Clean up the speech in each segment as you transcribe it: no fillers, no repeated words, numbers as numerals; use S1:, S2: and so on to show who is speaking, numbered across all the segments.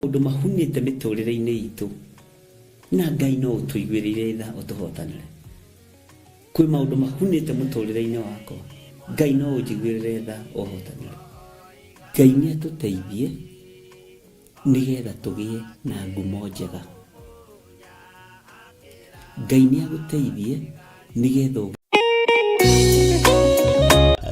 S1: Maũndũ mahunĩte mĩtũrĩre-inĩ itũ na Ngai no ũtũiguĩrĩire tha ũtũhotanĩre. Kwĩ maũndũ mahunĩte mũtũrĩre-inĩ wakwa, Ngai no ũnjiguĩrĩre tha ũhotanĩre. Ngai nĩ atũteithie nĩgetha tũgĩe na ngumo njega. Ngai nĩ agũteithie nĩgetha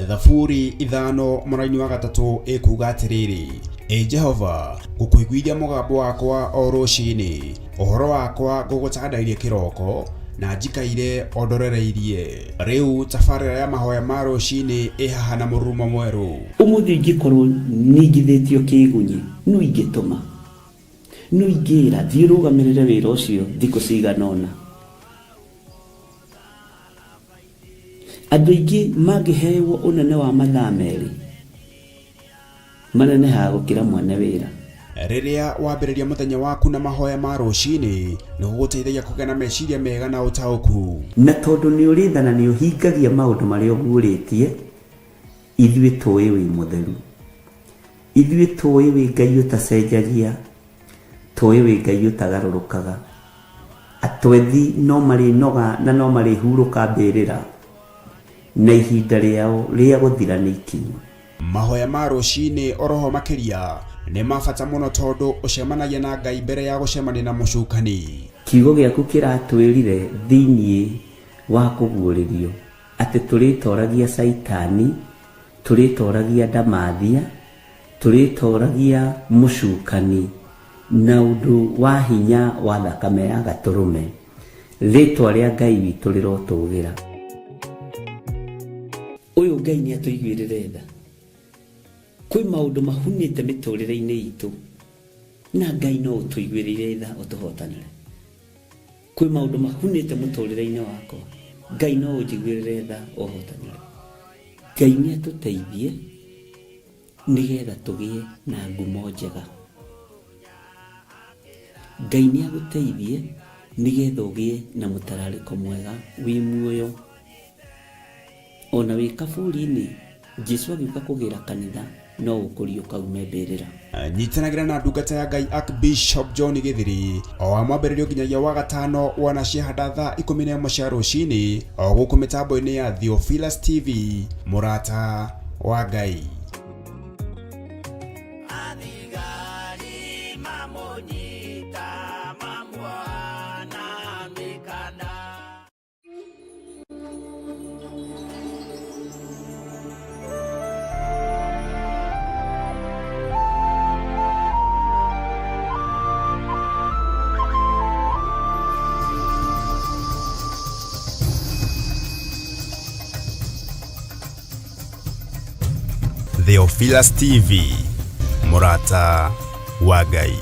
S2: Thaburi ithano mũraini wa gatatũ ĩkuga atĩrĩrĩ, Ĩ Jehova, ngũkũiguithia mũgambo wakwa o rũcinĩ, ũhoro wakwa ngũgũtandairie kĩroko, na njikaire o ndorereirie. Rĩu tabarĩra ya mahoya ma rũcinĩ ĩ haha na mũrurumo mwerũ.
S1: Ũmũthĩ ingĩkorwo ningithĩtio kĩĩgunyĩ, nũ ingĩtũma? Nũ ingĩĩra, 'Thiĩ ũrũgamĩrĩre wĩra ũcio thikũ cigana ũna'? Andũ aingĩ mangĩhewo ũnene wa mathaa merĩ, manenehaga gũkĩra mwene wĩra.
S2: Rĩrĩa wambĩrĩria mũthenya waku na mahoya ma rũcinĩ, nĩ gũgũteithagia kũgĩa na meciria mega na ũtaũku.
S1: Na tondũ nĩ ũrĩ tha na nĩ ũhingagia maũndũ marĩa ũguũrĩtie, ithuĩ tũĩ wĩ mũtheru. Ithuĩ tũĩ wĩ Ngai ũtacenjagia, tũĩ wĩ Ngai ũtagarũrũkaga. Atwethi no marĩnoga na no marĩhurũka mbĩrĩra, na ihinda rĩao rĩa gũthira nĩ ikinyu.
S2: Mahoya ma rũcinĩ oroho makĩria nĩ ma bata mũno tondũ ũcemanagia na Ngai mbere ya gũcemania na mũcukani.
S1: Kiugo gĩaku kĩratwĩrire thĩinĩ wa kũguũrĩrio atĩ tũrĩtoragia Caitani, tũrĩtoragia ndamathia, tũrĩtoragia mũcukani na ũndũ wa hinya wa thakame ya Gatũrũme. Rĩtwa rĩa Ngai witũ rĩrotũgĩra. Ũyũ Ngai nĩ atũiguĩrĩre tha. Kwĩ maũndũ mahunĩte mĩtũrĩre-inĩ itũ na Ngai no ũtũiguĩrĩire tha ũtũhotanĩre. Kwĩ maũndũ mahunĩte mũtũrĩre-inĩ wakwa, Ngai no ũnjiguĩrĩre tha ũhotanĩre. Ngai nĩ atũteithie nĩgetha tũgĩe na ngumo njega. Ngai nĩ agũteithie nĩgetha ũgĩe na mũtararĩko mwega wĩ muoyo. Ona wĩ kaburi-inĩ, Jesu agĩũka kũgĩra kanitha no ũkũriũka ume mbĩrĩra.
S2: Nyitanagĩra na ndungata ya Ngai Archbishop John Gĩthiri o wa mwambĩrĩrio nginyagia wa gatano wana ciahanda thaa 11 cia rũcinĩ o gũkũ mĩtambo-inĩ ya Theophilus TV mũrata wa Ngai.
S3: Athigari mamũnyita mamuoha na mĩkanda.
S2: Theophilus TV mũrata wa Ngai.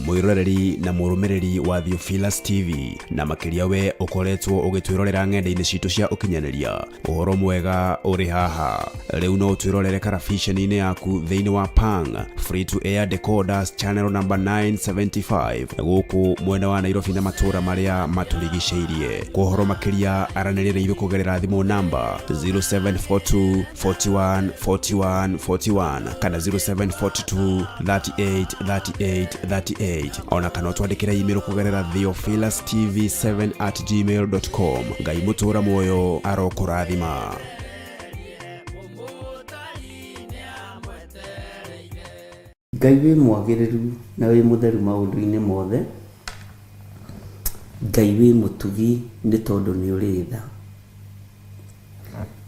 S2: Mwĩroreri na mũrũmĩrĩri wa Theophilus TV na makĩria we ũkoretwo ũgĩtwĩrorera ng'enda-inĩ citũ cia ũkinyanĩria, ũhoro mwega ũrĩ haha. Rĩu no ũtwĩrorere karabiceni-inĩ yaku thĩinĩ wa Pang Free to Air Decoders channel number 975 gũkũ mwena wa Nairobi na matũũra marĩa matũrigicĩirie. Kwa ũhoro makĩria aranĩria na ithuĩ kũgerera thimũ namba 0742 41 41 41 kana 0742 38 38 38 ona kana ũtwandĩkĩre email kũgerera theophilustv7 at gmail com. Ngai mũtũra muoyo arokũrathima.
S1: Ngai wĩ mwagĩrĩru na wĩ mũtheru maũndũ-inĩ mothe, Ngai wĩ mũtugi nĩ tondũ nĩ ũrĩ tha.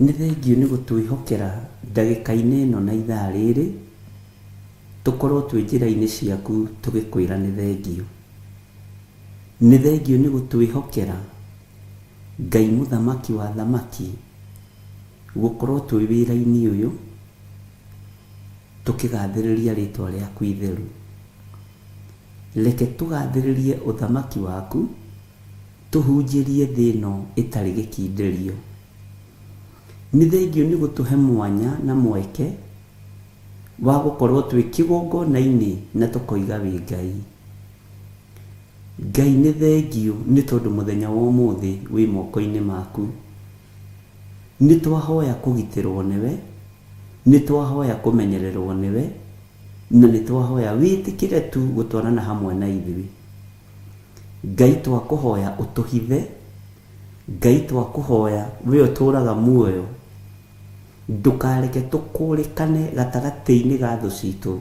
S1: Nĩ thengiũ nĩ gũtwĩhokera ndagĩka-inĩ ĩno na ithaa rĩrĩ, tũkorwo twĩ njĩra-inĩ ciaku tũgĩkwĩra nĩ thengiũ. Nĩ thengiũ nĩ gũtwĩhokera Ngai mũthamaki wa athamaki, gũkorwo twĩ wĩra-inĩ ũyũ, tũkĩgathĩrĩria rĩtwa rĩaku itheru. Reke tũgathĩrĩrie ũthamaki waku, tũhunjĩrie thĩ ĩno ĩtarĩ gĩkindĩrio. Nĩ thengiũ nĩ gũtũhe mwanya na mweke wa gũkorwo twĩ kĩgongona-inĩ na tũkoiga wĩ Ngai. Ngai nĩ thengiũ nĩ tondũ mũthenya wa ũmũthĩ wĩ moko-inĩ maku. Nĩ twahoya kũgitĩrwo nĩwe. Nĩ twahoya kũmenyererwo nĩwe, na nĩ twahoya wĩtĩkĩre tu gũtwarana hamwe na ithuĩ. Ngai twakũhoya ũtũhithe, Ngai twakũhoya we ũtũraga muoyo, ndũkareke tũkũrĩkane gatagatĩ-inĩ ga thũ citũ,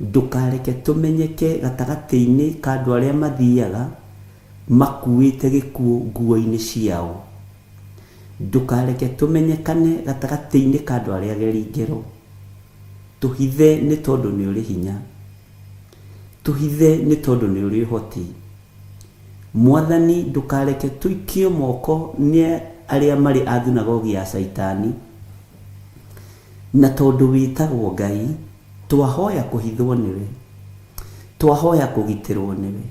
S1: ndũkareke tũmenyeke gatagatĩ-inĩ ka andũ arĩa mathiaga makuĩte gĩkuũ nguo-inĩ ciao. Ndũkareke tũmenyekane gatagatĩ-inĩ ka andũ arĩa ageri ngero. Tũhithe nĩ tondũ nĩ ũrĩ hinya. Tũhithe nĩ tondũ nĩ ũrĩ ũhoti. Mwathani ndũkareke tũikio moko nĩ arĩa marĩ a thunagogi ya Caitani. Na tondũ wĩtagwo Ngai, twahoya kũhithwo nĩwe. Twahoya kũgitĩrwo nĩwe.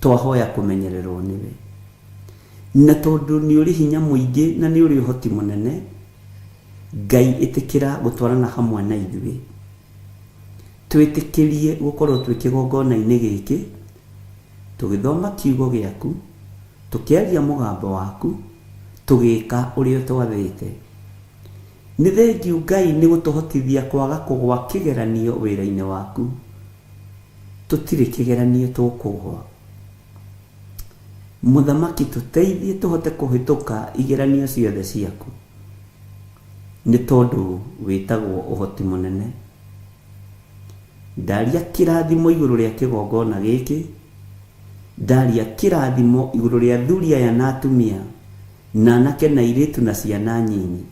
S1: Twahoya kũmenyererwo nĩwe. Na tondũ nĩ ũrĩ hinya mũingĩ na nĩ ũrĩ ũhoti mũnene, Ngai ĩtĩkĩra gũtwarana hamwe na ithuĩ. Twĩtĩkĩrie gũkorwo twĩ kĩgongona-inĩ gĩkĩ, tũgĩthoma kiugo gĩaku, tũkĩaria mũgambo waku, tũgĩka ũrĩa ũtwathĩte. Nĩ thengiũ Ngai nĩ gũtũhotithia kwaga kũgwa kĩgeranio wĩra-inĩ waku. Tũtirĩ kĩgeranio tũkũgwa. Mũthamaki tũteithie tũhote kũhĩtũka igeranio ciothe ciaku, nĩ tondũ wĩtagwo ũhoti mũnene. Ndaria kĩrathimo igũrũ rĩa kĩgongona gĩkĩ, ndaria kĩrathimo igũrũ rĩa athuri aya na atumia, na anake na airĩtu na ciana nyinyi,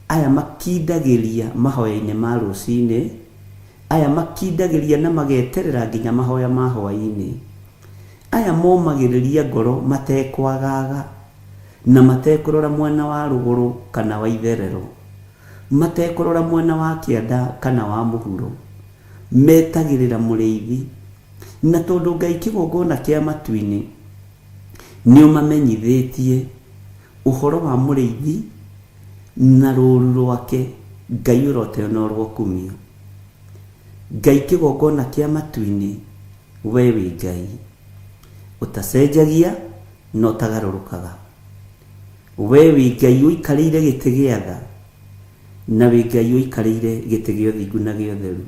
S1: aya makindagĩria mahoya-inĩ ma rũcinĩ, aya makindagĩria na mageterera nginya mahoya ma hwaĩ-inĩ, aya momagĩrĩria ngoro matekwagaga na matekũrora mwena wa rũgũrũ kana wa itherero, matekũrora mwena wa kĩanda kana wa mũhuro, metagĩrĩra mũrĩithi. Na tondũ Ngai kĩgongona kĩa matu-inĩ nĩũmamenyithĩtie ũhoro wa mũrĩithi na rũũru rwake, Ngai ũroteo na ũrokumio. Ngai kĩgongona kĩa matu-inĩ, we wĩ Ngai ũtacenjagia na ũtagarũrũkaga. We wĩ Ngai ũikarĩire gĩtĩ gĩa tha, na wĩ Ngai ũikarĩire gĩtĩ gĩa ũthingu na gĩa ũtheru.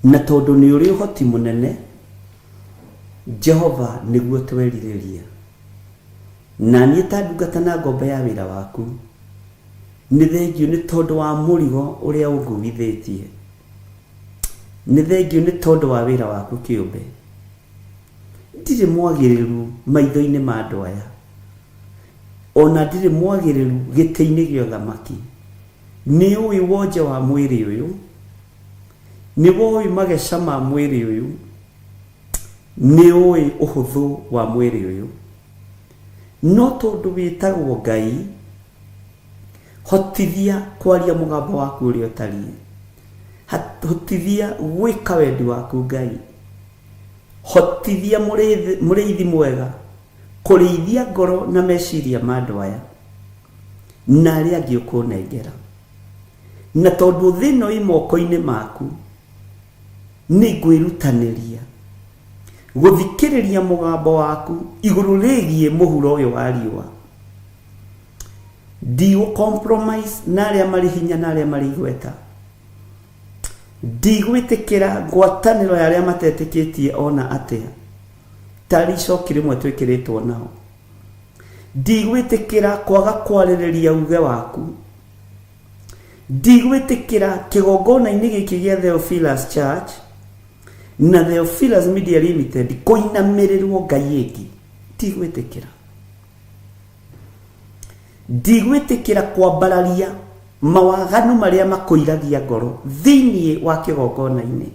S1: Na tondũ nĩ ũrĩ ũhoti mũnene, Jehova nĩguo twerirĩria. Na niĩ ta ndungata na ngombo ya wĩra waku, nĩ thengiũ nĩ tondũ wa mũrigo ũrĩa ũnguithĩtie. Nĩ thengiũ nĩ tondũ wa wĩra waku kĩũmbe. Ndirĩ mwagĩrĩru maitho-inĩ ma andũ aya, o na ndirĩ mwagĩrĩru gĩtĩ-inĩ gĩa ũthamaki. Nĩ ũĩ wonje wa mwĩrĩ ũyũ, nĩ woĩ mageca ma mwĩrĩ ũyũ, nĩ ũĩ ũhũthũ wa mwĩrĩ ũyũ. No tondũ wĩtagwo Ngai, hotithia kwaria mũgambo waku ũrĩa ũtariĩ. Hotithia gwĩka wendi waku Ngai. Hotithia mũrĩithi mwega kũrĩithia ngoro na meciria ma andũ aya na arĩa angĩ ũkũnengera. Na tondũ thĩ ĩno ĩ moko-inĩ maku, nĩ ngwĩrutanĩria gũthikĩrĩria mũgambo waku igũrũ rĩgiĩ mũhuro ũyũ wa riũa. Ndigũ compromise na arĩa marĩ hinya na arĩa marĩ igweta. Ndigwĩtĩkĩra ngwatanĩro ya arĩa matetĩkĩtie ona atĩa, tarĩ icoki rĩmwe twĩkĩrĩtwo nao. Ndigwĩtĩkĩra kwaga kwarĩrĩria uge waku. Ndigwĩtĩkĩra kĩgongona-inĩ gĩkĩ gĩa Theophilus Church na Theophilus Media Limited kũinamĩrĩrwo Ngai ĩngĩ. Ndigwĩtĩkĩra. Ndigwĩtĩkĩra kwambararia mawaganu marĩa makũiragia ngoro thĩinĩ wa kĩgongona-inĩ.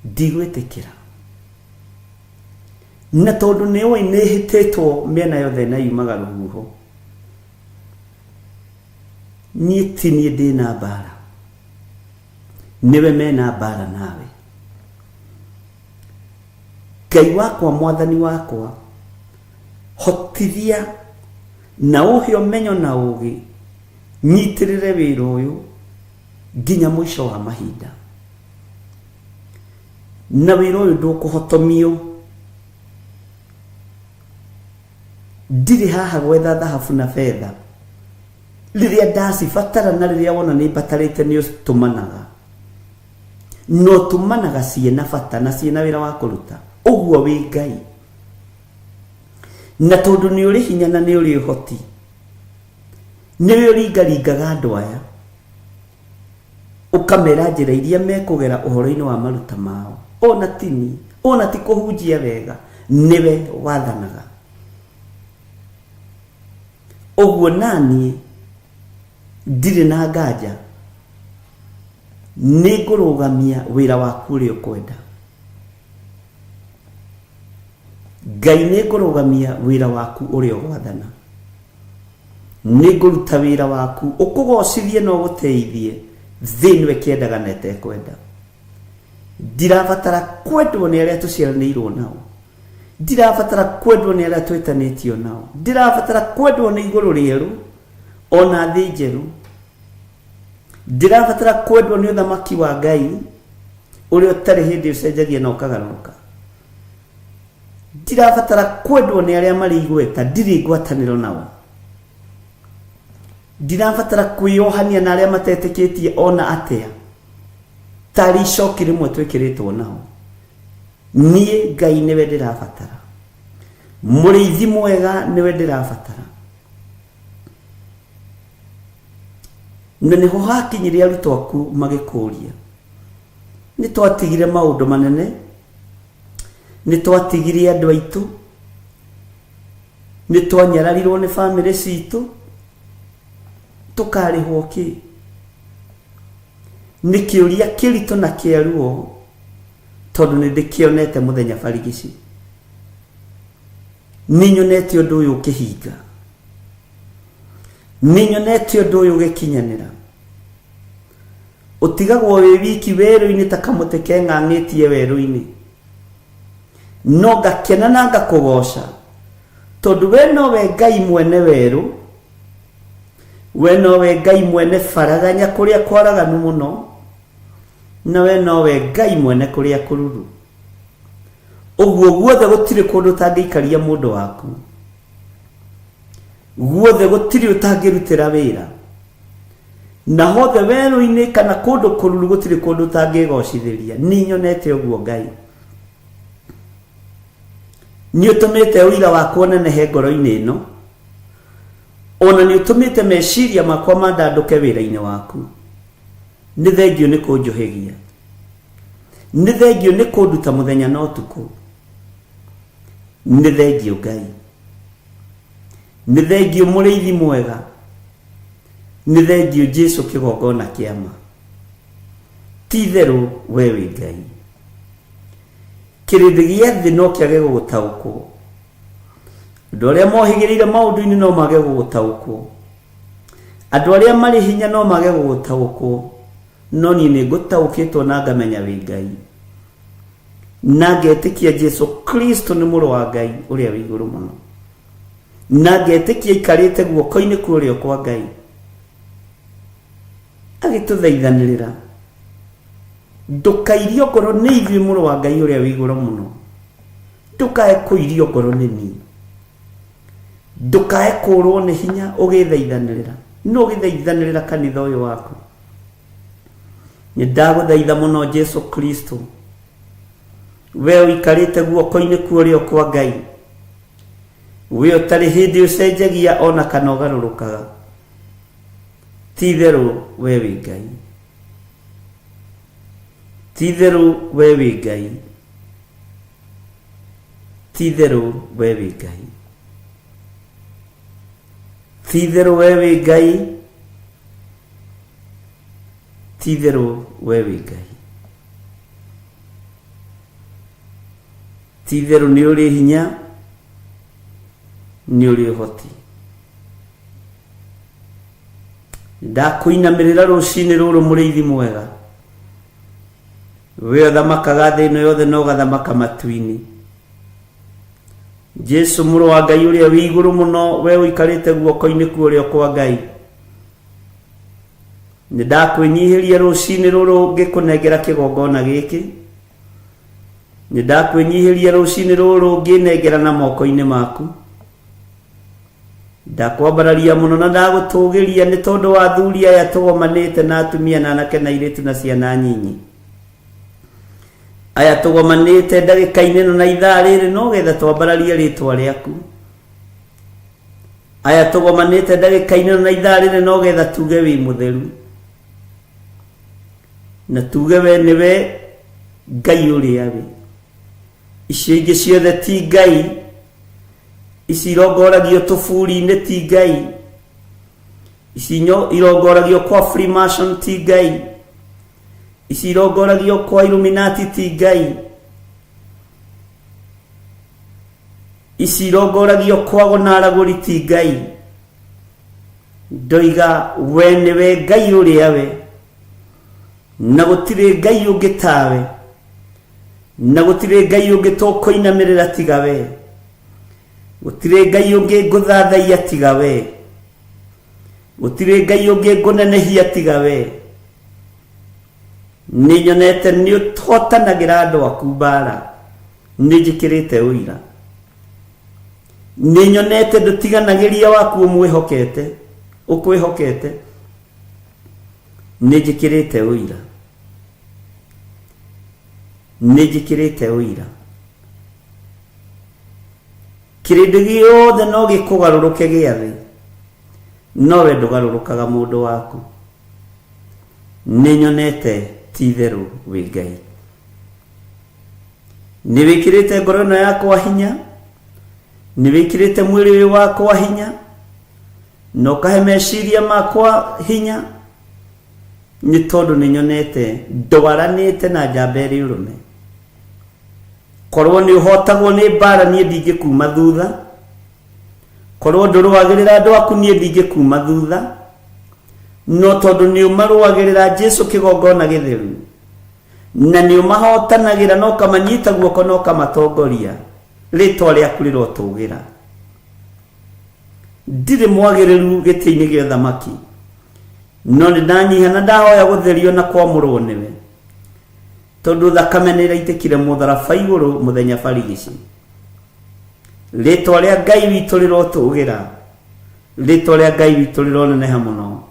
S1: Ndigwĩtĩkĩra. Na tondũ nĩ ũĩ nĩ hĩtĩtwo mĩena yothe na yumaga rũhuho, niĩ ti niĩ ndĩna mbara, nĩwe mena mbara nawe. Ngai wakwa, mwathani wakwa, hotithia na ũhe ũmenyo na ũgĩ, nyitĩrĩre wĩra ũyũ nginya mũico wa mahinda. Na wĩra ũyũ ndũkũhotomio. Ndirĩ haha gwetha thahabu na betha. Rĩrĩa ndacibatara na rĩrĩa wona nĩ mbatarĩte nĩ ũtũmanaga. No ũtũmanaga ciĩna bata na ciĩna wĩra wa kũruta. Ũguo wĩ Ngai. Na tondũ nĩ ũrĩ hinya na nĩ ũrĩ ũhoti, nĩwe ũringaringaga andũ aya, ũkamera njĩra iria mekũgera ũhoro-inĩ wa maruta mao. Ona ti niĩ, ona ti kũhunjia wega, nĩwe wathanaga. Ũguo naniĩ ndirĩ na nganja nĩ ngũrũgamia wĩra waku ũrĩa ũkwenda. Ngai nĩ ngũrũgamia wĩra waku ũrĩa ũgwathana. Nĩ ngũruta wĩra waku ũkũgocithie na ũgũteithie thĩ ĩno ĩkĩendaga na ĩtekwenda. Ndirabatara kwendwo nĩ arĩa tũciaranĩirwo nao. Ndirabatara kwendwo nĩ arĩa twĩtanĩtio nao. Ndirabatara kwendwo nĩ igũrũ rĩerũ ona thĩ njerũ. Ndirabatara kwendwo nĩ ũthamaki wa Ngai ũrĩa ũtarĩ hĩndĩ ũcenjagia na ũkagarũrũka. Ndirabatara kwendwo nĩ arĩa marĩ igweta, ndirĩ ngwatanĩro nao. Ndirabatara kwĩyohania na arĩa matetĩkĩtie ona atĩa, tarĩ icoki rĩmwe twĩkĩrĩtwo nao. Niĩ Ngai nĩwe ndĩrabatara, mũrĩithi mwega nĩwe ndĩrabatara. Na nĩho hakinyire arutwo aku magĩkũria, nĩ twatigire maũndũ manene, nĩ twatigire andũ aitũ, nĩ twanyararirwo nĩ bamĩrĩ citũ, tũkarĩhwo kĩ? Nĩ kĩũria kĩritũ na kĩa ruo, tondũ nĩ ndĩkĩonete mũthenya barigici. Nĩ nyonete ũndũ ũyũ ũkĩhinga. Nĩ nyonete ũndũ ũyũ ũgĩkinyanĩra. Ũtigagwo wĩ wiki werũ-inĩ ta kamũtĩ keng'ang'ĩtie werũ-inĩ. No ngakena na ngakũgoca, tondũ we nowe Ngai mwene werũ, we nowe Ngai mwene baraganya kũrĩa kwaraganu mũno, na we nowe Ngai mwene kũrĩa kũruru. Ũguo guothe gũtirĩ kũndũ ũtangĩikaria mũndũ waku. Guothe gũtirĩ ũtangĩrutĩra wĩra. Na hothe werũ-inĩ kana kũndũ kũruru gũtirĩ kũndũ ũtangĩgocithĩria. Nĩ nyonete ũguo Ngai. Nĩ ũtũmĩte ũira wakwa ũnenehe ngoro-inĩ ĩno. Ona nĩ ũtũmĩte meciria makwa mandandũke wĩra-inĩ waku. Nĩ thengiũ nĩ kũnjũhĩgia. Nĩ thengiũ nĩ kũnduta mũthenya na ũtukũ. Nĩ thengiũ Ngai. Nĩ thengiũ mũrĩithi mwega. Nĩ thengiũ Jesu kĩgongona kĩa ma. Ti itherũ we wĩ Ngai. Kĩrĩndĩ gĩa thĩ no kĩage gũgũtaũkwo. Andũ arĩa mohĩgĩrĩire maũndũ-inĩ no mage gũgũtaũkwo. Andũ arĩa marĩ hinya no mage gũgũtaũkwo. No niĩ nĩ ngũtaũkĩtwo na ngamenya wĩ Ngai. Na ngetĩkia Jesu Kristo nĩ mũrũ wa Ngai ũrĩa wĩ igũrũ mũno. Na ngetĩkia aikarĩte guoko-inĩ kwa ũrĩo kwa Ngai. Agĩtũthaithanĩrĩra. Ndũkairio ngoro nĩ ithuĩ mũrũ wa Ngai ũrĩa wĩ igũrũ mũno. Ndũkae kũirio ngoro nĩ niĩ. Ndũkae kũrwo nĩ hinya ũgĩthaithanĩrĩra. No ũgĩthaithanĩrĩra kanitha ũyũ waku. Nĩ ndagũthaitha mũno Jesu Kristo. We ũikarĩte guoko-inĩ kwa ũrĩo kwa Ngai. We ũtarĩ hĩndĩ ũcenjagia ona kana ũgarũrũkaga. Ti itherũ we wĩ Ngai. Ti itherũ we wĩ Ngai. Ti itherũ we wĩ Ngai. Ti itherũ we wĩ Ngai. Ti itherũ we wĩ Ngai. Ti itherũ nĩ ũrĩ hinya, nĩ ũrĩ ũhoti. Ndakũinamĩrĩra rũcinĩ rũrũ mũrĩithi mwega. We ũthamakaga thĩ ĩno yothe na ũgathamaka matu-inĩ. Jesu mũrũ wa Ngai ũrĩa wĩ igũrũ mũno, we ũikarĩte guoko-inĩ kwa ũrĩo kwa Ngai. Nĩ ndakwĩnyihĩria rũcinĩ rũrũ ngĩkũnengera kĩgongona gĩkĩ. Nĩ ndakwĩnyihĩria rũcinĩ rũrũ ngĩnengera na moko-inĩ maku. Ndakwambararia mũno na ndagũtũgĩria nĩ tondũ wa athuri aya tũgomanĩte na atumia na anake na airĩtu na ciana nyinyi. Aya tũgomanĩte ndagĩka-inĩ ĩno na ithaa rĩrĩ no getha twambararie rĩtwa rĩaku. Aya tũgomanĩte ndagĩka-inĩ ĩno na ithaa rĩrĩ no getha tuge wĩ mũtheru na tuge we nĩwe Ngai ũrĩa wĩ. Icio ingĩ ciothe ti Ngai, ici irongoragio tũburi-inĩ ti Ngai, ici irongoragio kwa Freemason ti Ngai, ici irongoragio kwa Illuminati ti Ngai, ici irongoragio kwa ago na aragũri ti Ngai. Ndoiga we nĩwe Ngai ũrĩa we, na gũtirĩ Ngai ũngĩ tawe, na gũtirĩ Ngai ũngĩ tũkũinamĩrĩra tiga we, gũtirĩ Ngai ũngĩ ngũthathaiya tiga we, gũtirĩ Ngai ũngĩ ngũnenehia tiga we. Nĩ nyonete nĩ ũhotanagĩra andũ aku mbara, nĩ njĩkĩrĩte ũira. Nĩ nyonete ndũtiganagĩria waku ũmwĩhokete, ũkwĩhokete, nĩ njĩkĩrĩte ũira. Nĩ njĩkĩrĩte ũira. Kĩrĩndĩ gĩothe no gĩkũgarũrũke gĩa thĩ, no we ndũgarũrũkaga mũndũ waku. Nĩ nyonete ti itherũ wĩ Ngai. Nĩ wĩkĩrĩte ngoro ĩno yakwa hinya, nĩ wĩkĩrĩte mwĩrĩ ũyũ wakwa hinya, na ũkahe meciria makwa hinya, nĩ tondũ nĩ nyonete ndwaranĩte na njamba ĩrĩ ũrũme. Korwo nĩ ũhotagwo nĩ mbara niĩ ndingĩkuma thutha, korwo ndũrũagĩrĩra andũ aku niĩ ndingĩkuma thutha, no tondũ nĩ ũmarũagĩrĩra Jesu kĩgongona gĩtheru, na nĩ ũmahotanagĩra na ũkamanyita guoko na ũkamatongoria, rĩtwa rĩaku rĩrotũgĩra. Ndirĩ mwagĩrĩru gĩtĩ-inĩ gĩa ũthamaki, no nĩ ndanyiha na ndahoya gũtherio na kwamũrwo nĩwe, tondũ thakame nĩ ĩraitĩkire mũtharaba igũrũ mũthenya barigici. Rĩtwa rĩa Ngai witũ rĩrotũgĩra, rĩtwa rĩa Ngai witũ rĩroneneha mũno.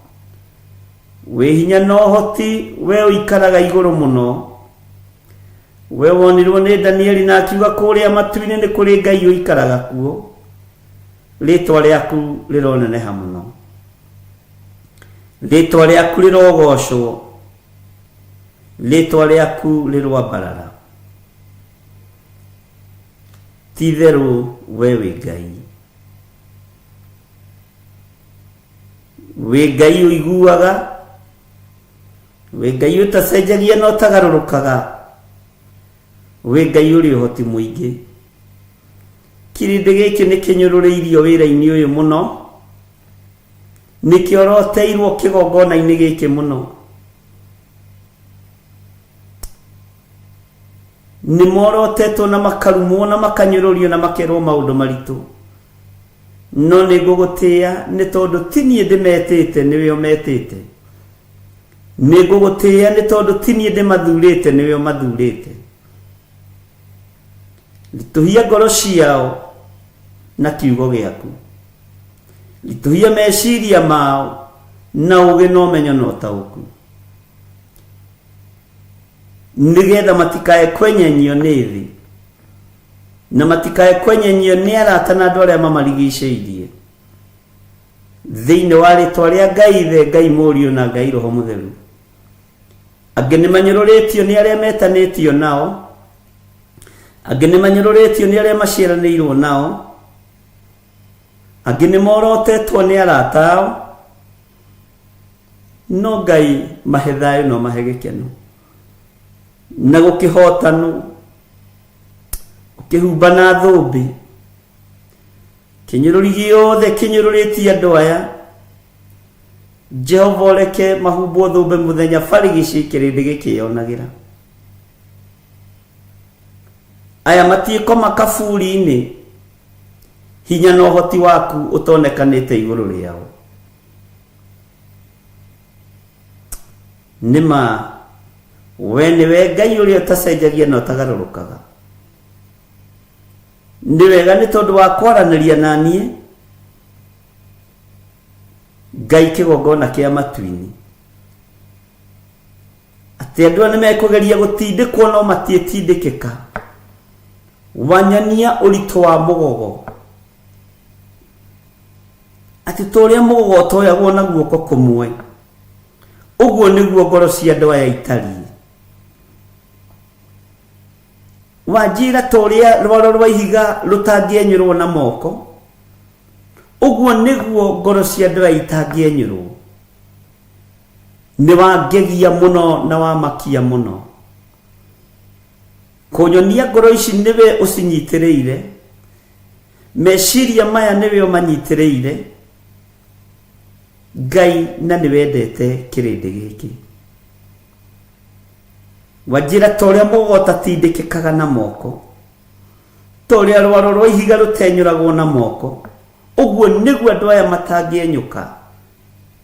S1: Wĩ hinya na ũhoti, we ũikaraga igũrũ mũno. We wonirwo nĩ Danieli na akiuga kũrĩa matu-inĩ nĩ kũrĩ Ngai ũikaraga kuo. Rĩtwa rĩaku rĩroneneha mũno. Rĩtwa rĩaku rĩrogocwo. Rĩtwa rĩaku rĩroambarara. Ti-itherũ we wĩ Ngai. Wĩ Ngai ũiguaga, wĩ Ngai ũtacenjagia na ũtagarũrũkaga, wĩ Ngai ũrĩ ũhoti mũingĩ. Kĩrĩndĩ gĩkĩ nĩ kĩnyũrũrĩirio wĩra-inĩ ũyũ mũno, nĩ kĩoroteirwo kĩgongona-inĩ gĩkĩ mũno. Nĩ morotetwo na makarumwo na makanyũrũrio na makerwo maũndũ maritũ. No nĩ ngũgũtĩĩa nĩ tondũ ti niĩ ndĩmetĩte, nĩwe ũmetĩte. Nĩ ngũgũtĩĩa nĩ tondũ ti niĩ ndĩmathurĩte, nĩwe ũmathurĩte. Ritũhia ngoro ciao na kiugo gĩaku. Ritũhia meciria mao na ũũgĩ na ũmenyo na ũtaũku. Nĩgetha matikae kwenyenyio nĩ thĩ na matikae kwenyenyio nĩ arata na andũ arĩa mamarigicĩirie. Thĩinĩ wa rĩtwa rĩa Ngai Ithe, Ngai Mũriũ na Ngai Roho Mũtheru. Angĩ nĩ manyũrũrĩtio nĩ arĩa metanĩtio nao, angĩ nĩ manyũrũrĩtio nĩ arĩa maciaranĩirwo nao, angĩ nĩ morotetwo nĩ arata ao, no Ngai mahe thayũ no mahe gĩkeno na gũkĩhotanwo, ũkĩhumba na thũmbĩ. Kĩnyũrũri gĩothe kĩnyũrũrĩtie andũ aya, Jehova ũreke mahumbwo thũmbĩ mũthenya barigici kĩrĩndĩ gĩkĩyonagĩra. Aya matiĩkoma kaburi-inĩ, hinya na ũhoti waku ũtonekanĩte igũrũ rĩao. Nĩ ma we nĩwe Ngai ũrĩa ũtacenjagia na ũtagarũrũkaga. Nĩ wega nĩ tondũ wa kwaranĩria na niĩ. Ngai kĩgongona kĩa matu-inĩ atĩ andũ aya nĩmekũgeria gũtindĩkwo no matiĩtindĩkĩka. Wanyonia ũritũ wa mũgogo, atĩ ta ũrĩa mũgogo ũtoyagwo na guoko kũmwe, ũguo nĩguo ngoro cia andũ aya itariĩ. Wanjĩra ta ũrĩa rwaro rwa ihiga rũtangĩenyũrwo na moko, ũguo nĩguo ngoro cia andũ aya itangĩenyũrwo. Nĩ wangegia mũno na wamakia mũno. Kũnyonia ngoro ici nĩwe ũcinyitĩrĩire, meciria maya nĩwe ũmanyitĩrĩire, Ngai, na nĩwendete kĩrĩndĩ gĩkĩ. Wanjĩra ta ũrĩa mũgogo ũtatindĩkĩkaga na moko, ta ũrĩa rwaro rwa ihiga rũtenyũragwo na moko, ũguo nĩguo andũ aya matangĩenyũka,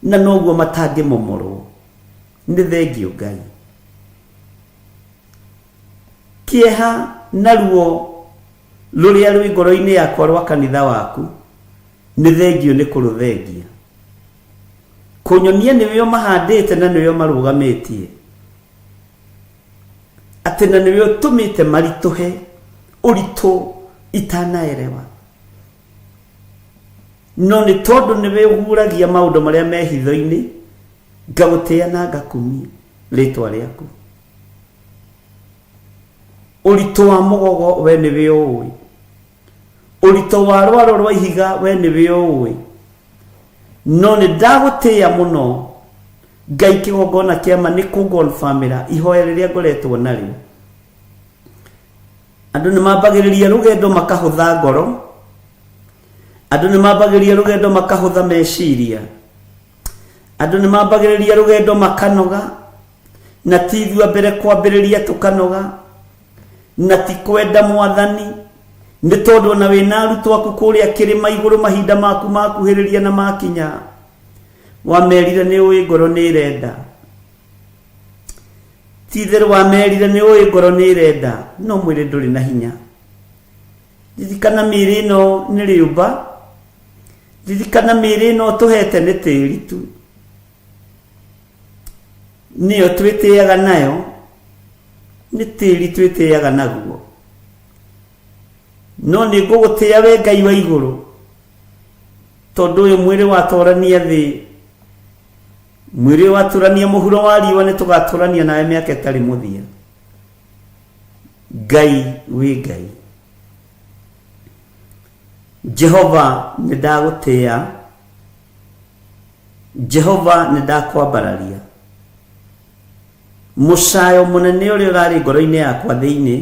S1: na noguo matangĩmomorwo. Nĩ thengiũ Ngai. Kĩeha na ruo rũrĩa rwĩ ngoro-inĩ yakwa rwa kanitha waku, nĩ thengiũ nĩ kũrũthengia. Kũnyonia nĩwe ũmahandĩte na nĩwe ũmarũgamĩtie, atĩ na nĩwe ũtũmĩte maritũhe ũritũ itanaerewa. No nĩ tondũ nĩwe ũguũragia maũndũ marĩa me hitho-inĩ, ngagũtĩĩa na ngakumia rĩtwa rĩaku. Ũritũ wa mũgogo we nĩwe ũũĩ, ũritũ wa rwaro rwa ihiga we nĩwe ũũĩ. No nĩ ndagũtĩĩa mũno Ngai, kĩgongona kĩa ma nĩ kũngonbamĩra ihoya rĩrĩa ngoretwo narĩo. Andũ nĩ mambagĩrĩria rũgendo makahũtha ngoro, andũ nĩ mambagĩrĩria rũgendo makahũtha meciria, andũ nĩ mambagĩrĩria rũgendo makanoga, na ti ithuĩ a mbere kwambĩrĩria tũkanoga, na ti kwenda Mwathani, nĩ tondũ ona wĩna arutwo aku kũrĩa kĩrĩma igũrũ mahinda maku makuhĩrĩria na makinya, wamerire nĩ ũĩ ngoro nĩ ĩrenda. Ti itherũ wamerire nĩ ũĩ ngoro nĩ ĩrenda, no mwĩrĩ ndũrĩ na hinya. Ririkana mĩĩrĩ ĩno nĩ rĩũmba, ririkana mĩĩrĩ ĩno ũtũhete nĩ tĩri tu, nĩyo twĩtĩaga nayo, nĩ tĩri twĩtĩaga naguo. No nĩ ngũgũtĩa we Ngai wa igũrũ, tondũ ũyũ mwĩrĩ watũrania thĩ, mwĩrĩ watũrania mũhuro wa riũa, nĩ tũgatũrania nawe mĩaka ĩtarĩ mũthia. Ngai wĩ Ngai. Jehova nĩ ndagũtĩa, Jehova nĩ ndakwambararia. Mũcayo mũnene ũrĩa ũrarĩ ngoro-inĩ yakwa thĩinĩ,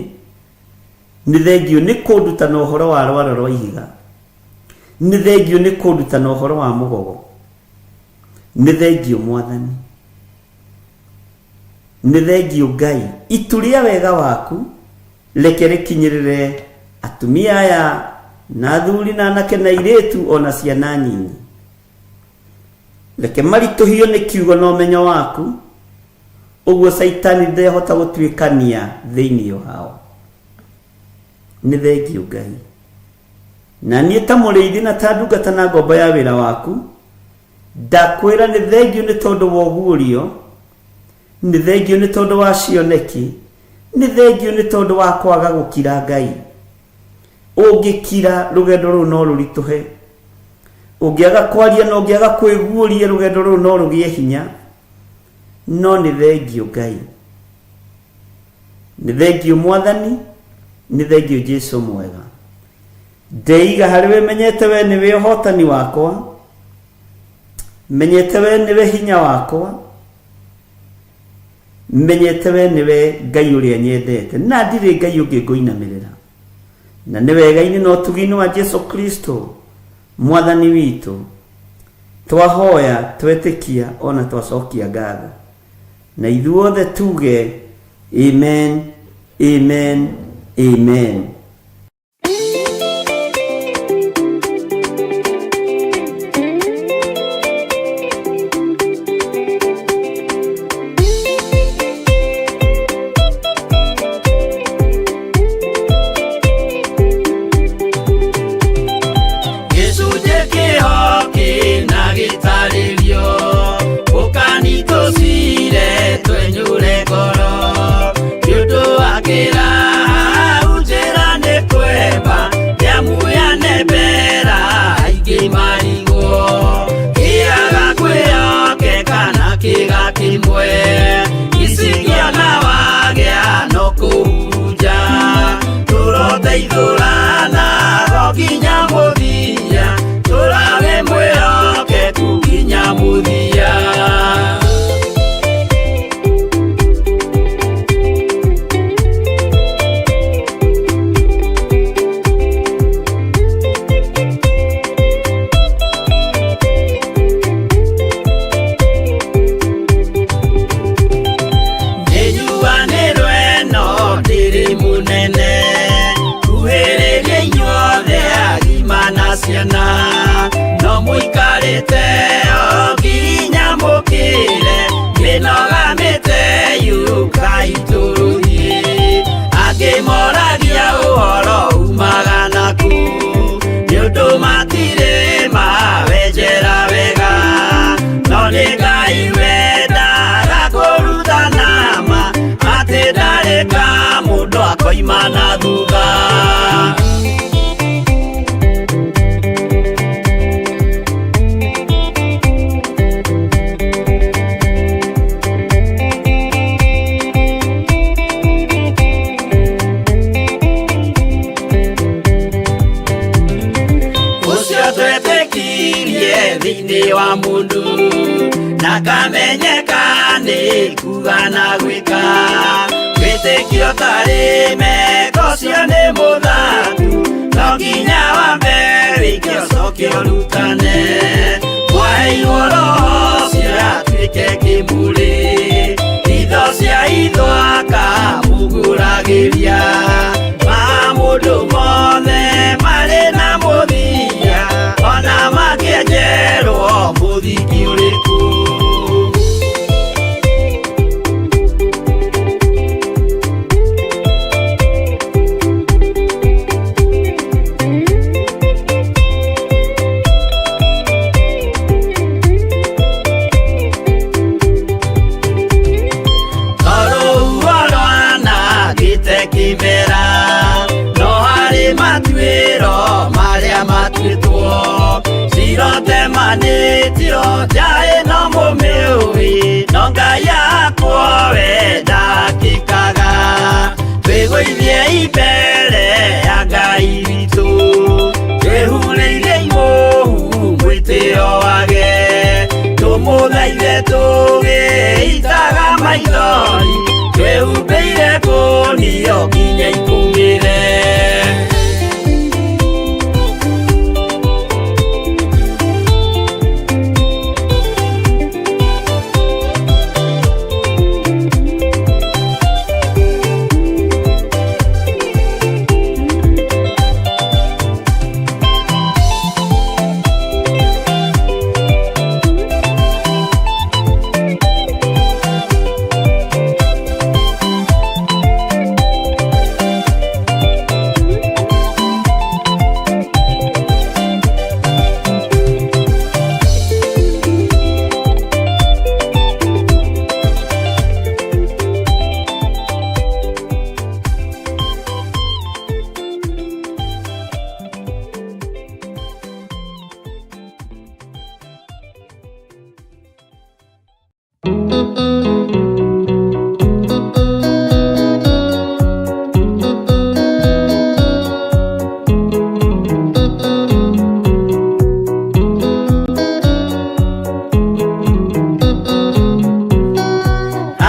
S1: nĩ thengiũ nĩ kũnduta na ũhoro wa rwaro rwa ihiga, nĩ thengiũ nĩ kũnduta na ũhoro wa mũgogo, nĩ thengiũ Mwathani, nĩ thengiũ Ngai. Itu rĩa wega waku reke rĩkinyĩrĩre atumia aya na athuri na anake na airĩtu o na ciana nyinyi. Reke maritũhio nĩ kiugo na ũmenyo waku, ũguo Caitani ndehota gũtuĩkania thĩinĩ wao. Nĩ thengiũ Ngai. Na niĩ ta mũrĩithi na ta ndungata na ngombo ya wĩra waku, ndakwĩra nĩ thengiũ nĩ tondũ wa ũguũrio, nĩ thengiũ nĩ tondũ wa cioneki, nĩ thengiũ nĩ tondũ wa kwaga gũkira Ngai. Ũngĩkira rũgendo rũu no rũritũhe, ũngĩaga kwaria na ũngĩaga kwĩguũria rũgendo rũu no rũgĩe hinya. No nĩ thengiũ Ngai, nĩ thengiũ Mwathani, nĩ thengiũ Jesu mwega. Ndeiga harĩ we, menyete we nĩwe ũhotani wakwa, menyete we nĩwe hinya wakwa, menyete we nĩwe Ngai ũrĩa nyendete, na ndirĩ Ngai ũngĩ ngũinamĩrĩra. Na nĩ wega-inĩ na ũtugi-inĩ wa Jesu Kristo Mwathani witũ, twahoya, twetĩkia, ona twacokia ngatho. Na ithuothe tuge amen, amen, amen.
S3: Gĩcunjĩ kĩho kĩna gĩtarĩrio. Mĩnoga o nginya mũkĩre, mĩnoga mĩte yũkai tũrũhie. Angĩ moragia ũhoro umaga naku, nĩ ũndũ matirĩ mawenjera wega. No nĩ Ngai wendaga kũrutana ma, atĩ ndarĩ ka mũndũ akoima na thutha. Ũcio twetĩkirie thĩinĩ wa mũndũ, na kamenyeka nĩ kuga na gwĩka. Wĩtĩkio tarĩ meko ũcio nĩ mũthatu, no nginya wambe wĩke ũcoke ũrutane. Mwaheirwo Roho ũcio atuĩke kĩmũrĩ, itho cia itho akamũgũragĩria. Ma mũndũ mothe marĩ na mũthia, ona makĩenjerwo mũthingi ũrĩkũ. Tondũ rwanangĩte kĩmera, no harĩ matuĩro marĩa matuĩtwo. Cirotemanĩtio nja ĩno mũmĩũĩ, no Ngai akwo we ndakĩkaga. Twĩgũithie mbere ya Ngai witũ, twĩhurĩire imũhu mwĩtĩo wage. Tũmũthaithe tũgĩitaga maithori, twĩhumbĩire kũnio nginya ikũmĩre.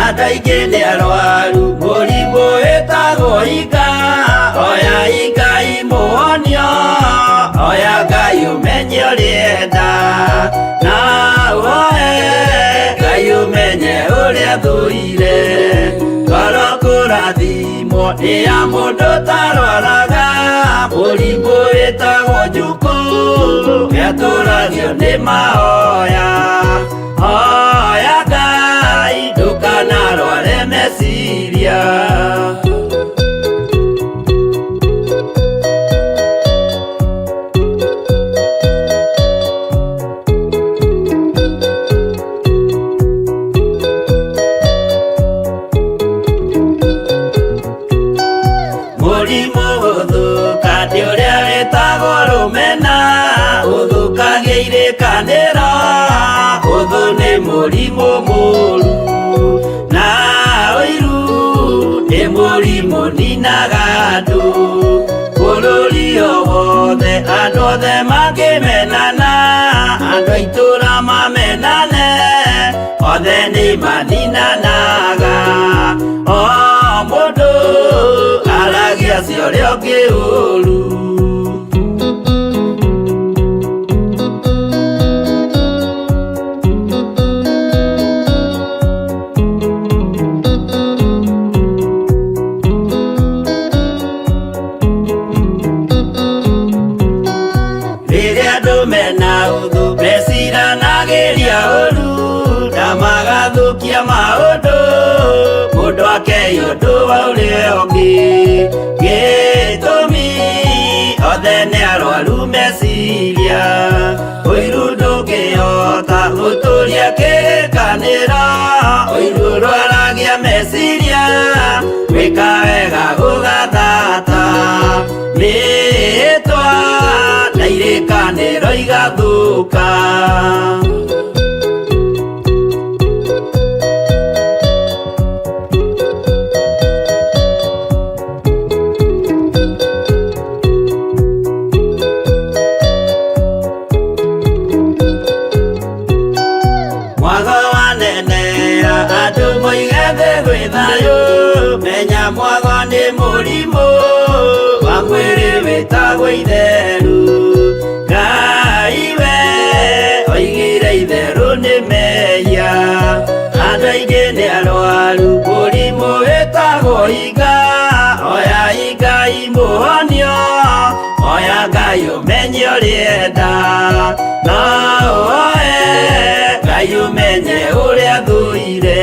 S3: Andũ aingĩ nĩ arwaru mũrimũ wĩtagwo ika, oya Ngai mũhonio, oya Ngai ũmenye ũrĩa na ũhoe Ngai ũmenye ũrĩa thũire. Ngoro kũrathimwo nĩ ya mũndũ ũtarwaraga, mũrimũ wĩtagwo njukũ nĩatũragio nĩ mahoya. Hoya Ngai ndũkanarware meciria. Mũrimũ gũthũka nĩ ũrĩa wĩtagwo rũmena, ũthũkagia irĩkanĩro, ũthũ nĩ mũrimũ mũru. Na ũiru nĩ mũrimũ ninaga andũ, bũrũri o wothe andũ othe mangĩmenana, andũ a itũũra mamenane, othe nĩ maninanaga. O mũndũ aragia cia ũrĩa ũngĩ ũru. Rĩrĩa andũ mena ũthũ meciragia Ĩthũkagia maũndũ mũndũ akei ũndũ wa ũrĩa ũngĩ gĩtũmi othe nĩ arwaru meciria ũiru ndũngĩhota gũtũria kĩrĩkanĩro ũiru ũrwaragia meciria gwĩka wega gũgathata mĩĩtwa na irĩkanĩro igathũka. Mwago wanenea andũ moige thĩ gwĩ thayũ menya mwago nĩ mũrimũ wa mwĩrĩ wĩtagwo itheru Ngai we oigire itherũ nĩ mehia andũ aingĩ nĩ arwaru mũrimũ wĩtagwo iga oya Ngai mũhonio oya Ngai ũmenye ũrĩenda no ũoe Ngai ũmenye ũrĩa thũire.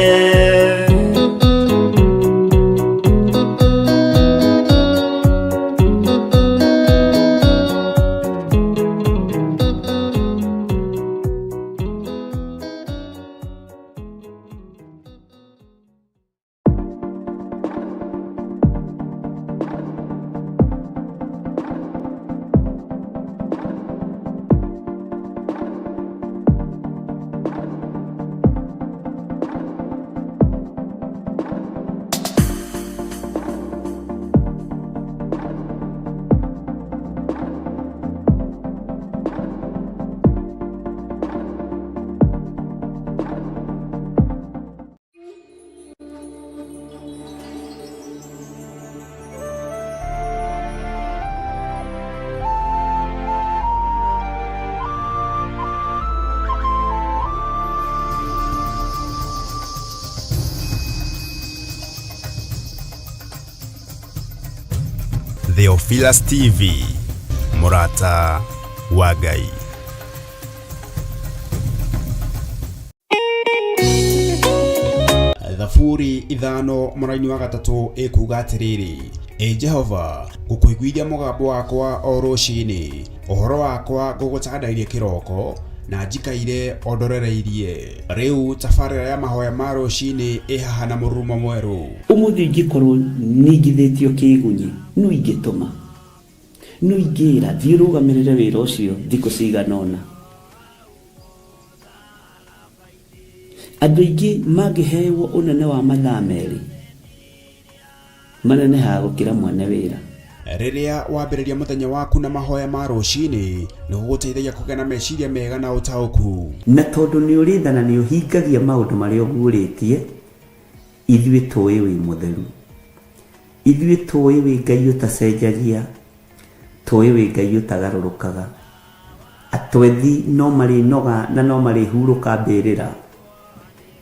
S2: Theophilus TV, mũrata wa Ngai. Thaburi 5 mũraini wa 3 ĩkuga atĩrĩrĩ, Ĩ Jehova, ngũkũiguithia mũgambo wakwa o rũcinĩ, ũhoro wakwa ngũgũtandairie kĩroko, na njikaire o ndorereirie. Rĩu tabarĩra ya mahoya ma rũcinĩ ĩ haha na mũrurumo mwerũ.
S1: Ũmũthĩ ingĩkorwo ningithĩtio kĩgunyi no ingĩtũma no ingĩra thiĩ ũrũgamĩrĩre wĩra ũcio thikũ cigana ũna. Andũ aingĩ mangĩhewo ũnene wa mathaa 2 manenehaga gũkĩra mwene wĩra.
S2: Rĩrĩa wambĩrĩria mũthenya waku na mahoya ma rũcinĩ, nĩ gũgũteithagia kũgĩa na meciria mega na ũtaũku.
S1: Na tondũ nĩ ũrĩ tha na nĩ ũhingagia maũndũ marĩa ũguũrĩtie, ithuĩ tũĩ wĩ mũtheru. Ithuĩ tũĩ wĩ Ngai ũtacenjagia, tũĩ wĩ Ngai ũtagarũrũkaga. Atwethi no marĩnoga na no marĩhurũka mbĩrĩra,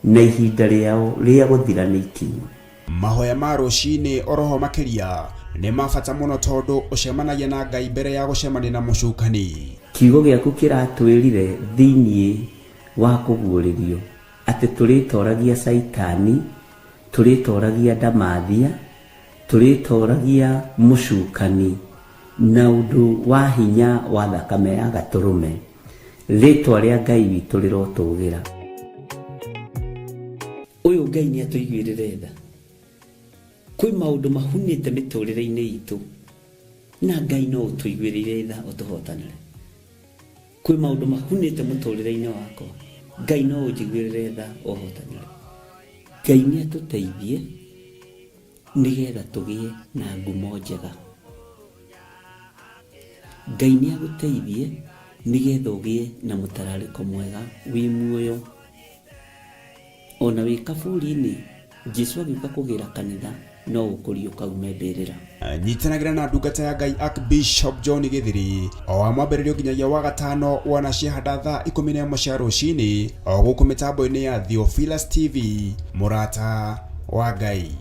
S1: na ihinda rĩao rĩa gũthira nĩ ikinyu.
S2: Mahoya ma rũcinĩ oroho makĩria nĩ ma bata mũno tondũ ũcemanagia na Ngai mbere ya gũcemania na mũcukani.
S1: Kiugo gĩaku kĩratwĩrire thĩiniĩ wa kũguũrĩrio atĩ tũrĩtoragia Caitani, tũrĩtoragia ndamathia, tũrĩtoragia mũcukani na ũndũ wa hinya wa thakame ya gatũrũme. Rĩtwa rĩa Ngai witũ rĩrotũgĩra. Ũyũ Ngai nĩ atũiguĩrĩre tha. Kwĩ maũndũ mahunĩte mĩtũrĩre-inĩ itũ na Ngai no ũtũiguĩrĩire tha ũtũhotanĩre. Kwĩ maũndũ mahunĩte mũtũrĩre-inĩ wakwa, Ngai no ũnjiguĩrĩre tha ũhotanĩre. Ngai nĩ atũteithie nĩgetha tũgĩe na ngumo njega. Ngai nĩ agũteithie nĩgetha ũgĩe na mũtararĩko mwega wĩ muoyo. Ona wĩ kaburi-inĩ, Jesu agĩũka kũgĩra kanitha no ũkũriũka ume mbĩrĩra.
S2: Nyitanagĩra na ndungata ya Ngai Archbishop John Gĩthiri o wa mwambĩrĩrio nginyagia wa gatano wona ciahanda thaa 11 cia rũcinĩ o gũkũ mĩtambo-inĩ ya Theophilus TV, mũrata wa Ngai.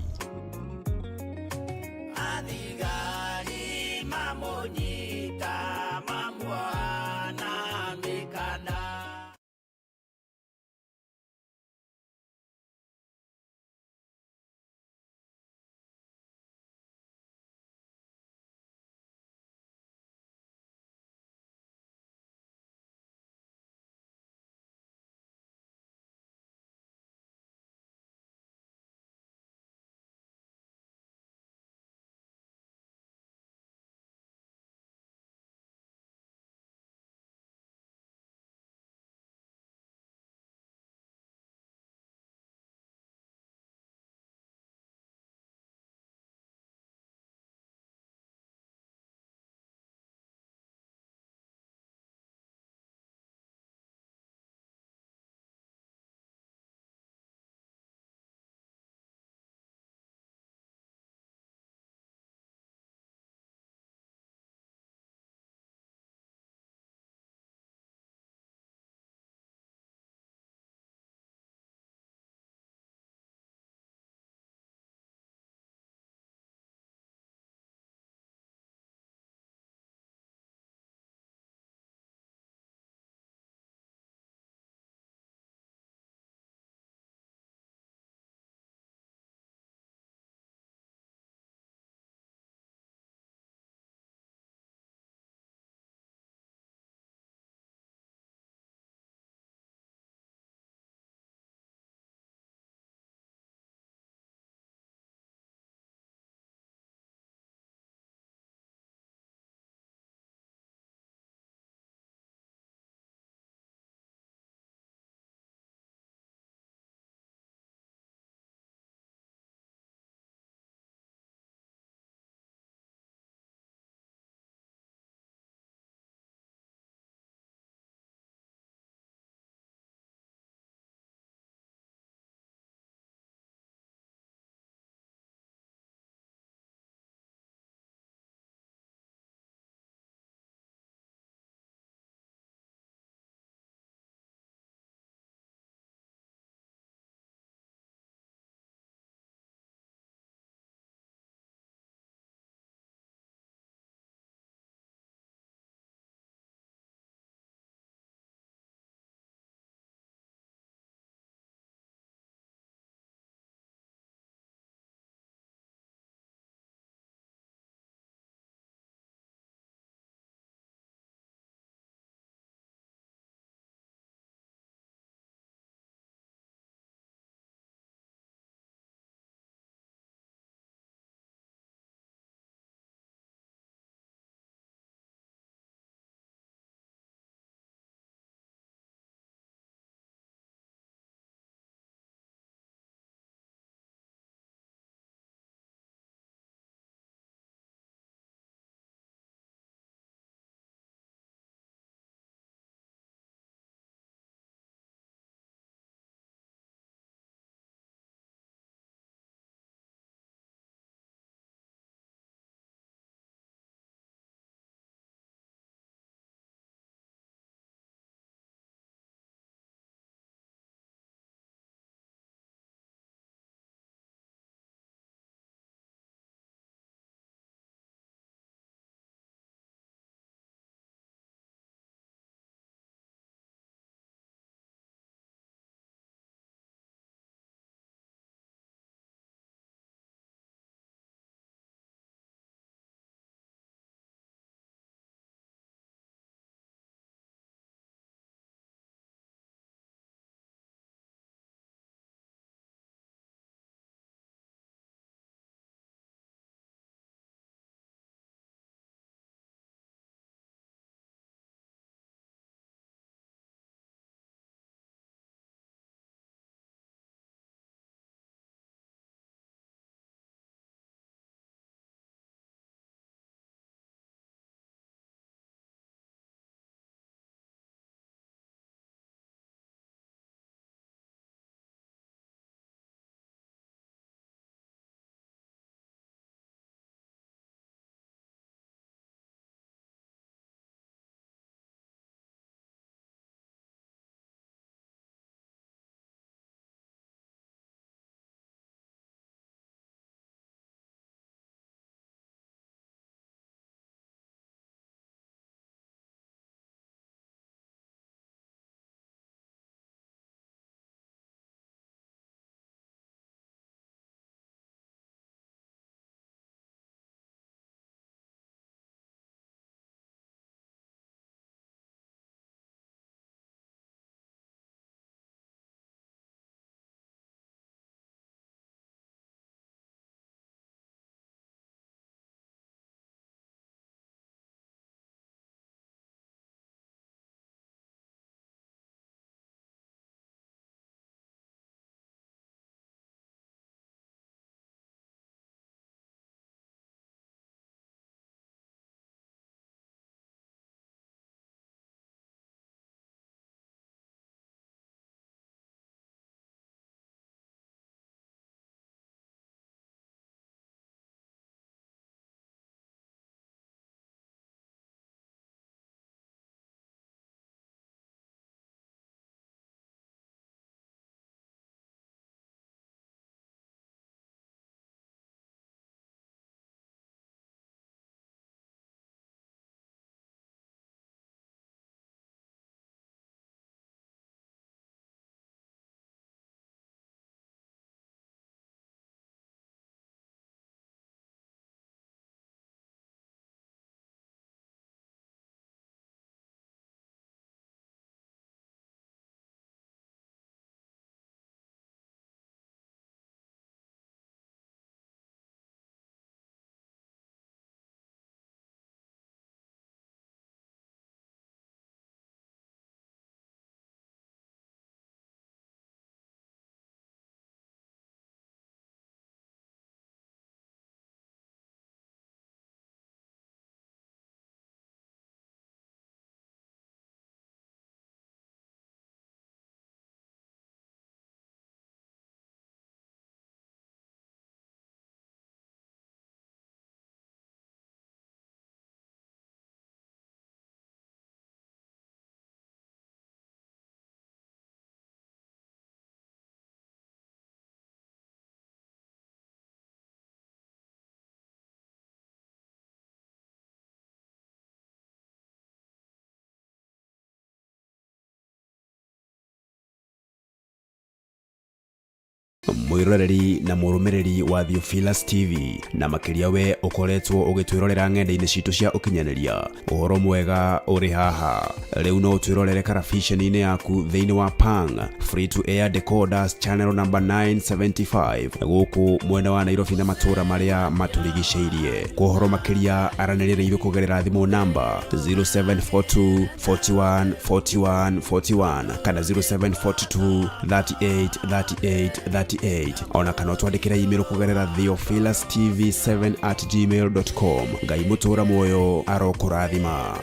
S2: Mwĩroreri na mũrũmĩrĩri wa Theophilus TV, na makĩria we ũkoretwo ũgĩtwĩrorera ng'enda-inĩ citũ cia ũkinyanĩria, ũhoro mwega ũrĩ haha. Rĩu no ũtwĩrorere karabiceni-inĩ yaku thĩinĩ wa Pang Free to Air Decoders channel number 975 gũkũ mwena wa Nairobi na matũũra marĩa matũrigicĩirie. Kwa ũhoro makĩria aranĩria na ithuĩ kũgerera thimũ namba 0742 41 41 41 kana 0742 38 38 38, ona kana ũtwandĩkĩre email kũgerera theophilustv7@gmail.com. Ngai mũtũra muoyo arokũrathima.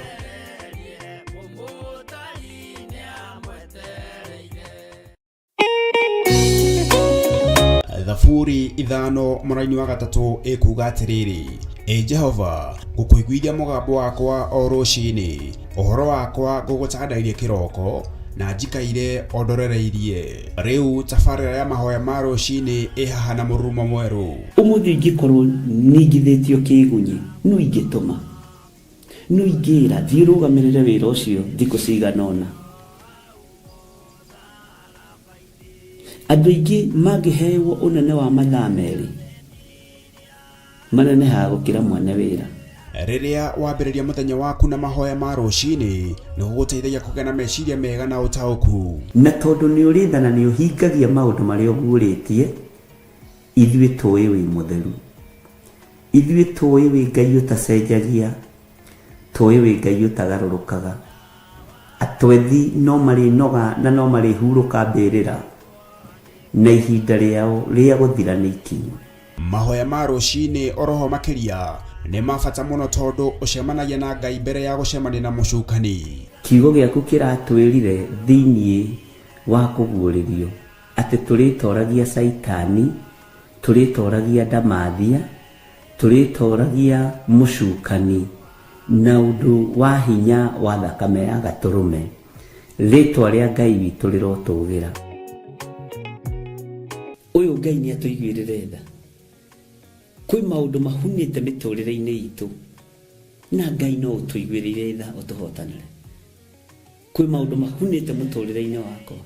S2: Thaburi 5 mũraini wa 3 ĩkuga atĩrĩrĩ, Ĩ Jehova, ngũkũiguithia mũgambo wakwa o rũcinĩ, ũhoro wakwa ngũgũtandairie kĩroko, na njikaire o ndorereirie. Rĩu tabarĩra ya mahoya ma rũcinĩ ĩ haha na mũrurumo mwerũ.
S1: Ũmũthĩ ingĩkorwo ningithĩtio kĩgunyi, no ingĩtũma, no ingĩra thiĩ ũrũgamĩrĩre wĩra ũcio thikũ cigana ũna. Andũ aingĩ mangĩhewo ũnene wa mathaa 2 manenehaga gũkĩra mwene wĩra.
S2: Rĩrĩa wambĩrĩria mũthenya waku na mahoya ma rũcinĩ, nĩ gũgũteithagia kũgĩa na meciria mega na ũtaũku.
S1: Na tondũ nĩ ũrĩ tha na nĩ ũhingagia maũndũ marĩa ũguũrĩtie, ithuĩ tũĩ wĩ mũtheru, ithuĩ tũĩ wĩ Ngai ũtacenjagia, tũĩ wĩ Ngai ũtagarũrũkaga. Atwethi no marĩnoga na no marĩhurũka mbĩrĩra, na ihinda rĩao rĩa gũthira nĩ ikinyu.
S2: Mahoya ma rũcinĩ oroho makĩria nĩ ma bata mũno tondũ ũcemanagia na Ngai mbere ya gũcemania na mũcukani.
S1: Kiugo gĩaku kĩratwĩrire thĩinĩ wa kũguũrĩrio atĩ tũrĩtoragia Caitani, tũrĩtoragia ndamathia, tũrĩtoragia mũcukani na ũndũ wa hinya wa thakame ya gatũrũme. Rĩtwa rĩa Ngai witũ rĩrotũgĩra. Ũyũ Ngai nĩ atũiguĩrĩre tha. Kwĩ maũndũ mahunĩte mĩtũrĩre-inĩ itũ, na Ngai no ũtũiguĩrĩire tha ũtũhotanĩre. Kwĩ maũndũ mahunĩte mũtũrĩre-inĩ wakwa,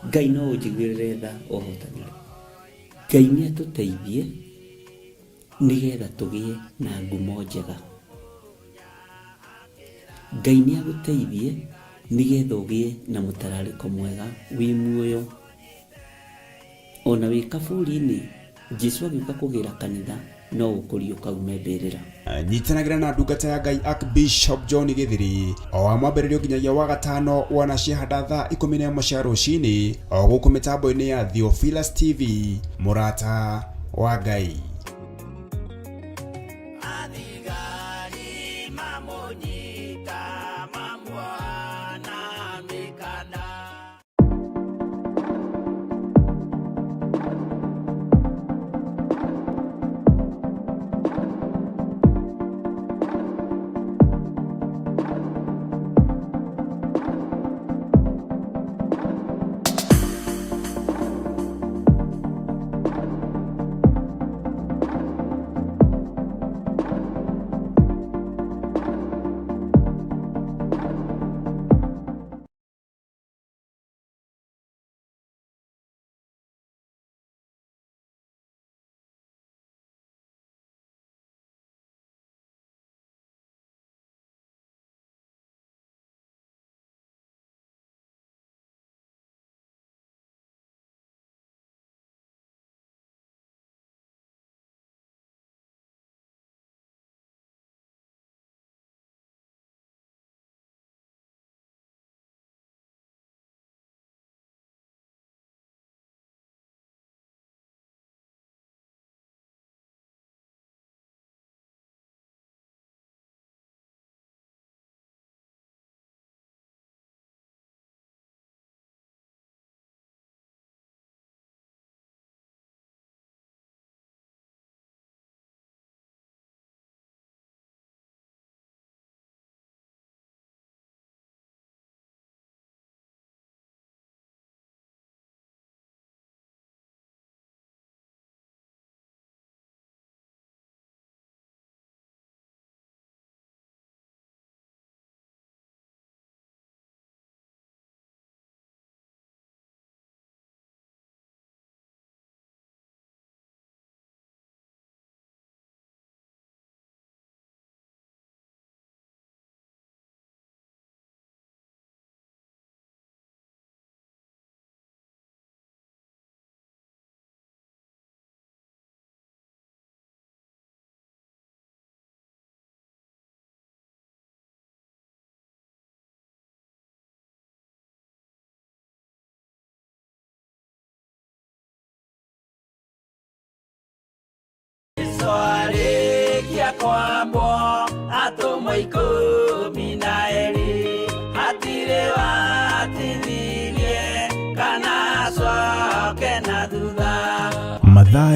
S1: Ngai no ũnjiguĩrĩre tha ũhotanĩre. Ngai nĩ atũteithie nĩgetha tũgĩe na ngumo njega. Ngai nĩ agũteithie nĩgetha ũgĩe na mũtararĩko mwega wĩ muoyo. Ona wĩ kaburi-inĩ, Jesu agĩũka kũgĩra kanitha no ũkũriũka ume mbĩrĩra.
S2: Nyitanagĩra na ndungata ya Ngai Archbishop John Gĩthiri o wa mwambĩrĩrio nginyagia wa gatano wona ciahanda thaa 11 cia rũcinĩ o gũkũ mĩtambo-inĩ ya Theophilus TV, mũrata wa Ngai.
S3: Athigari mamũnyita mamuoha na mĩkanda.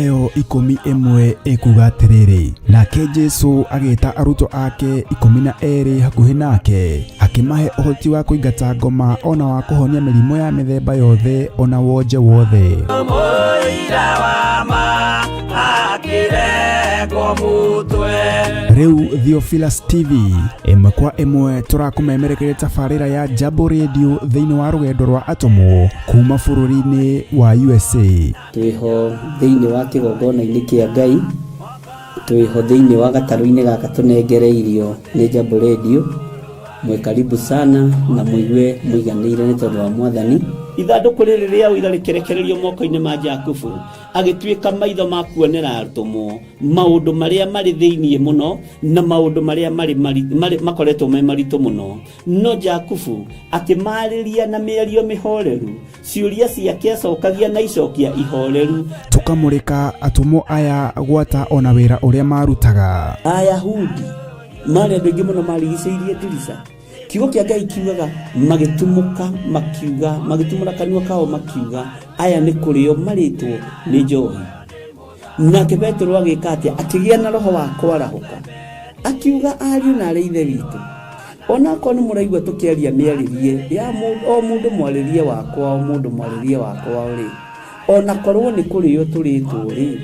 S4: Mathayo ikũmi ĩmwe ĩkuga atĩrĩrĩ, nake Jesu agĩta arutwo ake 12 hakuhĩ nake, akĩmahe ũhoti wa kũingata ngoma ona wa kũhonia mĩrimũ ya mĩthemba yothe ona wonje wothe.
S3: Mũira wa ma akĩrekwo mũtwe.
S4: Rĩu Theophilus TV ĩmwe kwa ĩmwe tũrakũmemerekeria tabarĩra ya Jambo Radio thĩinĩ wa rũgendo rwa atũmwo kuma bũrũri-inĩ wa USA.
S1: Twĩho thĩinĩ wa kĩgongona-inĩ kĩa Ngai, twĩho thĩinĩ wa gatarũ-inĩ gaka tũnengereirio nĩ Jambo Radio. Mwĩ karibu sana na mũigue mũiganĩire nĩ tondũ wa Mwathani. Ithandũkũ rĩrĩ rĩa ũira rĩkĩrekererio moko-inĩ ma Jakubu, agĩtuĩka maitho ma kuonera atũmwo maũndũ marĩa marĩ thĩinĩ mũno na maũndũ marĩa marĩ makoretwo me maritũ mũno. No Jakubu akĩmarĩria na mĩario mĩhoreru, ciũria ciake acokagia na icokia ihoreru.
S4: Tũkamũrĩka atũmwo aya gwata ona wĩra ũrĩa marutaga.
S1: Ayahudi marĩ andũ aingĩ mũno marigicĩirie ndirica. Kiugo kĩa Ngai kiugaga magĩtumũka makiuga, magĩtumũra kanua kao makiuga, aya nĩ kũrĩo marĩtwo nĩ njohi. Nake Petero agĩka atĩa? Akĩgĩa na roho wa kwarahũka, akiuga ariũ na arĩ ithe witũ, onakorwo nĩ mũraigua tũkĩaria mĩarĩrie ya o mũndũ mwarĩrie wakwa, o mũndũ mwarĩrie wakwa rĩ, onakorwo nĩ kũrĩo tũrĩtwo rĩ,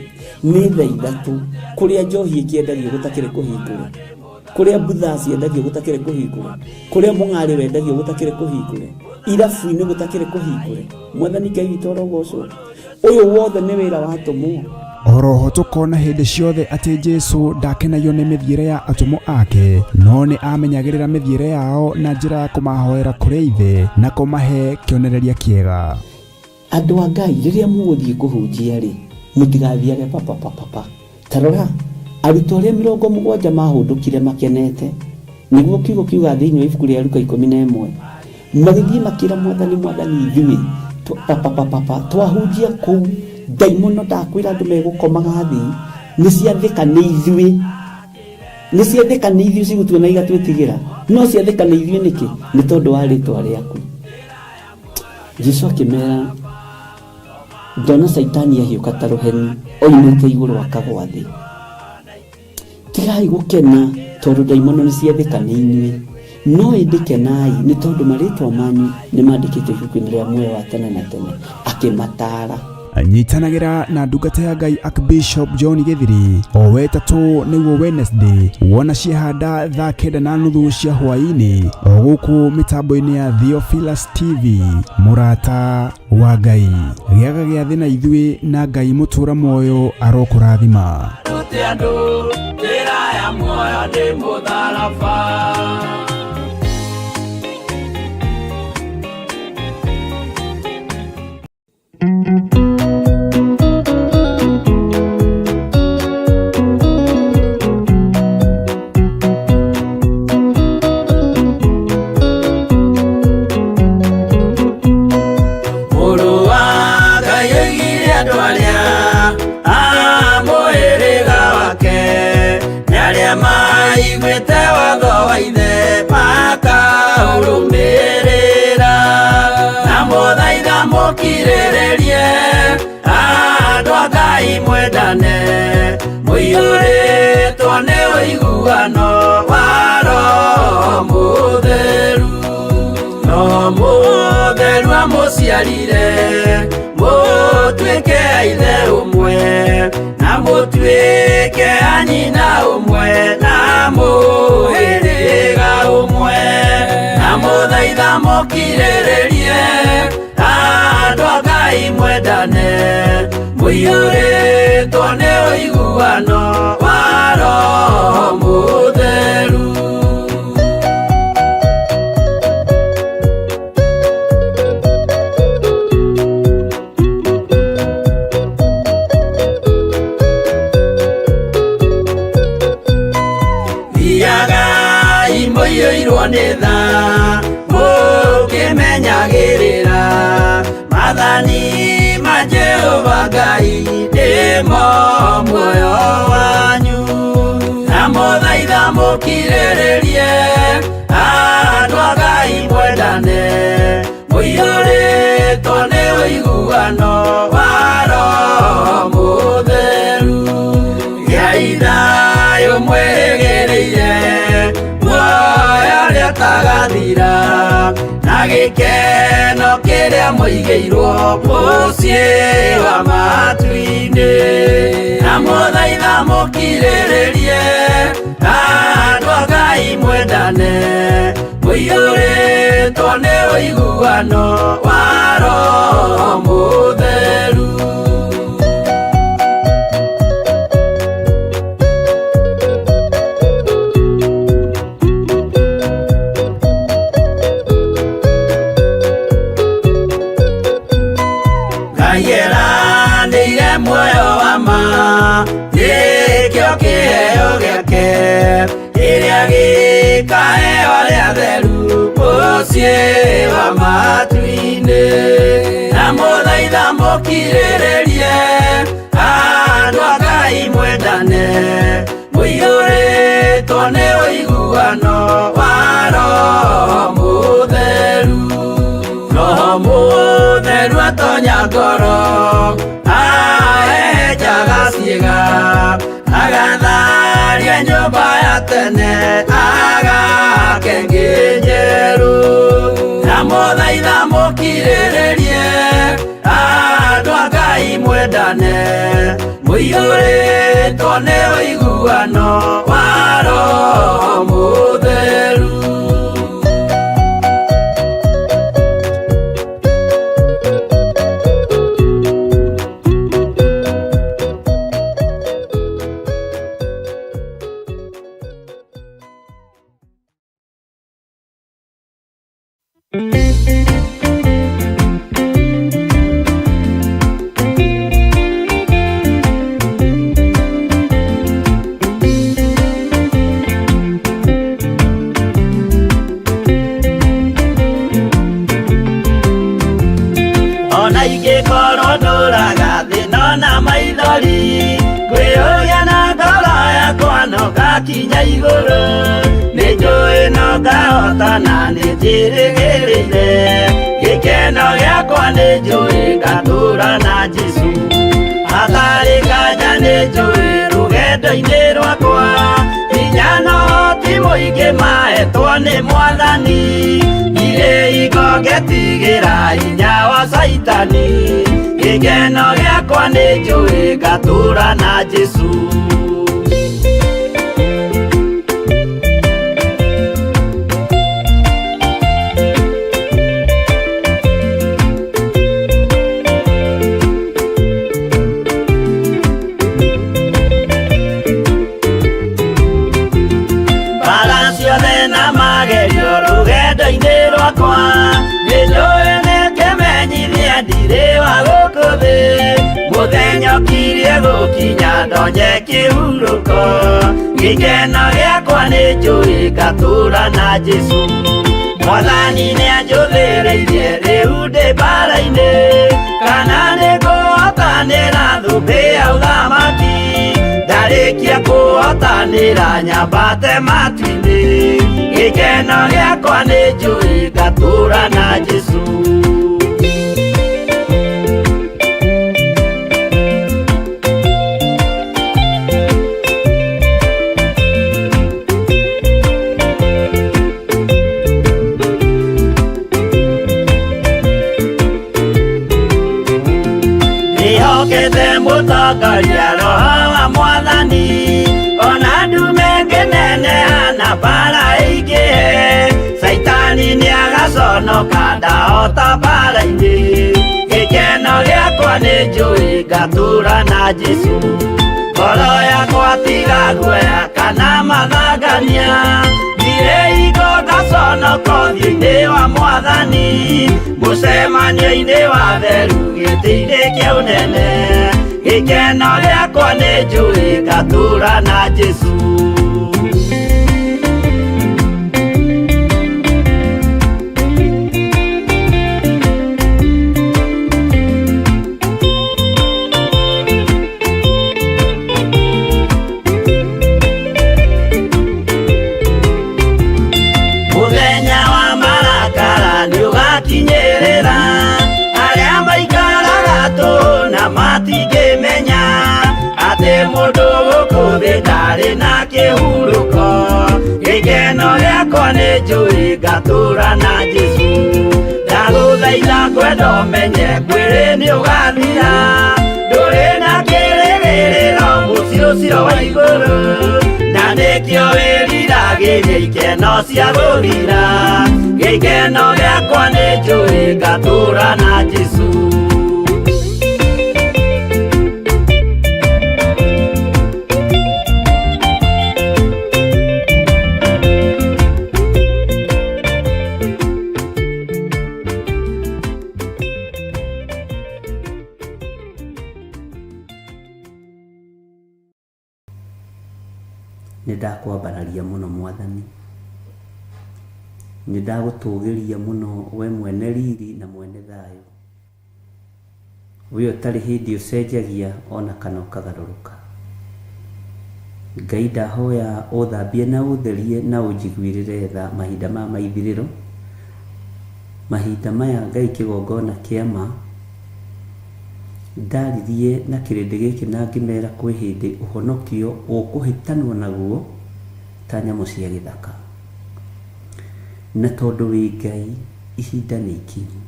S1: nĩ thaa ithatũ kũrĩa njohi ĩkĩendagio gũtakĩrĩ kũhingũre, kũrĩa mbutha ciendagio gũtakĩrĩ kũhingũre, kũrĩa mũng'arĩ wendagio gũtakĩrĩ kũhingũre, irabu-inĩ gũtakĩrĩ kũhingũre. Mwathani Ngai witũ arogocwo. Ũyũ wothe nĩ wĩra wa atũmwo.
S4: Oroho tũkona hĩndĩ ciothe atĩ Jesu ndakenagio nĩ mĩthiĩre ya atũmwo ake, no nĩ amenyagĩrĩra mĩthiĩre yao na njĩra ya kũmahoera kũrĩ ithe na kũmahe kĩonereria kĩega.
S1: Andũ a Ngai, rĩrĩa mũgũthiĩ kũhunjia rĩ, mũtigathiage papapapapa. Ta rora, arutwo arĩa 70 mahũndũkire makenete, nĩguo kiugo kiuga thĩinĩ wa ibuku rĩa Luka 11, magĩthiĩ makĩra Mwathani, Mwathani ithuĩ papapapapa twahunjia kũu, ndaimono ndakwĩra andũ megũkomaga thĩ, nĩ ciathĩka nĩ ithuĩ, nĩ ciathĩka nĩ ithuĩ cigũtuona igatwĩtigĩra, no ciathĩka nĩ ithuĩ nĩkĩ? Nĩ tondũ wa rĩtwa rĩaku. Jesu akĩmera, ndona Caitani ahiũka ta rũheni oimĩte igũrũ akagwa thĩ. Tigai gũkena tondũ ndaimono nĩ ciathĩka nĩ inyuĩ, no ĩndĩ kenai nĩ tondũ marĩtwa manyu nĩ mandĩkĩtwo ibuku-inĩ rĩa muoyo wa tene na tene. Akĩmataara.
S4: Nyitanagĩra na ndungata ya Ngai Archbishop John Gĩthiri o wetatũ nĩguo Wednesday, wona ciehanda thaa 9:30 cia hwaĩ-inĩ o gũkũ mĩtambo-inĩ ya Theophilus TV. Mũrata wa Ngai, gĩaga gĩathĩ na ithuĩ na Ngai mũtũra muoyo arokũrathima.
S3: Rute andũ njĩra ya muoyo nĩ mũtharaba. Mũrũ wa Ngai oigire andũ arĩa a mũhĩrĩga wake, nĩ arĩa maiguĩte watho wa ithe makaũrũmĩrĩra. Na mũthaitha mũkirĩrĩrie, andũ a Ngai mwendane, mũiyũrĩtwo nĩ ũiguano wa Roho Mũtheru. No Mũtheru amũciarire, mũtuĩke a ithe ũmwe, na mũtuĩke a nyina ũmwe, na mũhĩrĩga ũmwe. Na mũthaitha mũkirĩrĩrie, andũ a Ngai mwendane, mũiyũrĩtwo nĩ ũiguano wa Roho Mũtheru. Thiagai mũiyũirwo nĩ tha, mũkĩmenyagĩrĩra maathani ma Jehova Ngai nĩmo muoyo wanyu. Na mũthaitha mũkirĩrĩrie, andũ a Ngai mwendane, mũiyũrĩtwo nĩ ũiguano wa Roho Mũtheru. Gĩkeno kĩrĩa mũigĩirwo mũciĩ wa matu-inĩ. Na mũthaitha mũkirĩrĩrie, andũ a Ngai mwendane, mũiyũrĩtwo nĩ ũiguano wa Roho Mũtheru. Ngai eranĩire muoyo wa ma, nĩkĩo kĩheo gĩake, kĩrĩa gĩkaheo arĩa atheru mũciĩ wa matu-inĩ. Na mũthaitha mũkirĩrĩrie, andũ a Ngai mwendane, mũiyũrĩtwo nĩ ũiguano wa Roho Mũtheru. Roho Mũtheru atonya ngoro, ahehenjaga ciĩga, agatharia nyũmba ya tene, agake ĩngĩ njerũ. Na mũthaitha mũkirĩrĩrie, andũ a Ngai mwendane, mũiyũrĩtwo nĩ ũiguano wa Roho Mũtheru. Ona ingĩkorwo ndũraga thĩna na maithori, ngwĩyũria na ngoro yakwa no ngakinya igũrũ. Nĩ njũĩ no ngahotana, nĩ njĩrĩgĩrĩire gĩkeno gĩakwa, nĩ njũĩ ngatũra na Jesũ. Hatarĩ nganja nĩ njũĩ rũgendo-inĩ rwakwa, hinya no ti mũingĩ mahetwo nĩ Mwathani. Ndirĩ hingo ngetigĩra hinya wa Caitani, gĩkeno gĩakwa nĩ njũĩ ngatũra na Jesũ. Mbara ciothe na magerio rũgendo-inĩ rwakwa, nĩ njũĩ nĩ kĩmenyithia ndirĩ wa gũkũ thĩ. Mũthenya ũkirie gũkinya ndonye kĩhurũko, gĩkeno gĩakwa nĩ njũĩ ngatũra na Jesũ. Mwathani nĩanjũthĩrĩirie rĩu ndĩ mbara-inĩ, kana nĩngũhotanĩra thũmbĩ ya ũthamaki. Ndarĩkia kũhotanĩra nyambate matu-inĩ, gĩkeno gĩakwa nĩ njũĩ ngatũra na Jesũ. Ndĩhokete mũtongoria Roho wa Mwathani, ona ndume ngĩneneha na mbara ĩingĩhe, Caitani nĩagaconoka ndahota mbara-inĩ. Gĩkeno gĩakwa nĩ njũĩ ngatũra na Jesũ. Ngoro yakwa tiga guoya kana mathangania, ndirĩ hingo ngaconoka ũthiũ-inĩ wa Mwathani, mũcemanio-inĩ wa theru gĩtĩ-inĩ kĩa ũnene. Gĩkeno gĩakwa nĩ njũĩ ngatũra na Jesũ. Mũthenya wa marakara nĩũgakinyĩrĩra, arĩa maikaraga tũhũ na matingĩmenya atĩ mũndũ gũkũ thĩ ndarĩ na kĩhurũko. Gĩkeno gĩakwa nĩ njũĩ ngatũra na Jesũ. Ndagũthaitha ngwenda ũmenye mwĩrĩ nĩ ũgathira, ndũrĩ na kĩrĩgĩrĩro mũciĩ ũcio wa igũrũ, na nĩkĩo wĩriragĩria ikeno cia gũthira. Gĩkeno gĩakwa nĩ njũĩ ngatũũra na Jesũ.
S1: Nĩ ndakwambararia mũno Mwathani, nĩ ndagũtũgĩria mũno we mwene riri na mwene thayũ, we ũtarĩ hĩndĩ ũcenjagia ona kana ũkagarũrũka. Ngai ndahoya ũthambie na ũtherie na ũnjiguĩrĩre tha mahinda maya ma ithirĩro, mahinda maya Ngai kĩgongona kĩa ma. Ndaririe na kĩrĩndĩ gĩkĩ na ngĩmera kwĩ hĩndĩ ũhonokio ũkũhĩtanwo naguo ta nyamũ cia gĩthaka. Na tondũ wĩ Ngai, ihinda nĩ ikinyu.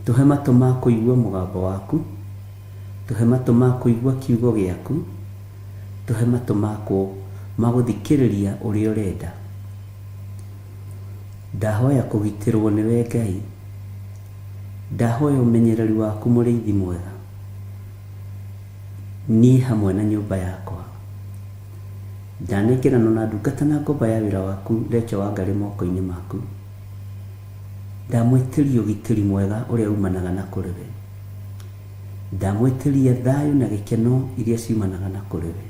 S1: Tũhe matũ ma kũigua mũgambo waku, tũhe matũ ma kũigua kiugo gĩaku, tũhe matũ ma gũthikĩrĩria ũrĩa ũrenda. Ndahoya kũgitĩrwo nĩwe Ngai, ndahoya ũmenyereri waku mũrĩithi mwega, niĩ hamwe na nyũmba yakwa. Ndanengeranwo na ndungata na ngombo ya wĩra waku Rachel Wangari moko-inĩ maku. Ndamwĩtĩria ũgitĩri mwega ũrĩa umanaga na kũrĩ we. Ndamwĩtĩria thayũ na gĩkeno iria ciumanaga na kũrĩ we.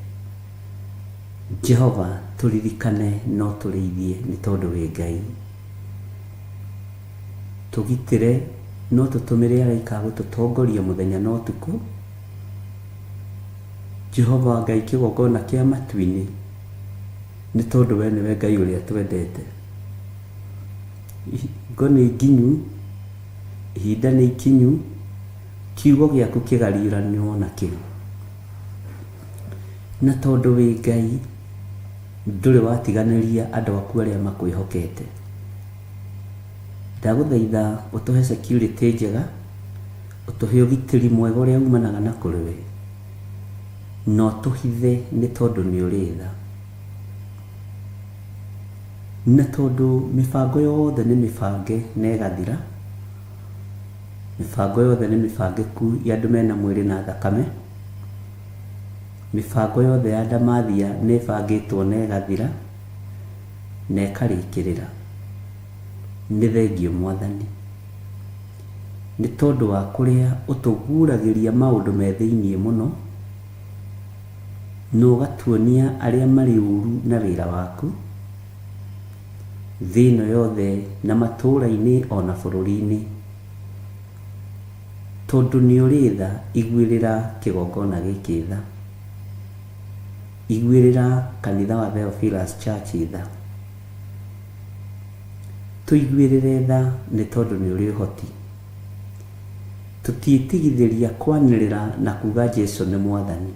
S1: Jehova tũririkane no tũrĩithie nĩ tondũ wĩ Ngai. Tũgitĩre no tũtũmĩre araika a gũtũtongoria mũthenya na ũtukũ. Jehova Ngai kĩgongona kĩa matu-inĩ, nĩ tondũ we nĩwe Ngai ũrĩa twendete. Hingo nĩ nginyu, ihinda nĩ ikinyu, kiugo gĩaku kĩgariũranwo nakĩo. Na tondũ wĩ Ngai, ndũrĩ watiganĩria andũ aku arĩa makwĩhokete. Ndagũthaitha ũtũhe security njega, ũtũhe ũgitĩri mwega ũrĩa umanaga na kũrĩ we, na ũtũhithe nĩ tondũ nĩ ũrĩ tha. Na tondũ mĩbango yothe nĩ mĩbange na ĩgathira, mĩbango yothe nĩ mĩbangĩku ya andũ mena mwĩrĩ na thakame, mĩbango yothe ya ndamathia nĩ ĩbangĩtwo na ĩgathira na ĩkarĩkĩrĩra. Nĩ thengiũ Mwathani, nĩ tondũ wa kũrĩa ũtũguũragĩria maũndũ me thĩiniĩ mũno, na ũgatuonia arĩa marĩ ũru na wĩra waku, thĩ ĩno yothe na matũũra-inĩ ona bũrũri-inĩ. Tondũ nĩ ũrĩ tha, iguĩrĩra kĩgongona gĩkĩ tha. Iguĩrĩra kanitha wa Theophilus Church tha. Tũiguĩrĩre tha nĩ tondũ nĩ ũrĩ ũhoti. Tũtiĩtigithĩria kwanĩrĩra na kuga Jesu nĩ Mwathani.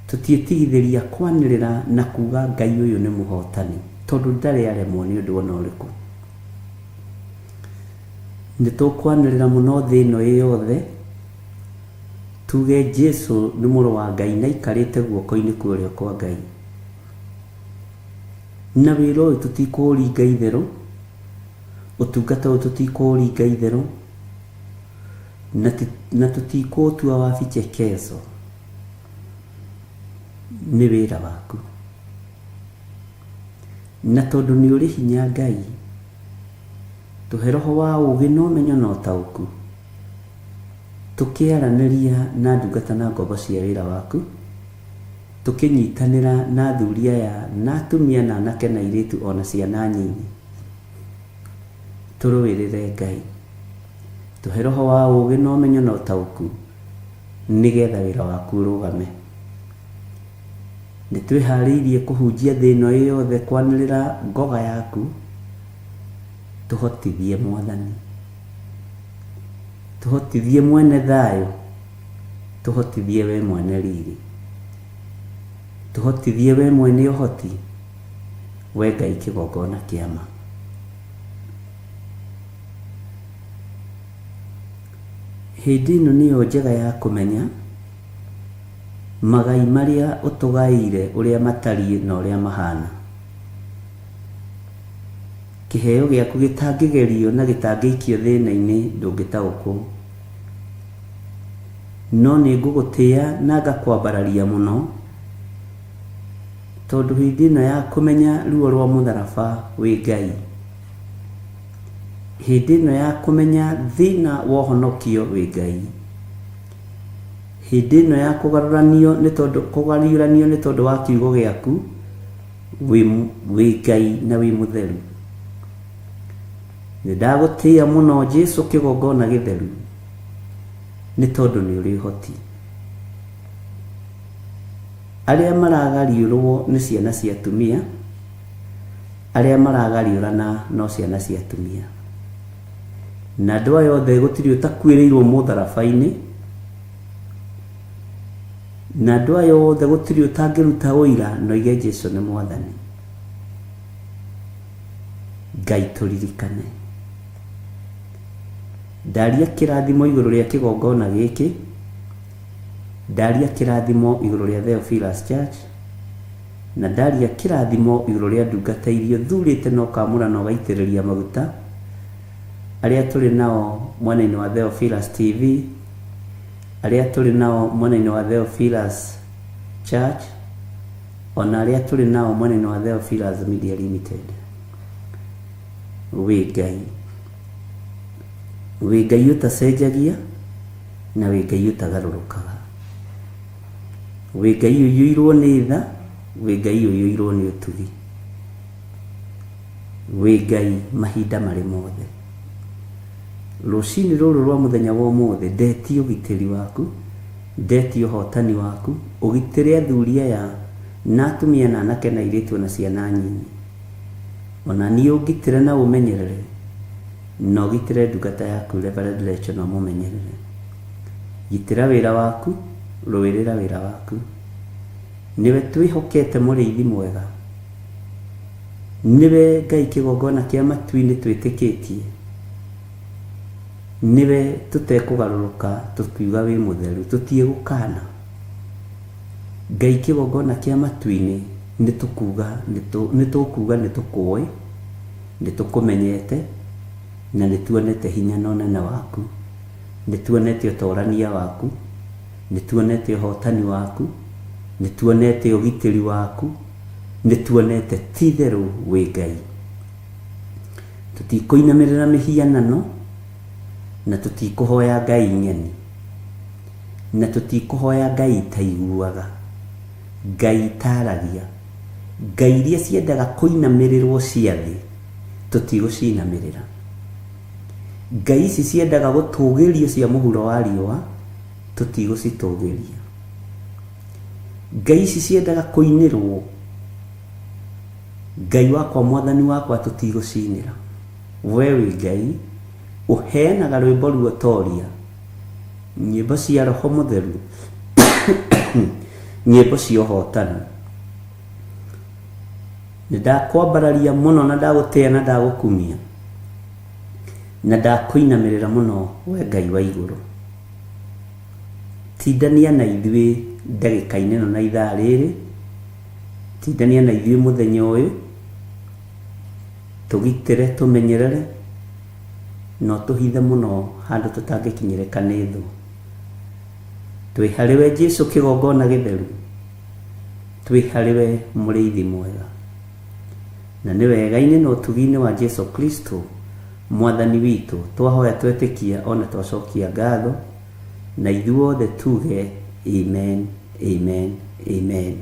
S1: Tũtiĩtigithĩria kwanĩrĩra na kuga Ngai ũyũ nĩ mũhotani, tondũ ndarĩ aremwo nĩ ũndũ ona ũrĩkũ. Nĩ tũkwanĩrĩra mũno thĩ ĩno ĩ yothe, tuge Jesu nĩ mũrũ wa Ngai na aikarĩte guoko-inĩ kwa ũrĩo kwa Ngai. Na wĩra ũyũ tũtikũũringa itherũ, ũtungata ũyũ tũtikũũringa itherũ, na tũtikũũtua wa vichekezo. Nĩ wĩra waku. Na tondũ nĩ ũrĩ hinya Ngai, tũhe roho wa ũũgĩ na ũmenyo na ũtaũku, tũkĩaranĩria na ndungata na ngombo cia wĩra waku, tũkĩnyitanĩra na athuri aya na atumia na anake na airĩtu ona ciana nyinyi. Tũrũĩrĩre Ngai. Tũhe roho wa ũũgĩ na ũmenyo na ũtaũku, nĩgetha wĩra waku ũrũgame. Nĩ twĩharĩirie kũhunjia thĩ ĩno ĩ yothe kwanĩrĩra ngoga yaku, tũhotithie Mwathani. Tũhotithie mwene thayũ, tũhotithie we mwene riri. Tũhotithie we mwene ũhoti, we Ngai kĩgongona kĩa ma. Hĩndĩ ĩno nĩyo njega ya kũmenya magai marĩa ũtũgaĩire ũrĩa matariĩ na ũrĩa mahana. Kĩheo gĩaku gĩtangĩgerio na gĩtangĩikio thĩna-inĩ ndũngĩtaũkwo. No nĩ ngũgũtĩa na ngakwambararia mũno, tondũ hĩndĩ ĩno ya kũmenya ruo rwa mũtharaba wĩ Ngai. Hĩndĩ ĩno ya kũmenya thĩna wa ũhonokio wĩ Ngai. Hĩndĩ ĩno ya kũgarũranio nĩ tondũ kũgariũranio nĩ tondũ wa kiugo gĩaku wĩ wĩ Ngai na wĩ mũtheru. Nĩ ndagũtĩĩa mũno Jesu kĩgongona gĩtheru nĩ tondũ nĩ ũrĩ ũhoti. Arĩa maragariũrwo nĩ ciana cia atumia, arĩa maragariũrana no ciana cia atumia. Na andũ aya othe gũtirĩ ũtakuĩrĩirwo mũtharaba-inĩ, na andũ aya othe gũtirĩ ũtangĩruta ũira na oige Jesu nĩ Mwathani. Ngai tũririkane. Ndaria kĩrathimo igũrũ rĩa kĩgongona gĩkĩ, ndaria kĩrathimo igũrũ rĩa Theophilus Church, na ndaria kĩrathimo igũrũ rĩa ndungata iria ũthurĩte na ũkamũra na ũgaitĩrĩria maguta, arĩa tũrĩ nao mwena-inĩ wa Theophilus TV, arĩa tũrĩ nao mwena-inĩ wa Theophilus Church, ona arĩa tũrĩ nao mwena-inĩ wa Theophilus Media Limited. Wĩ Ngai. Wĩ Ngai ũtacenjagia na wĩ Ngai ũtagarũrũkaga. Wĩ Ngai ũiyũirwo nĩ tha, wĩ Ngai ũiyũirwo nĩ ũtugi. Wĩ Ngai mahinda marĩ mothe. Rũcinĩ rũrũ rwa mũthenya wa ũmũthĩ ndetia ũgitĩri waku, ndetia ũhotani waku, ũgitĩre athuri aya na atumia na anake na airĩtu ona ciana nyinyi. Ona niĩ ũngitĩre na ũmenyerere, na ũgitĩre ndungata yaku Reverend Rachel na ũmũmenyerere. Gitĩra wĩra waku, rũĩrĩra wĩra waku. Nĩwe twĩhokete mũrĩithi mwega. Nĩwe Ngai kĩgongona kĩa matu-inĩ twĩtĩkĩtie. Nĩwe tũtekũgarũrũka tũkiuga wĩ mũtheru, tũtiĩgũkana. Ngai kĩgongona kĩa matu-inĩ nĩtũkuga nĩtũkuga nĩtũkũĩ, nĩtũkũmenyete, na nĩtuonete hinya na ũnene waku. Nĩtuonete ũtorania waku, nĩtuonete ũhotani waku, nĩtuonete ũgitĩri waku, nĩtuonete ti-itherũ wĩ Ngai. Tũtikũinamĩrĩra mĩhianano, na tũtikũhoya ngai ng'eni, na tũtikũhoya ngai itaiguaga, ngai itaragia, ngai iria ciendaga kũinamĩrĩrwo cia thĩ, tũtigũcinamĩrĩra. Ngai ici ciendaga gũtũgĩrio cia mũhuro wa riũa, tũtigũcitũgĩria. Ngai ici ciendaga kũinĩrwo, Ngai wakwa mwathani wakwa tũtigũcinĩra. We wĩ Ngai ũheanaga rwĩmbo ruotoria, nyĩmbo cia roho mũtheru, nyĩmbo cia ũhotani. Nĩ ndakwambararia mũno na ndagũtĩa na ndagũkumia na ndakũinamĩrĩra mũno we Ngai wa igũrũ. Tindania na ithuĩ ndagĩka-inĩ ĩno na ithaa rĩrĩ, tindania na ithuĩ mũthenya ũyũ, tũgitĩre, tũmenyerere, na ũtũhithe mũno handũ tũtangĩkinyĩrĩka nĩ thũ. Twĩ harĩwe Jesu kĩgongona gĩtheru, twĩ harĩwe mũrĩithi mwega. Na nĩ wega-inĩ na ũtugi-inĩ wa Jesu Kristo Mwathani witũ, twahoya twetĩkia ona twacokia ngatho, na ithuothe tuge amen, amen, amen.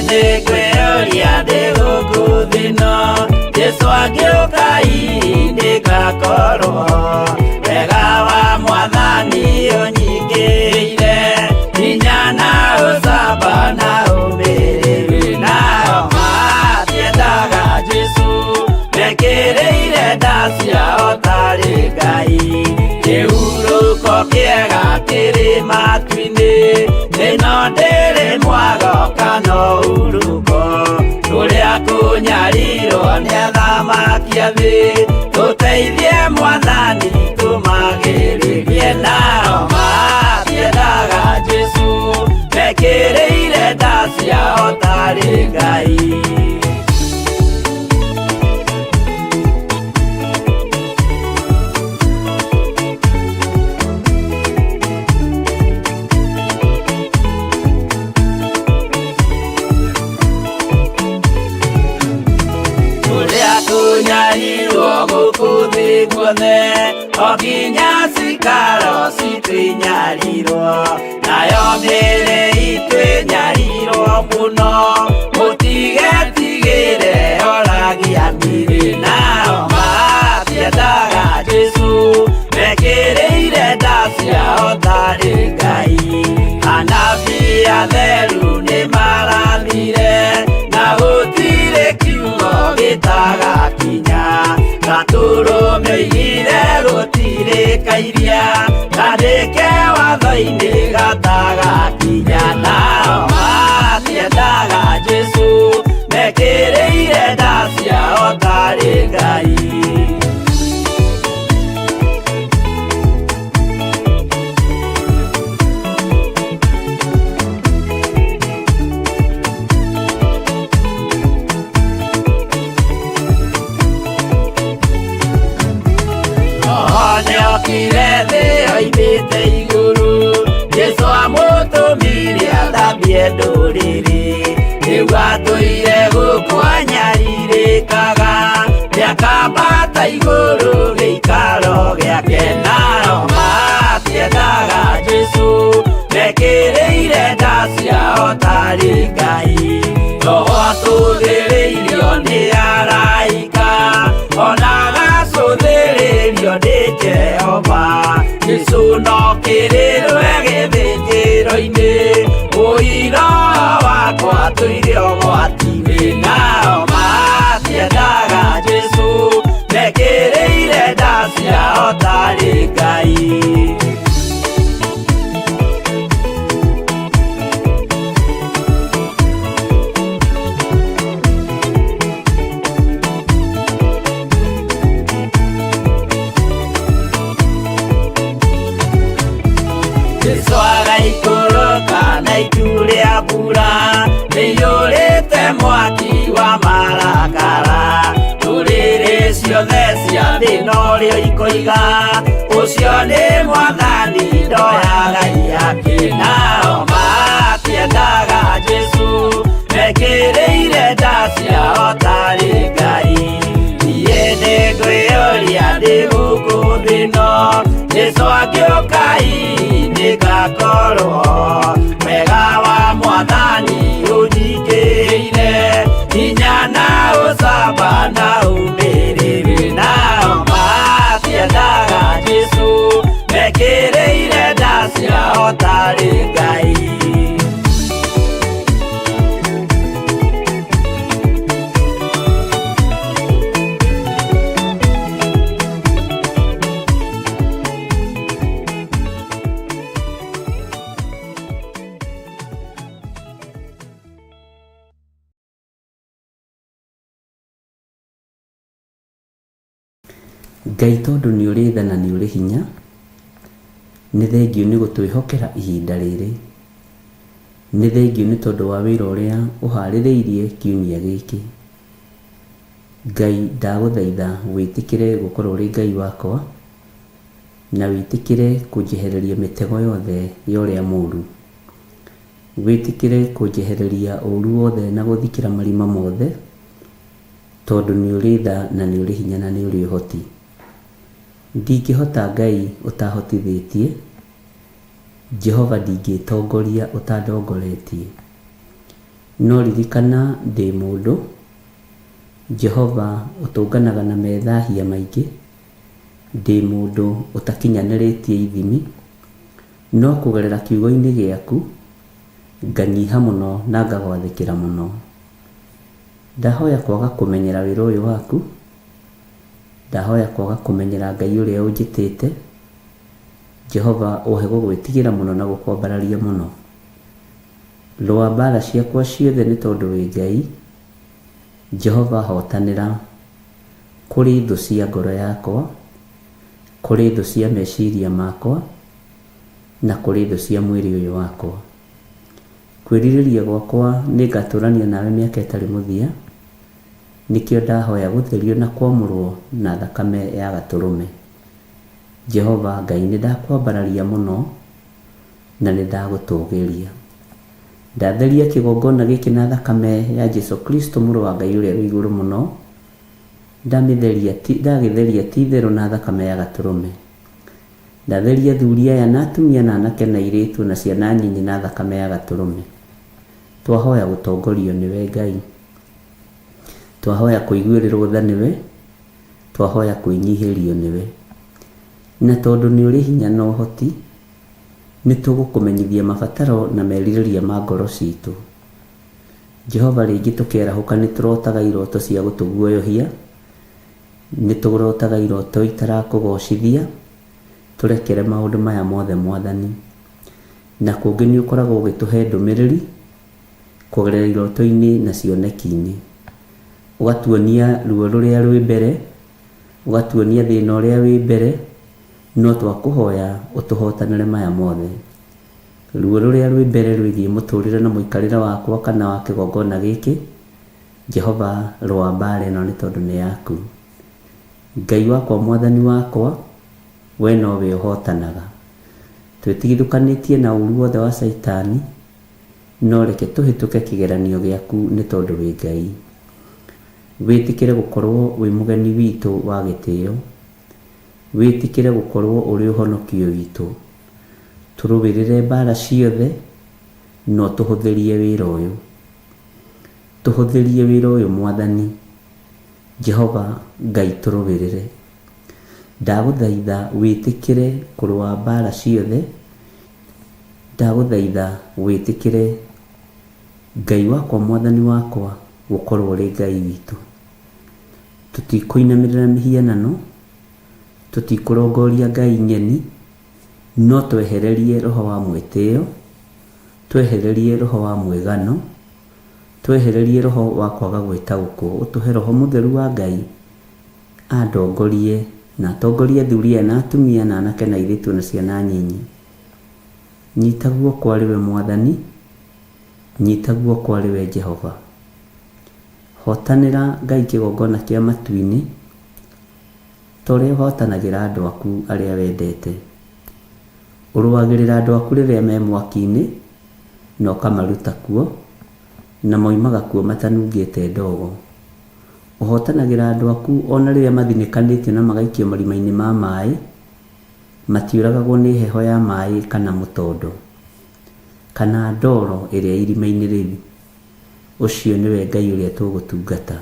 S3: Nĩngwĩyũria ndĩ gũkũ thĩ ĩno, Jesũ angĩũka hihi nĩngakorwo. Wega wa Mwathani ũnyingĩrĩire, hinya na ũcamba na ũmĩrĩru. Nao matiendaga Jesũ, mekĩrĩire nda ciao tarĩ Ngai. Kĩhurũko kĩega kĩrĩ matu-inĩ, ĩno ndĩrĩ mwago kana ũhurũko. Kũrĩa kũnyarirwo nĩ athamaki a thĩ, tũteithie Mwathani tũmagĩrĩrie. Nao matiendaga Jesũ, mekĩrĩire nda ciao tarĩ Ngai. Kũrĩa kũnyarirwo gũkũ thĩ guothe, o nginya cikaro citũ inyarirwo, nayo mĩĩrĩ itũ ĩnyarirwo mũno, mũtigetigĩre oragia mĩĩrĩ. Nao matiendaga Jesũ, mekĩrĩire nda ciao tarĩ Ngai. Anabii atheru nĩmarathire, na gũtirĩ kiugo gĩtagakinya. Gatũrũme oigire gũtirĩ kairia, kandĩke watho-inĩ gatagakinya. Nao matiendaga Jesũ, mekĩrĩire nda ciao tarĩ Ngai. Roho nĩokire thĩ oimĩte igũrũ, Jesũ amũtũmire athambie ndũrĩrĩ. Rĩu atũire gũkũ anyarirĩkaga, nĩakambata igũrũ gĩikaro gĩake. Nao matiendaga Jesũ, mekĩrĩire nda ciao tarĩ Ngai. Roho atũthĩrĩirio nĩ araika, ona agacũthĩrĩrio nĩ Jehova. Jesũ no kĩrĩrwe gĩthĩnjĩro-inĩ, ũira wakwa tũire ũgwati-inĩ. Nao matiendaga Jesũ, mekĩrĩire nda ciao tarĩ Ngai. Jesũ agaikũrũka na itu rĩa mbura, rĩiyũrĩte mwaki wa marakara. Ndũrĩrĩ ciothe cia thĩ norĩo ikoiga, ũcio nĩ Mwathani ndoyaga ihaki. Nao matiendaga Jesũ, mekĩrĩire nda ciao tarĩ Ngai. Niĩ nĩngwĩyũria ndĩ gũkũ thĩ ĩno, Jesũ angĩũka hihi nĩngakorwo. Wega wa Mwathani ũnyingĩrĩire, hinya na ũcamba na ũmĩrĩru. Nao matiendaga Jesũ, mekĩrĩire nda ciao tarĩ Ngai.
S1: Ngai tondũ nĩ ũrĩ tha na nĩ ũrĩ hinya, nĩ thengiũ nĩ gũtwĩhokera ihinda rĩrĩ. Nĩ thengiũ nĩ tondũ wa wĩra ũrĩa ũharĩrĩirie kiumia gĩkĩ. Ngai ndagũthaitha wĩtĩkĩre gũkorwo ũrĩ Ngai wakwa, na wĩtĩkĩre kũnjehereria mĩtego yothe ya ũrĩa mũru. Wĩtĩkĩre kũnjehereria ũũru wothe na gũthikĩra marima mothe, tondũ nĩ ũrĩ tha na nĩ ũrĩ hinya na nĩ ũrĩ ũhoti. Ndingĩhota Ngai ũtahotithĩtie, Jehova ndingĩtongoria ũtandongoretie. No ririkana ndĩ mũndũ, Jehova ũtũnganaga na methahia maingĩ, ndĩ mũndũ ũtakinyanĩrĩtie ithimi, no kũgerera kiugo-inĩ gĩaku, nganyiha mũno na ngagwathĩkĩra mũno. Ndahoya kwaga kũmenyera wĩra ũyũ waku, ndahoya kwaga kũmenyera Ngai ũrĩa ũnjĩtĩte, Jehova ũhe gũgwĩtigĩra mũno na gũkwambararia mũno. Rũa mbaara ciakwa ciothe nĩ tondũ wĩ Ngai, Jehova hotanĩra kũrĩ thũ cia ngoro yakwa, kũrĩ thũ cia meciria makwa, na kũrĩ thũ cia mwĩrĩ ũyũ wakwa. Kwĩrirĩria gwakwa nĩ ngatũrania nawe mĩaka ĩtarĩ mũthia, nĩkĩo ndahoya gũtherio na kwamũrwo na thakame ya Gatũrũme. Jehova Ngai nĩ ndakwambararia mũno na nĩ ndagũtũgĩria. Ndatheria kĩgongona gĩkĩ na thakame ya Jesu Kristo mũrũ wa Ngai ũrĩa wĩ igũrũ mũno, ndamĩtheria ndagĩtheria ti itherũ na thakame ya Gatũrũme. Ndatheria athuri aya na atumia na anake na airĩtu na ciana nyinyi na thakame ya Gatũrũme. Twahoya gũtongorio nĩwe Ngai. Twahoya kũiguĩrĩrwo tha nĩwe. Twahoya kwĩnyihĩrio nĩwe. Na tondũ nĩ ũrĩ hinya na ũhoti, nĩ tũgũkũmenyithia mabataro na merirĩria ma ngoro citũ. Jehova rĩngĩ tũkĩarahũka nĩ tũrotaga iroto cia gũtũguoyohia, nĩ tũrotaga iroto itarakũgocithia, tũrekere maũndũ maya mothe Mwathani. Na kũngĩ nĩ ũkoragwo ũgĩtũhe ndũmĩrĩri kũgerera iroto-inĩ na cioneki-inĩ. Ũgatuonia ruo rũrĩa rwĩ mbere, ũgatuonia thĩna ũrĩa wĩ mbere, no twakũhoya ũtũhotanĩre maya mothe. Ruo rũrĩa rwĩ mbere rwĩgiĩ mũtũrĩre na mũikarĩre wakwa kana wa kĩgongona gĩkĩ, Jehova rũa mbaara ĩno nĩ tondũ nĩ yaku. Ngai wakwa Mwathani wakwa, we nowe ũhotanaga. Twĩtigithũkanĩtie na ũru wothe wa Caitani, no reke tũhĩtũke kĩgeranio gĩaku nĩ tondũ wĩ Ngai. Wĩtĩkĩre gũkorwo wĩ mũgeni witũ wa gĩtĩo. Wĩtĩkĩre gũkorwo ũrĩ ũhonokio witũ. Tũrũĩrĩre mbaara ciothe na ũtũhũthĩrie wĩra ũyũ. Tũhũthĩrie wĩra ũyũ Mwathani. Jehova Ngai tũrũĩrĩre. Ndagũthaitha wĩtĩkĩre kũrũa mbaara ciothe. Ndagũthaitha wĩtĩkĩre Ngai wakwa Mwathani wakwa gũkorwo ũrĩ Ngai witũ. Tũtikũinamĩrĩra mĩhianano, tũtikũrongoria ngai ng'eni, no twehererie roho wa mwĩtĩo, twehererie roho wa mwĩgano, twehererie roho wa kwaga gwĩtaũkwo, ũtũhe roho mũtheru wa Ngai andongorie na atongorie athuri aya na atumia na anake na airĩtu na ciana nyinyi. Nyita guoko arĩ we Mwathani, nyita guoko arĩ we Jehova. Hotanĩra Ngai kĩgongona kĩa matu-inĩ, ta ũrĩa ũhotanagĩra andũ aku arĩa wendete. Ũrũagĩrĩra andũ aku rĩrĩa me mwaki-inĩ, na ũkamaruta kuo, na moimaga kuo matanungĩte ndogo. Ũhotanagĩra andũ aku o na rĩrĩa mathinĩkanĩtio na magaikio marima-inĩ ma maĩ, matiũragagwo nĩ heho ya maĩ kana mũtondo, kana ndoro ĩrĩa irima-inĩ rĩu. Ũcio nĩwe Ngai ũrĩa tũgũtungata.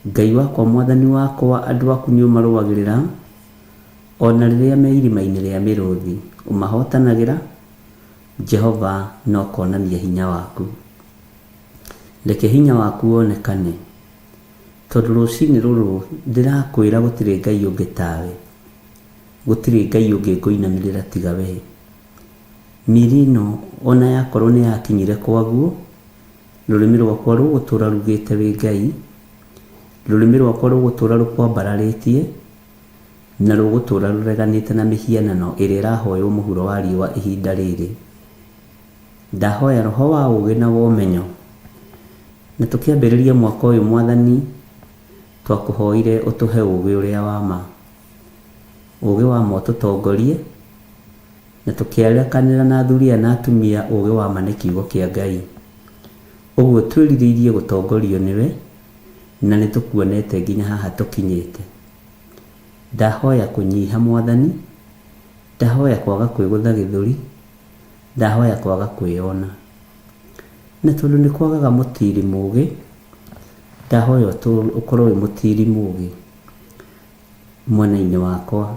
S1: Ngai wakwa Mwathani wakwa, andũ aku nĩ ũmarũagĩrĩra, o na rĩrĩa me irima-inĩ rĩa mĩrũthi, ũmahotanagĩra, Jehova, na ũkonania hinya waku. Reke hinya waku wonekane, tondũ rũcinĩ rũrũ ndĩrakwĩra gũtirĩ Ngai ũngĩ tawe, gũtirĩ Ngai ũngĩ ngũinamĩrĩra tiga we. Mĩĩrĩ ĩno o na yakorwo nĩ yakinyire kwaguo, rũrĩmĩ rwakwa rũgũtũũra rugĩte wĩ Ngai, rũrĩmĩ rwakwa rũgũtũũra rũkwambararĩtie, na rũgũtũũra rũreganĩte na mĩhianano ĩrĩa ĩrahoywo mũhuro wa riũa ihinda rĩrĩ. Ndahoya roho wa ũũgĩ na wa ũmenyo. Na tũkĩambĩrĩria mwaka ũyũ Mwathani, twakũhoire ũtũhe ũũgĩ ũrĩa wa ma. Ũũgĩ wa ma ũtũtongorie. Na tũkĩakanĩra na athuri aya na atumia ũũgĩ wa ma nĩ kiugo kĩa Ngai. Ũguo twĩrirĩirie gũtongorio nĩwe, na nĩ tũkuonete nginya haha tũkinyĩte. Ndahoya kũnyiha Mwathani, ndahoya kwaga kwĩgũtha gĩthũri, ndahoya kwaga kwĩyona. Na tondũ nĩ kwagaga mũtiiri mũũgĩ, ndahoya ũkorwo wĩ mũtiiri mũũgĩ mwena-inĩ wakwa.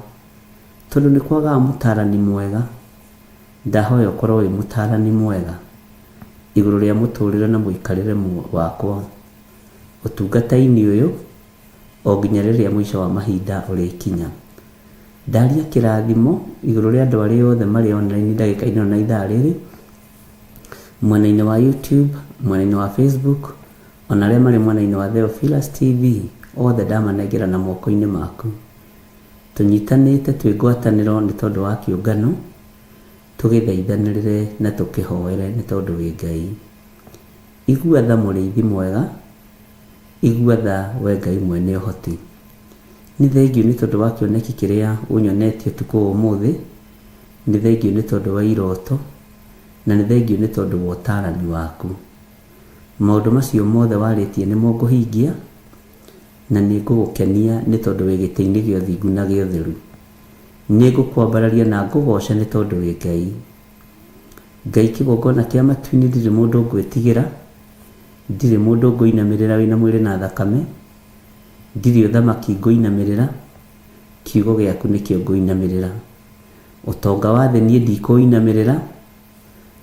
S1: Tondũ nĩ kwagaga mũtaarani mwega, ndahoya ũkorwo wĩ mũtaarani mwega igũrũ rĩa mũtũrĩre na mũikarĩre wakwa ũtungata-inĩ ũyũ o nginya rĩrĩa mũico wa mahinda ũrĩkinya. Ndaria kĩrathimo igũrũ rĩa andũ arĩa othe marĩ online ndagĩka-inĩ ĩno na ithaa rĩrĩ, mwena-inĩ wa YouTube, mwena-inĩ wa Facebook, ona arĩa marĩ mwena-inĩ wa Theophilus TV, othe ndamanengera na moko-inĩ maku. Tũnyitanĩte twĩ ngwatanĩro nĩ tondũ wa kĩũngano, tũgĩthaithanĩrĩre na tũkĩhoere nĩ tondũ wĩ Ngai. Igua tha mũrĩithi mwega, igua tha we Ngai mwene ũhoti. Nĩ thengiũ nĩ tondũ wa kĩoneki kĩrĩa ũnyonetie ũtukũ wa ũmũthĩ, nĩ thengiũ nĩ tondũ wa iroto, na nĩ thengiũ nĩ tondũ wa ũtaarani waku. Maũndũ macio mothe warĩtie nĩmo ngũhingia, na nĩ ngũgũkenia nĩ tondũ wĩ gĩtĩ-inĩ gĩa ũthingu na gĩa ũtheru. Nĩ ngũkwambararia na ngũgooce nĩ tondũ wĩ Ngai. Ngai kĩgongona kĩa matu-inĩ ndirĩ mũndũ ngwĩtigĩra, ndirĩ mũndũ ngũinamĩrĩra wĩna mwĩrĩ na thakame, ndirĩ ũthamaki ngũinamĩrĩra, kiugo gĩaku nĩkĩo ngũinamĩrĩra. Ũtonga wa thĩ niĩ ndikũinamĩrĩra,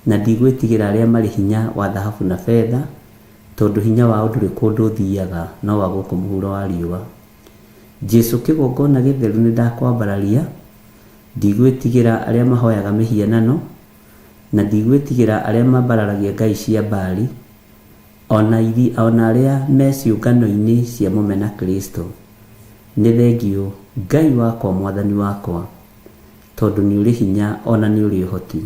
S1: na ndigwĩtigĩra arĩa marĩ hinya wa thahabu na betha, tondũ hinya wao ndũrĩ kũndũ ũthiaga no wa gũkũ mũhuro wa riũa. Jesu kĩgongona gĩtheru nĩndakwambararia, ndigwĩtigĩra arĩa mahoyaga mĩhianano, na ndigwĩtigĩra arĩa mambararagia ngai cia Baali, o na arĩa me ciũngano-inĩ cia mũmena Kristo. Nĩ thengiũ Ngai wakwa Mwathani wakwa, tondũ nĩ ũrĩ hinya o na nĩ ũrĩ ũhoti.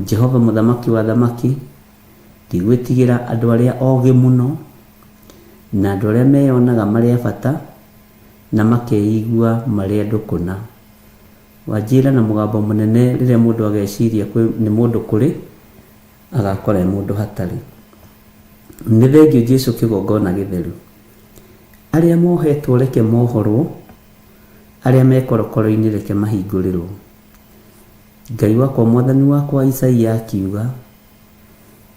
S1: Jehova Mũthamaki wa athamaki, ndigwĩtigĩra andũ arĩa ogĩ mũno, na andũ arĩa meyonaga marĩ a bata, na makeigua marĩ andũ kũna. Wanjĩra na mũgambo mũnene rĩrĩa mũndũ ageciria nĩ mũndũ kũrĩ, agakora e mũndũ hatarĩ. Nĩ thengiũ Jesu kĩgongona gĩtheru. Arĩa mohetwo reke mohorwo, arĩa me korokoro-inĩ reke mahingũrĩrwo. Ngai wakwa Mwathani wakwa Isaia akiuga,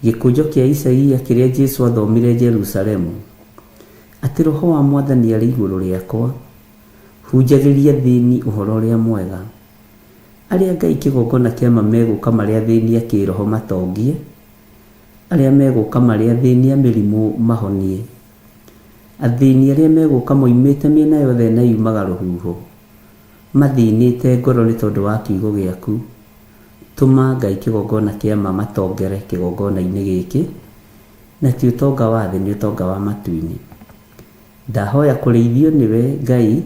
S1: gĩkũnjo kĩa Isaia kĩrĩa Jesu athomire Jerusalemu, atĩ Roho wa Mwathani arĩ igũrũ rĩakwa, hunjagĩria athĩni ũhoro ũrĩa mwega. Arĩa Ngai kĩgongona kĩa ma megũka marĩ athĩni a kĩroho matongie, arĩa megũka marĩ athĩni a mĩrimũ mahonie. Athĩni arĩa megũka moimĩte mĩena yothe na yumaga rũhuho, mathĩnĩte ngoro nĩ tondũ wa kiugo gĩaku. Tũma Ngai kĩgongona kĩa ma matongere kĩgongona-inĩ gĩkĩ, na ti ũtonga wa thĩ nĩ ũtonga wa matu-inĩ. Ndahoya kũrĩithio nĩwe Ngai,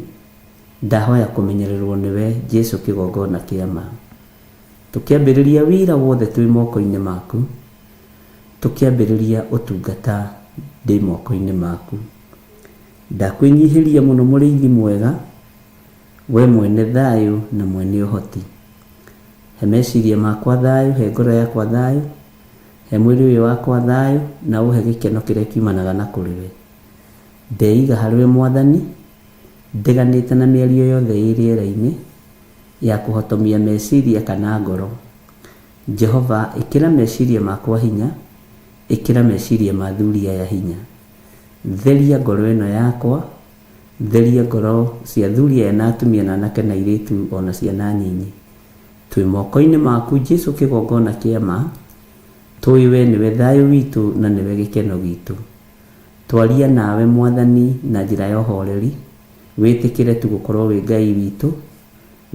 S1: ndahoya kũmenyererwo nĩwe Jesu kĩgongona kĩa ma. Tũkĩambĩrĩria wĩra wothe twĩ moko-inĩ maku, tũkĩambĩrĩria ũtungata ndĩ moko-inĩ maku. Ndakwĩnyihĩria mũno mũrĩithi mwega, we mwene thayũ na mwene ũhoti. He meciria makwa thayũ, he ngoro yakwa thayũ, he mwĩrĩ ũyũ wakwa thayũ, na ũhe gĩkeno kĩrĩa kiumanaga na kũrĩ we. Ndeiga harĩ we Mwathani, ndeganĩte na mĩario yothe ĩ rĩera-inĩ ya kũhotomia meciria kana ngoro. Jehova, ĩkĩra meciria makwa hinya, ĩkĩra meciria ma athuri aya hinya. Theria ngoro ĩno yakwa, theria ngoro cia athuri aya na atumia na anake na airĩtu o na ciana nyinyi. Twĩ moko-inĩ maku Jesu kĩgongona kĩa ma, tũĩ we nĩwe thayũ witũ na nĩwe gĩkeno gitũ. Twaria nawe Mwathani na njĩra ya ũhoreri, wĩtĩkĩre tu gũkorwo wĩ Ngai witũ,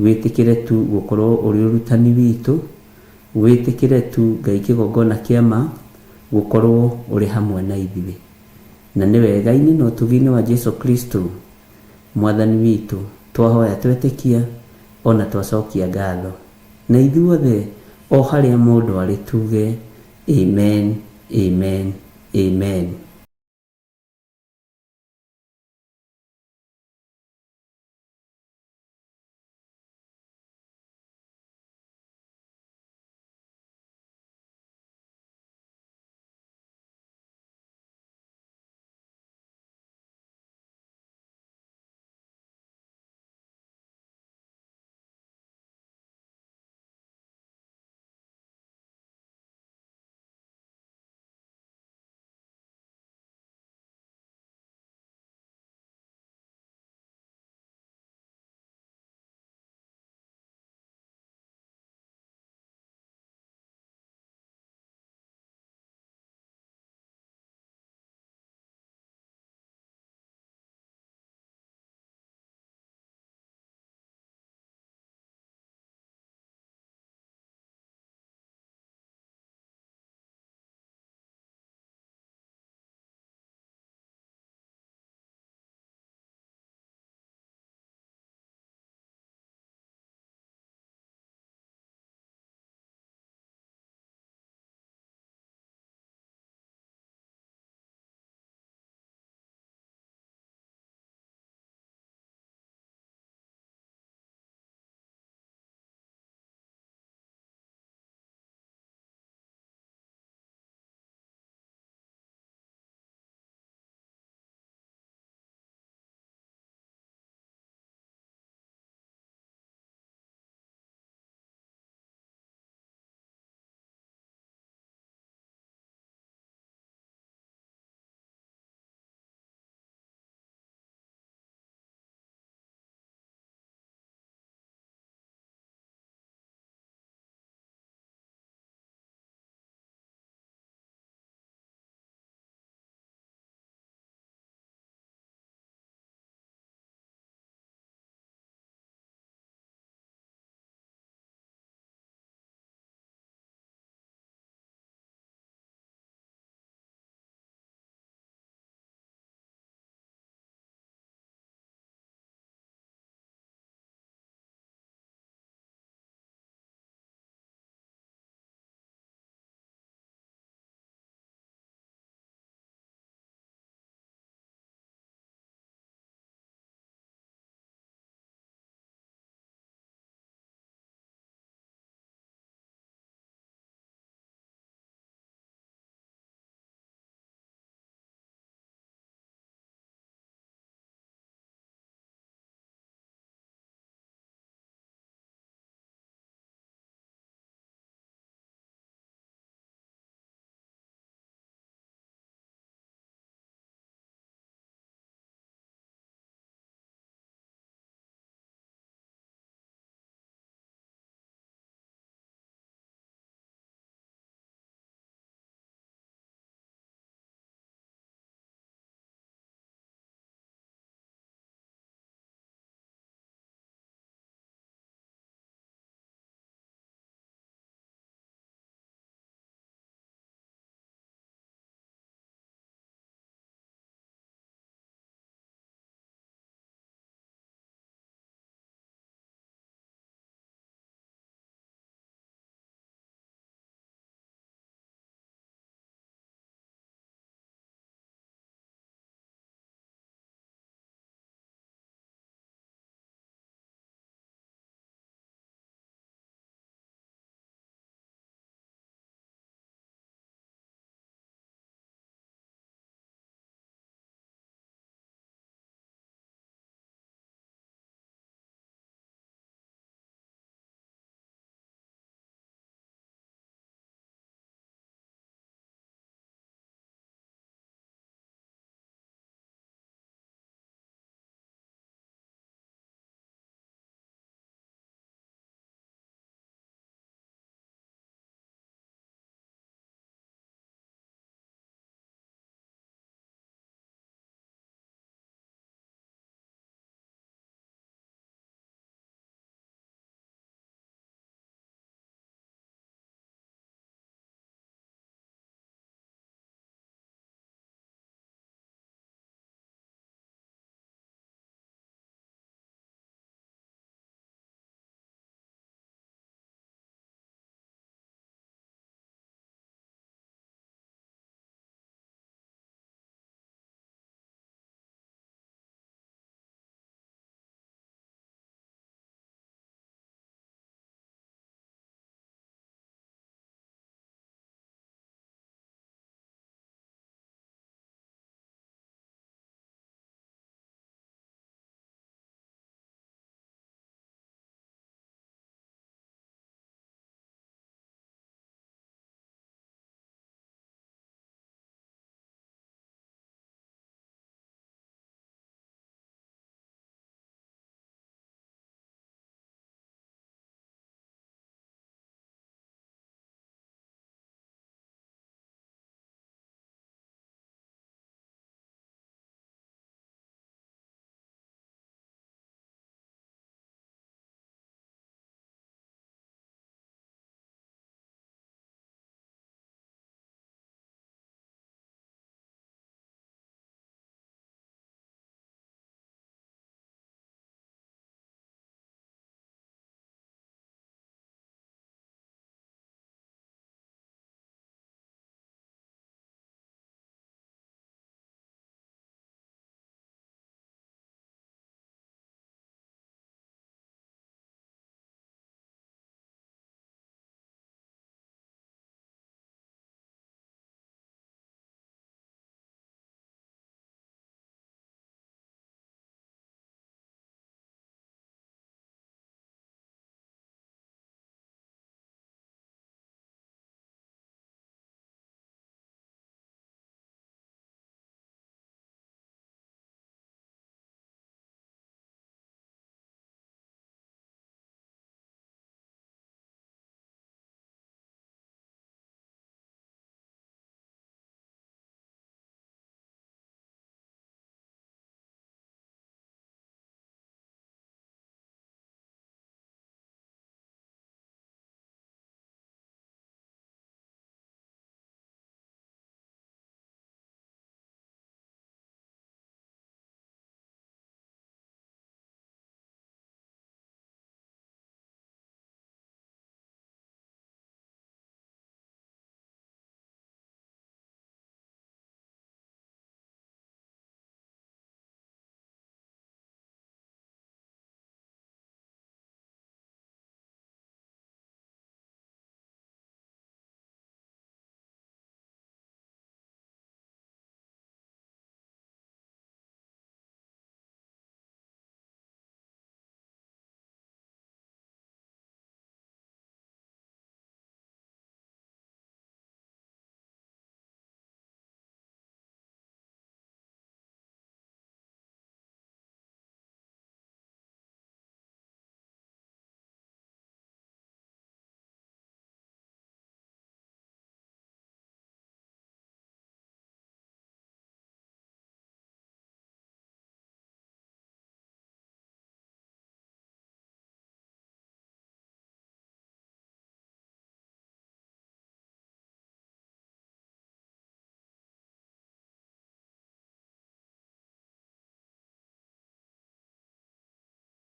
S1: wĩtĩkĩre tu gũkorwo ũrĩ ũrutani witũ, wĩtĩkĩre tu Ngai kĩgongona kĩa ma gũkorwo ũrĩ hamwe na ithuĩ. Na nĩ wega-inĩ na ũtugi-inĩ wa Jesu Kristo Mwathani witũ twahoya twetĩkia o na twacokia ngatho. Na ithuothe o harĩa mũndũ arĩ tuge amen, amen, amen.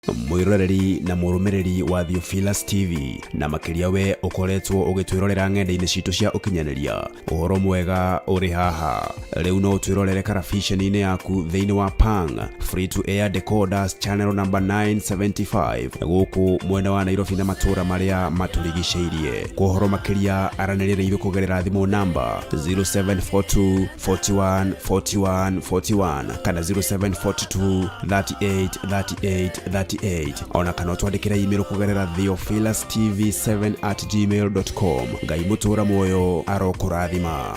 S2: Mwĩroreri na mũrũmĩrĩri wa Theophilus TV, na makĩria we ũkoretwo ũgĩtwĩrorera ng'enda-inĩ citũ cia ũkinyanĩria, ũhoro mwega ũrĩ haha. Rĩu no ũtwĩrorere karabiceni-inĩ yaku thĩinĩ wa Pang Free to Air Decoders channel number 975 gũkũ mwena wa Nairobi na matũũra marĩa matũrigicĩirie. Kwa ũhoro makĩria aranĩria na ithuĩ kũgerera thimũ namba 0742 41 41 41 kana 0742 38 38 38, ona kana ũtwandĩkĩre email kũgerera theophilustv7@gmail.com. Ngai mũtũra muoyo arokũrathima.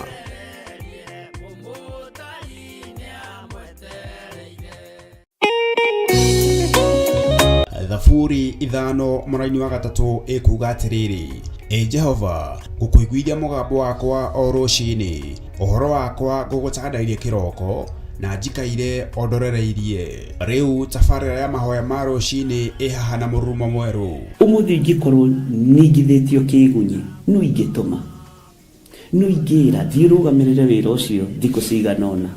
S2: Thaburi 5 mũraini wa 3 ĩkuga atĩrĩrĩ, Ĩ Jehova, ngũkũiguithia mũgambo wakwa o rũcinĩ, ũhoro wakwa ngũgũtandairie kĩroko, na njikaire o ndorereirie. Rĩu tabarĩra ya mahoya ma rũcinĩ ĩ haha na mũrurumo mwerũ.
S1: Ũmũthĩ ingĩkorwo ningithĩtio kĩgunyi, no ingĩtũma, no ingĩra thiĩ ũrũgamĩrĩre wĩra ũcio thikũ cigana ũna.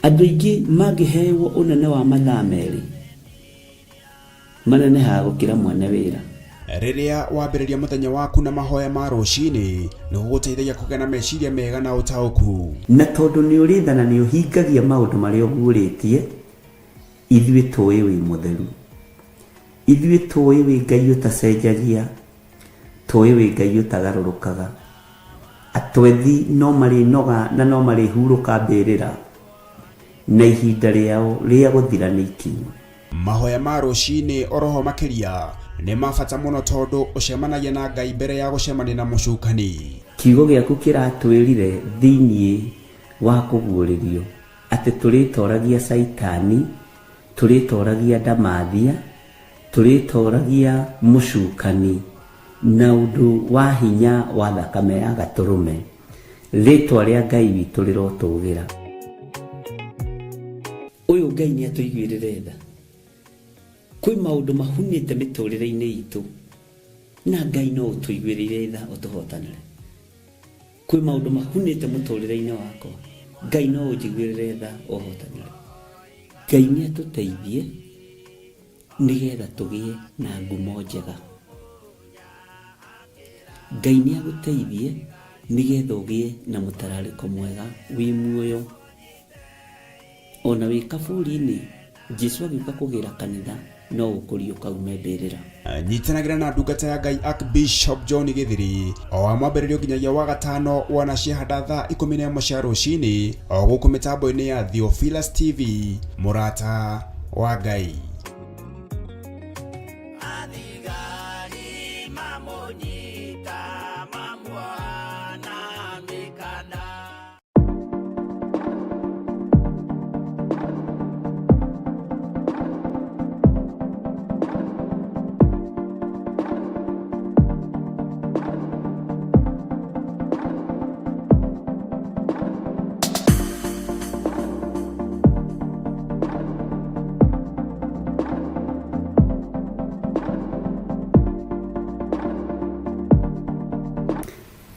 S1: Andũ aingĩ mangĩhewo ũnene wa mathaa 2 manenehaga gũkĩra mwene wĩra.
S2: Rĩrĩa wambĩrĩria mũthenya waku na mahoya ma rũcinĩ, nĩ gũgũteithagia kũgĩa na meciria mega na ũtaũku.
S1: Na tondũ nĩ ũrĩ tha na nĩ ũhingagia maũndũ marĩa ũguũrĩtie, ithuĩ tũĩ wĩ mũtheru. Ithuĩ tũĩ wĩ Ngai ũtacenjagia, tũĩ wĩ Ngai ũtagarũrũkaga. Atwethi no marĩnoga na no marĩhurũka mbĩrĩra, na ihinda rĩao rĩa gũthira nĩ ikinyu.
S2: Mahoya ma rũcinĩ oroho makĩria nĩ ma bata mũno tondũ ũcemanagia na Ngai mbere ya gũcemania na mũcukani.
S1: Kiugo gĩaku kĩratwĩrire thĩinĩ wa kũguũrĩrio atĩ tũrĩtoragia Caitani, tũrĩtoragia ndamathia, tũrĩtoragia mũcukani na ũndũ wa hinya wa thakame ya gatũrũme. Rĩtwa rĩa Ngai witũ rĩrotũgĩra. Ũyũ Ngai nĩ atũiguĩrĩre tha. Kwĩ maũndũ mahunĩte mĩtũrĩre-inĩ itũ, na Ngai no ũtũiguĩrĩire tha ũtũhotanĩre. Kwĩ maũndũ mahunĩte mũtũrĩre-inĩ wakwa, Ngai no ũnjiguĩrĩre tha ũhotanĩre. Ngai nĩ atũteithie nĩgetha tũgĩe na ngumo njega. Ngai nĩ agũteithie nĩgetha ũgĩe na mũtararĩko mwega wĩ muoyo. Ona wĩ kaburi-inĩ, Jesu agĩũka kũgĩra kanitha no ũkũriũka ume mbĩrĩra.
S2: Nyitanagĩra na ndungata ya Ngai Archbishop John Gĩthiri o wa mwambĩrĩrio nginyagia wa gatano wona ciahanda thaa 11 cia rũcinĩ o gũkũ mĩtambo-inĩ ya Theophilus TV, mũrata wa Ngai.
S3: Athigari mamũnyita mamuoha na mĩkanda.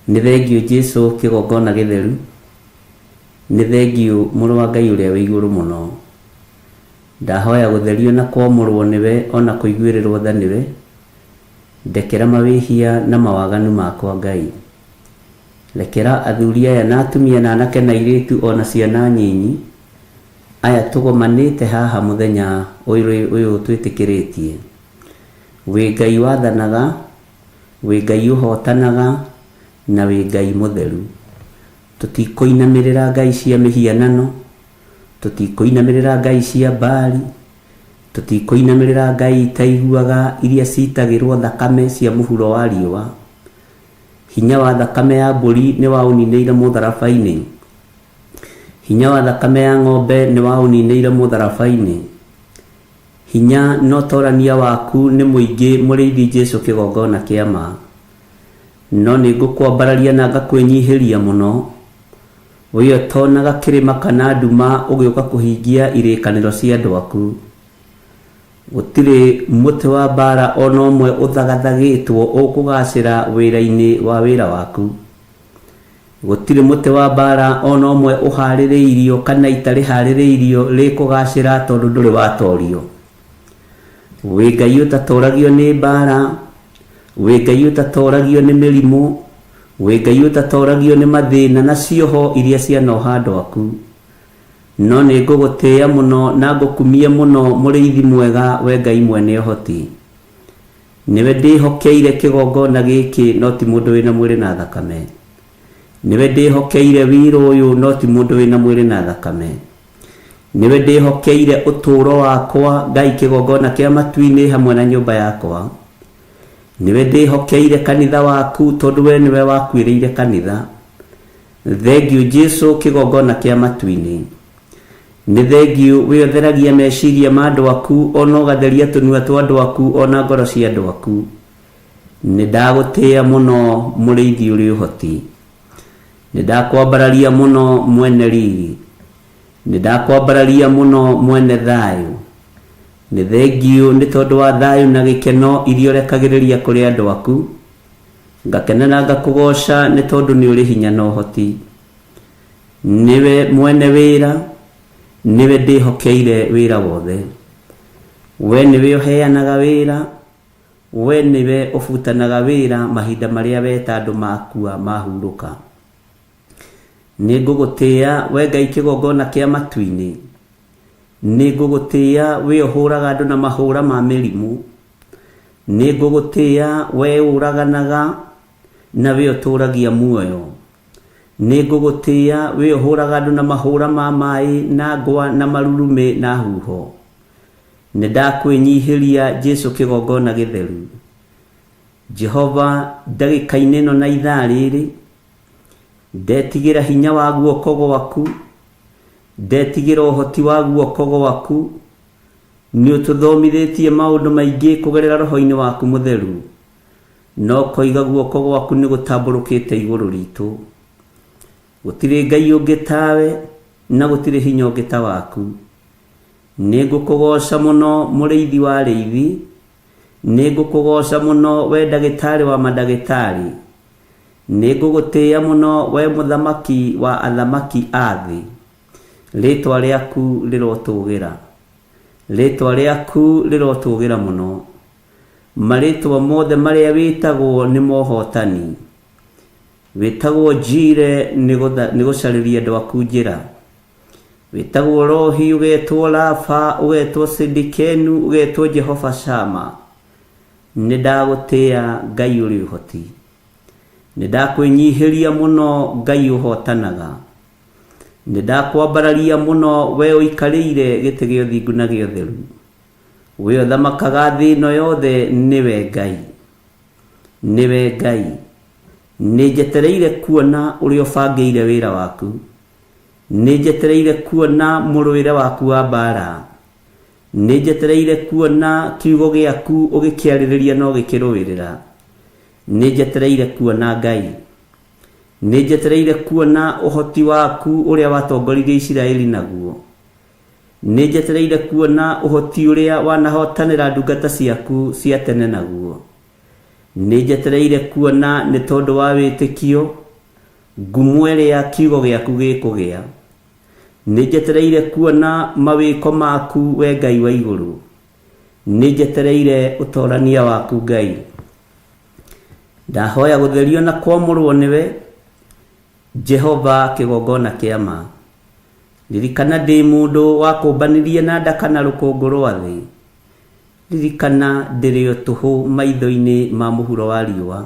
S1: Nĩ thengio Jesu kĩgongona gĩtheru, nĩ thengio mũrũ wa Ngai ũrĩa wĩ igũrũ mũno. Ndahoya gũtherio na kwamũrwo nĩwe ona kũiguĩrĩrwo tha nĩwe, ndekera mawĩhia na mawaganu makwa Ngai. Rekera athuri aya na atumia na anake na airĩtu ona ciana nyinyi, aya tũgomanĩte haha mũthenya ũyũ twĩtĩkĩrĩtie. Wĩ Ngai wathanaga, wĩ Ngai ũhotanaga, na wĩ Ngai mũtheru. Tũtikũinamĩrĩra ngai cia mĩhianano, tũtikũinamĩrĩra ngai cia Baali, tũtikũinamĩrĩra ngai itaiguaga iria citagĩrwo thakame cia mũhuro wa riũa. Hinya wa thakame ya mbũri nĩ waũninĩire mũtharaba-inĩ, hinya wa thakame ya ng'ombe nĩ waũninĩire mũtharaba-inĩ. Hinya na ũtorania waku nĩ mũingĩ mũrĩithi Jesu kĩgongona kĩa ma. No nĩ ngũkwambararia na ngakwĩnyihĩria mũno, we ũtonaga kĩrĩma kana nduma ũgĩũka kũhingia irĩkanĩro cia andũ aku. Gũtirĩ mũtĩ wa mbara ona ũmwe ũthagathagĩtwo ũkũgacĩra wĩra-inĩ wa wĩra waku. Gũtirĩ mũtĩ wa mbaara o na ũmwe ũhaarĩrĩirio kana ita rĩhaarĩrĩirio rĩkũgaacĩra tondũ ndũrĩ watoorio. Wĩ Ngai ũtatooragio nĩ mbaara, wĩ Ngai ũtatooragio nĩ mĩrimũ, wĩ Ngai ũtatooragio nĩ mathĩna na cioho iria cianoha andũ aku. No nĩ ngũgũtĩĩa mũno na ngũkumie mũno mũrĩithi mwega we Ngai mwene ũhoti. Nĩwe ndĩhokeire kĩgongona gĩkĩ no ti mũndũ wĩna mwĩrĩ na thakame. Nĩwe ndĩhokeire wĩra ũyũ no ti mũndũ wĩna mwĩrĩ na thakame. Nĩwe ndĩhokeire ũtũũro wakwa Ngai kĩgongona kĩa matu-inĩ hamwe na nyũmba yakwa. Nĩwe ndĩhokeire kanitha waku tondũ we nĩwe wakuĩrĩire kanitha. Thengiũ Jesu kĩgongona kĩa matu-inĩ. Nĩ thengiũ we ũtheragia meciria ma andũ aku ona ũgatheria tũnua twa andũ aku ona ngoro cia andũ aku. Nĩ ndagũtĩĩa mũno mũrĩithi ũrĩ ũhoti. Nĩ ndakwambararia mũno mwene riri. Nĩ ndakwambararia mũno mwene thayũ. Nĩ thengiũ nĩ tondũ wa thayũ na gĩkeno iria ũrekagĩrĩria kũrĩ andũ aku. Ngakena na ngakũgooca nĩ tondũ nĩ ũrĩ hinya na ũhoti. Nĩwe mwene wĩra, nĩwe ndĩhokeire wĩra wothe. We nĩwe ũheanaga wĩra, we nĩwe ũbutanaga wĩra mahinda marĩa weta andũ makua mahurũka. Nĩ ngũgũtĩĩa we Ngai kĩgongona kĩa matu-inĩ. Nĩ ngũgũtĩĩa we ũhũraga andũ na mahũra ma mĩrimũ. Nĩ ngũgũtĩĩa we ũraganaga na we ũtũũragia muoyo. Nĩ ngũgũtĩĩa we ũhũraga andũ na mahũra ma maĩ na ngwa na marurumĩ na huho. Nĩ ndakwĩnyihĩria Jesu kĩgongona gĩtheru. Jehova ndagĩka-inĩ ĩno na ithaa rĩrĩ, ndetigĩra hinya wa guoko gwaku, ndetigĩra ũhoti wa guoko gwaku. Nĩ ũtũthomithĩtie maũndũ maingĩ kũgerera roho-inĩ waku mũtheru. No koiga guoko gwaku nĩ gũtambũrũkĩte igũrũ ritũ. Gũtirĩ Ngai ũngĩ tawe na gũtirĩ hinya ũngĩ ta waku. Nĩ ngũkũgooca mũno mũrĩithi wa arĩithi. Nĩ ngũkũgooca mũno we ndagĩtarĩ wa mandagĩtarĩ. Nĩ ngũgũtĩĩa mũno we mũthamaki wa athamaki a thĩ. Rĩĩtwa rĩaku rĩrotũgĩra. Rĩĩtwa rĩaku rĩrotũgĩra mũno. Marĩĩtwa mothe marĩa wĩtagwo nĩ mohotani. Wĩtagwo Njire nĩ gũcarĩria andũ aku njĩra. Wĩtagwo Rohi, ũgetwo Rafa, ũgetwo Sidikenu, ũgetwo Jehova Shama. Nĩ ndagũtĩĩa Ngai ũrĩ ũhoti. Nĩ ndakwĩnyihĩria mũno Ngai ũhotanaga. Nĩ ndakwambararia mũno we ũikarĩire gĩtĩ gĩa ũthingu na gĩa ũtheru. We ũthamakaga thĩ ĩno yothe nĩwe Ngai. Nĩwe Ngai. Nĩ njetereire kuona ũrĩa ũbangĩire wĩra waku. Nĩ njetereire kuona mũrũĩre waku wa mbaara. Nĩ njetereire kuona kiugo gĩaku ũgĩkĩarĩrĩria na ũgĩkĩrũĩrĩra. Nĩ njetereire kuona Ngai. Nĩ njetereire kuona ũhoti waku ũrĩa watongoririe Isiraeli naguo. Nĩ njetereire kuona ũhoti ũrĩa wanahotanĩra ndungata ciaku cia tene naguo. Nĩ njetereire kuona nĩ tondũ wa wĩtĩkio ngumo ĩrĩa kiugo gĩaku gĩkũgĩa. Nĩ njetereire kuona mawĩko maku we Ngai wa igũrũ. Nĩ njetereire ũtorania waku Ngai. Ndahoya gũtherio na kwamũrwo nĩwe Jehova kĩgongona kĩa ma. Ririkana ndĩ mũndũ wakũmbanirie na ndaka na rũkũngũ rwa thĩ. Ririkana ndĩrĩ o tũhũ maitho-inĩ ma mũhuro wa riũa.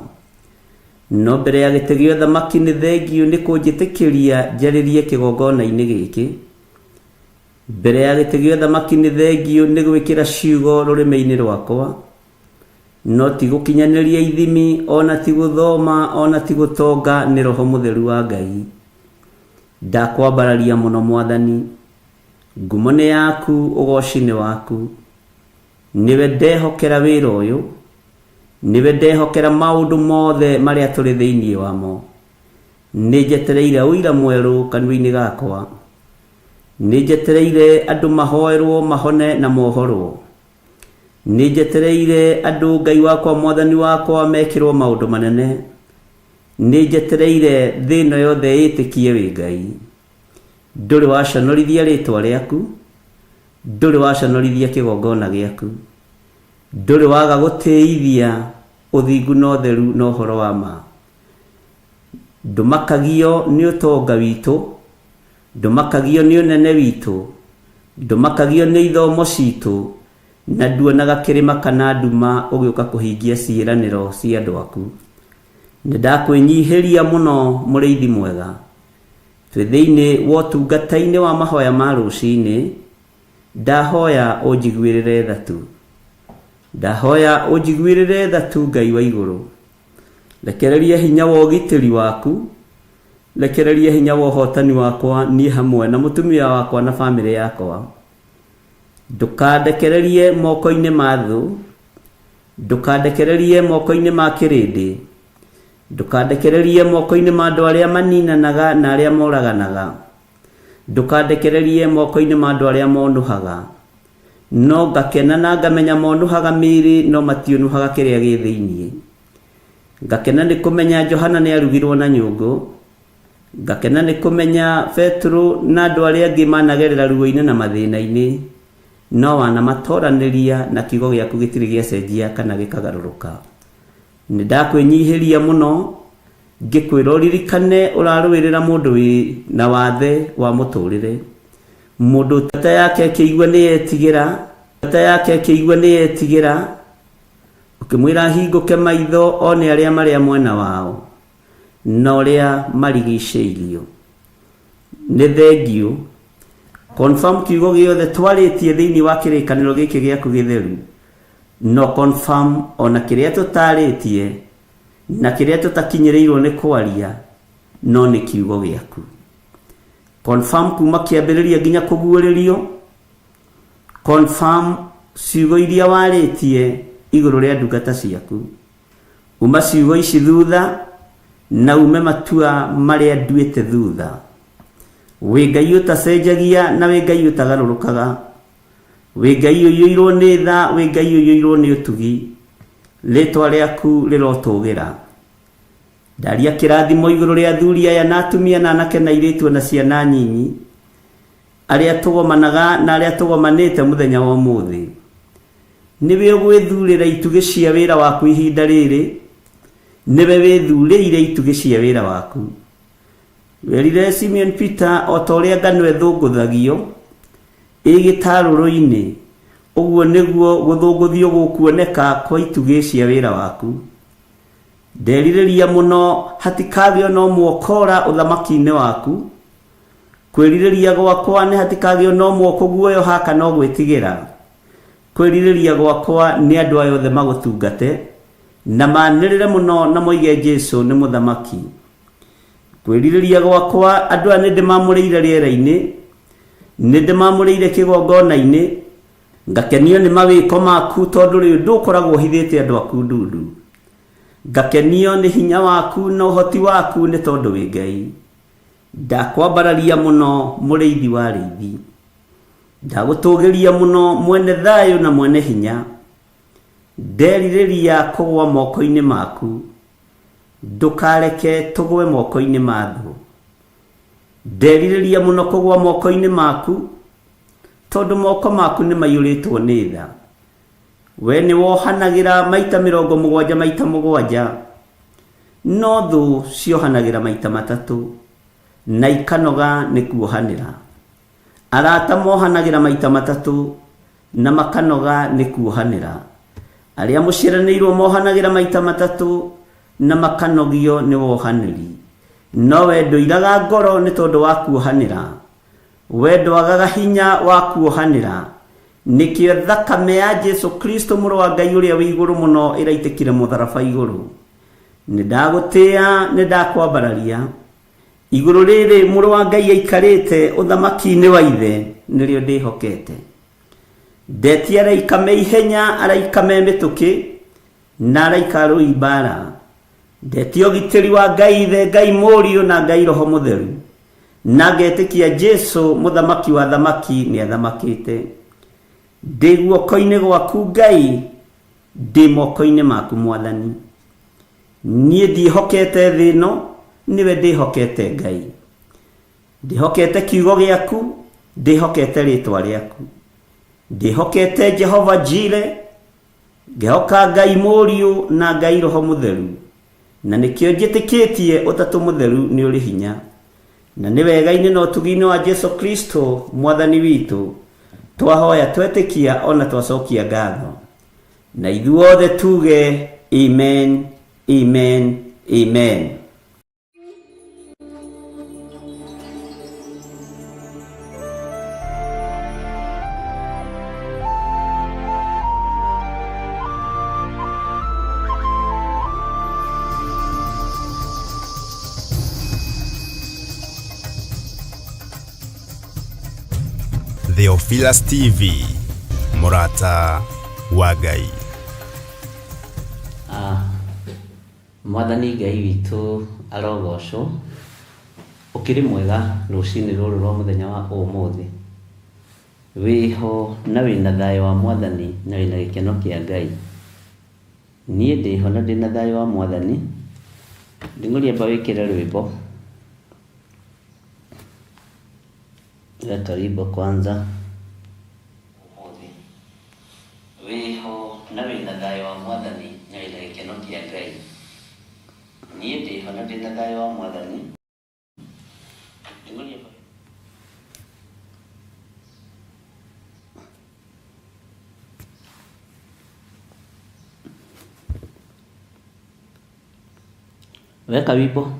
S1: No mbere ya gĩtĩ gĩa ũthamaki nĩ thengiũ nĩ kũnjĩtĩkĩria njarĩrie kĩgongona-inĩ gĩkĩ. Mbere ya gĩtĩ gĩa ũthamaki nĩ thengiũ nĩ gwĩkĩra ciugo rũrĩmĩ-inĩ rwakwa. No ti gũkinyanĩria ithimi, ona ti gũthoma, ona ti gũtonga, nĩ Roho Mũtheru wa Ngai. Ndakwambararia mũno Mwathani. Ngumo nĩ yaku, ũgooci nĩ waku. Nĩwe ndehokera wĩra ũyũ. Nĩwe ndehokera maũndũ mothe marĩa tũrĩ thĩinĩ wamo. Nĩ njetereire ũira mwerũ kanua-inĩ gakwa. Nĩ njetereire andũ mahoerwo mahone na mohorwo. Nĩ njetereire andũ Ngai wakwa Mwathani wakwa mekĩrwo maũndũ manene. Nĩ njetereire thĩ ĩno yothe ĩtĩkie wĩ Ngai. Ndũrĩ waconorithia rĩtwa rĩaku, ndũrĩ waconorithia kĩgongona gĩaku. Ndũrĩ waga gũtĩithia ũthingu na ũtheru na ũhoro wa ma. Ndũmakagio nĩ ũtonga witũ, ndũmakagio nĩ ũnene witũ, ndũmakagio nĩ ithomo citũ, na nduonaga kĩrĩma kana nduma ũgĩũka kũhingia ciĩranĩro cia andũ aku. Nĩ ndakwĩnyihĩria mũno mũrĩithi mwega. Twĩ thĩinĩ wa ũtungata-inĩ wa mahoya ma rũcinĩ, ndahoya ũnjiguĩrĩre tha tu. Ndahoya ũnjiguĩrĩre tha tu Ngai wa igũrũ. Rekereria hinya wa ũgitĩri waku, rekereria hinya wa ũhotani wakwa niĩ hamwe na mũtumia wakwa na bamĩrĩ yakwa. Ndũkandekererie moko-inĩ ma thũ, ndũkandekererie moko-inĩ ma kĩrĩndĩ, ndũkandekererie moko-inĩ ma andũ arĩa maninanaga na arĩa moraganaga, ndũkandekererie moko-inĩ ma andũ arĩa monũhaga. No ngakena na ngamenya monũhaga mĩĩrĩ no matiũnũhaga kĩrĩa gĩ thĩinĩ. Ngakena nĩ kũmenya Johana nĩ arugirwo na nyũngũ, ngakena nĩ kũmenya Petero na andũ arĩa angĩ managerera ruo-inĩ na mathĩna-inĩ, no wanamatoranĩria na kiugo gĩaku gĩtirĩ gĩacenjia kana gĩkagarũrũka. Nĩ ndakwĩnyihĩria mũno ngĩkwĩra ũririkane ũrarũĩrĩra mũndũ wĩ na wathe wa mũtũrĩre. Mũndũ tata yake akĩigua nĩ yetigĩra, tata yake akĩigua nĩ yetigĩra, ũkĩmwĩra ahingũke maitho one arĩa marĩa mwena wao na ũrĩa marigicĩirio. Nĩ thengiũ. Confirm kiugo gĩothe twarĩtie thĩinĩ wa kĩrĩkanĩro gĩkĩ gĩaku gĩtheru. No confirm ona kĩrĩa tũtarĩtie na kĩrĩa tũtakinyĩrĩirwo nĩ kwaria no nĩ kiugo gĩaku. Confirm kuma kĩambĩrĩria nginya kũguũrĩrio. Confirm ciugo iria warĩtie igũrũ rĩa ndungata ciaku. Uma ciugo ici thutha na ume matua marĩa nduĩte thutha. Wĩ Ngai ũtacenjagia na wĩ Ngai ũtagarũrũkaga. Wĩ Ngai ũiyũirwo nĩ tha, wĩ Ngai ũiyũirwo nĩ ũtugi. Rĩtwa rĩaku rĩrotũgĩra. Ndaria kĩrathimo igũrũ rĩa athuri aya na atumia na anake na airĩtu ona ciana nyinyi, arĩa tũgomanaga na arĩa tũgomanĩte mũthenya wa ũmũthĩ. Nĩwe ũgwĩthurĩra itugĩ cia wĩra waku ihinda rĩrĩ, nĩwe wĩthurĩire itugĩ cia wĩra waku. Werire Simeon Peter o ta ũrĩa ngano ĩthũngũthagio ĩ gĩtarũrũ-inĩ, ũguo nĩguo gũthũngũthio gũkuoneka kwa itugĩ cia wĩra waku. Nderirĩria mũno hatikagĩo na ũmwe ũkora ũthamaki-inĩ waku. Kwĩrirĩria gwakwa nĩ hatikagĩo na ũmwe ũkũguoyoha kana ũgwĩtigĩra. Kwĩrirĩria gwakwa nĩ andũ aya othe magũtungate, na manĩrĩre mũno na moige Jesu nĩ mũthamaki. Kwĩrirĩria gwakwa andũ aya nĩ ndĩmamũrĩire rĩera-inĩ, nĩ ndĩmamũrĩire kĩgongona-inĩ, ngakenio nĩ mawĩko maku tondũ rĩu ndũkoragwo ũhithĩte andũ aku ndundu. Ngakenio nĩ hinya waku na ũhoti waku nĩ tondũ wĩ Ngai. Ndakwambararia mũno mũrĩithi wa arĩithi. Ndagũtũgĩria mũno mwene thayũ na mwene hinya. Nderirĩria kũgwa moko-inĩ maku. Ndũkareke tũgwe moko-inĩ ma thũ. Nderirĩria mũno kũgwa moko-inĩ maku, tondũ moko maku nĩ maiyũrĩtwo nĩ tha. We nĩ wohanagĩra maita 70 maita 7, no thũ ciohanagĩra maita 3, na ikanoga nĩ kuohanĩra. Arata mohanagĩra maita 3, na makanoga nĩ kuohanĩra. Arĩa mũciaranĩirwo mohanagĩra maita 3, na makanogio nĩ wohanĩri. No we ndũiraga ngoro nĩ tondũ wa kuohanĩra. We ndwagaga hinya wa kuohanĩra. Nĩkĩo thakame ya Jesu Kristo mũrũ wa Ngai ũrĩa wĩ igũrũ mũno ĩraitĩkire mũtharaba igũrũ. Nĩ ndagũtĩa, nĩ ndakwambararia. Igũrũ rĩrĩ mũrũ wa Ngai aikarĩte ũthamaki-inĩ wa ithe nĩrĩo ndĩhokete. Ndetia araika me ihenya, araika me mĩtũkĩ, na araika arũi mbara. Ndetia ũgitĩri wa Ngai Ithe, Ngai Mũriũ na Ngai Roho Mũtheru. Na ngetĩkia Jesu mũthamaki wa athamaki nĩ athamakĩte. Ndĩ guoko-inĩ gwaku Ngai, ndĩ moko-inĩ maku Mwathani. Niĩ ndiĩhokete thĩ ĩno, nĩwe ndĩhokete Ngai. Ndĩhokete kiugo gĩaku, ndĩhokete rĩtwa rĩaku. Ndĩhokete Jehova Jire, ngehoka Ngai Mũriũ na Ngai Roho Mũtheru. Na nĩkĩo njĩtĩkĩtie Ũtatũ Mũtheru nĩ ũrĩ hinya. Na nĩ wega-inĩ na ũtugi-inĩ wa Jesu Kristo Mwathani witũ, twahoya twetĩkia ona twacokia ngatho. Na ithuothe tuge amen, amen, amen.
S2: Theophilus TV, mũrata wa Ngai.
S1: Ah, Mwathani Ngai witũ arogocwo, ũkĩrĩ mwega rũcinĩ rũrũ rwa mũthenya wa ũmũthĩ. Wĩho na wĩna thayũ wa Mwathani na wĩna gĩkeno kĩa Ngai. Niĩ ndĩho na ndĩna thayũ wa Mwathani. Nding'ũria amba wĩkĩre rwĩmbo. Leta wimbo kwanza. Ũmũthĩ. Wĩho na wĩna thayũ wa Mwathani na wĩna gĩkeno kĩa Ngai. Niĩ ndĩho na ndĩna thayũ wa Mwathani. Weka wimbo.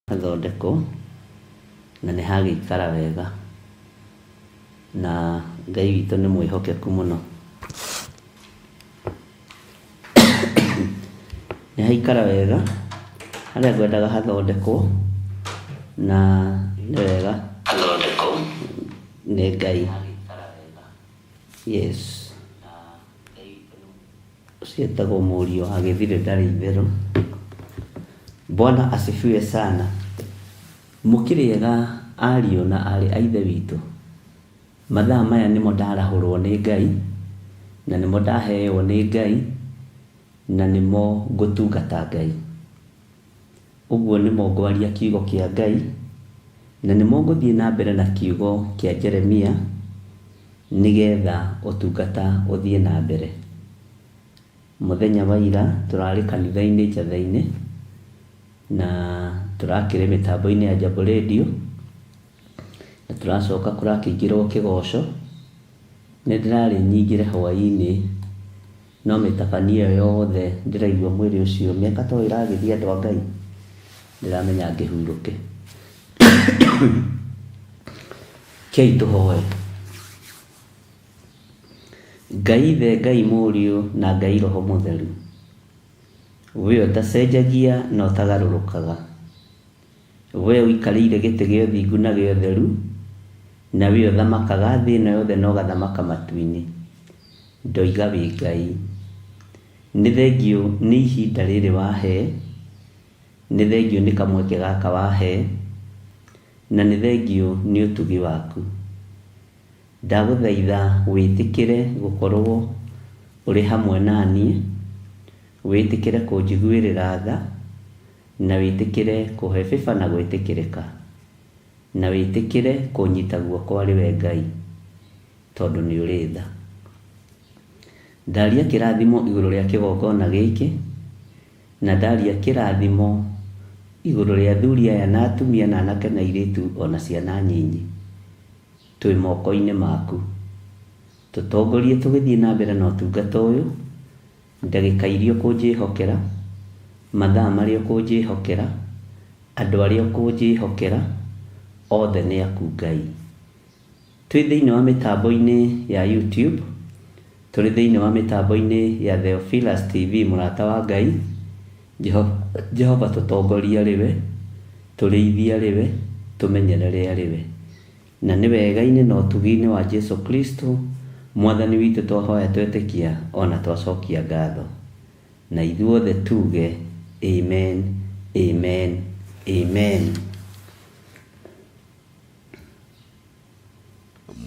S1: Hathondekwo na nĩ hagĩikara wega na Ngai witũ nĩ mwĩhokeku mũno. Nĩ haikara wega harĩa ngwendaga hathondekwo na nĩ wega hathondekwo nĩ Ngai. Yes. Ũcio etagwo mũriũ wa Gĩthirĩ ndarĩ itherũ. Bwana asifiwe sana. Mũkĩrĩ ega ariũ na aarĩ a Ithe witũ? Mathaa maya nĩmo ndarahũrwo nĩ Ngai, na nĩmo ndaheo nĩ Ngai, na nĩmo ngũtungata Ngai. Ũguo nĩmo ngwaria kiugo kĩa Ngai, na nĩmo ngũthiĩ na mbere na kiugo kĩa Jeremia, nĩgetha ũtungata ũthiĩ na mbere. Mũthenya wa ira tũrarĩ kanitha-inĩ Njatha-inĩ, na tũrakĩrĩ mĩtambo-inĩ ya Jambo Radio, na tũracoka kũrakĩingĩrwo kĩgoco. Nĩ ndĩrarĩ nyingĩre hwaĩ-inĩ, no mĩtabanio ĩyo yothe ndĩraigua mwĩrĩ ũcio, mĩaka to ĩragĩthiĩ andũ a Ngai, ndĩramenya ngĩhurũke. Rekei tũhoe. Ngai Ithe, Ngai Mũriũ na Ngai Roho Mũtheru, we ũtacenjagia na ũtagarũrũkaga. We ũikarĩire gĩtĩ gĩa ũthingu na gĩa ũtheru, na we ũthamakaga thĩ ĩno yothe na ũgathamaka matu-inĩ. Ndoiga wĩ Ngai. Nĩ thengiũ nĩ ihinda rĩrĩ wahe, nĩ thengiũ nĩ kamweke gaka wahe, na nĩ thengiũ nĩ ũtugi waku. Ndagũthaitha wĩtĩkĩre gũkorwo ũrĩ hamwe na niĩ, wĩtĩkĩre kũnjiguĩrĩra tha, na wĩtĩkĩre kũhe favor na gwĩtĩkĩrĩka, na wĩtĩkĩre kũnyita guoko arĩ we Ngai, tondũ nĩ ũrĩ tha. Ndaria kĩrathimo igũrũ rĩa kĩgongona gĩkĩ, na ndaria kĩrathimo igũrũ rĩa athuri aya na atumia na anake na airĩtu ona ciana nyinyi. Twĩ moko-inĩ maku. Tũtongorie tũgĩthiĩ na mbere na ũtungata ũyũ, ndagĩka iria ũkũnjĩhokera, mathaa marĩa ũkũnjĩhokera, andũ arĩa ũkũnjĩhokera, othe nĩ aku Ngai. Twĩ thĩinĩ wa mĩtambo-inĩ ya YouTube, tũrĩ thĩinĩ wa mĩtambo-inĩ ya Theophilus TV mũrata wa Ngai, Jehova tũtongorie arĩ we, tũrĩithie arĩ we, tũmenyerere arĩ we. Na nĩ wega-inĩ na ũtugi-inĩ wa Jesu Kristo Mwathani witũ twahoya twetĩkia o na twacokia ngatho. Na ithuothe tuge Amen, Amen, Amen.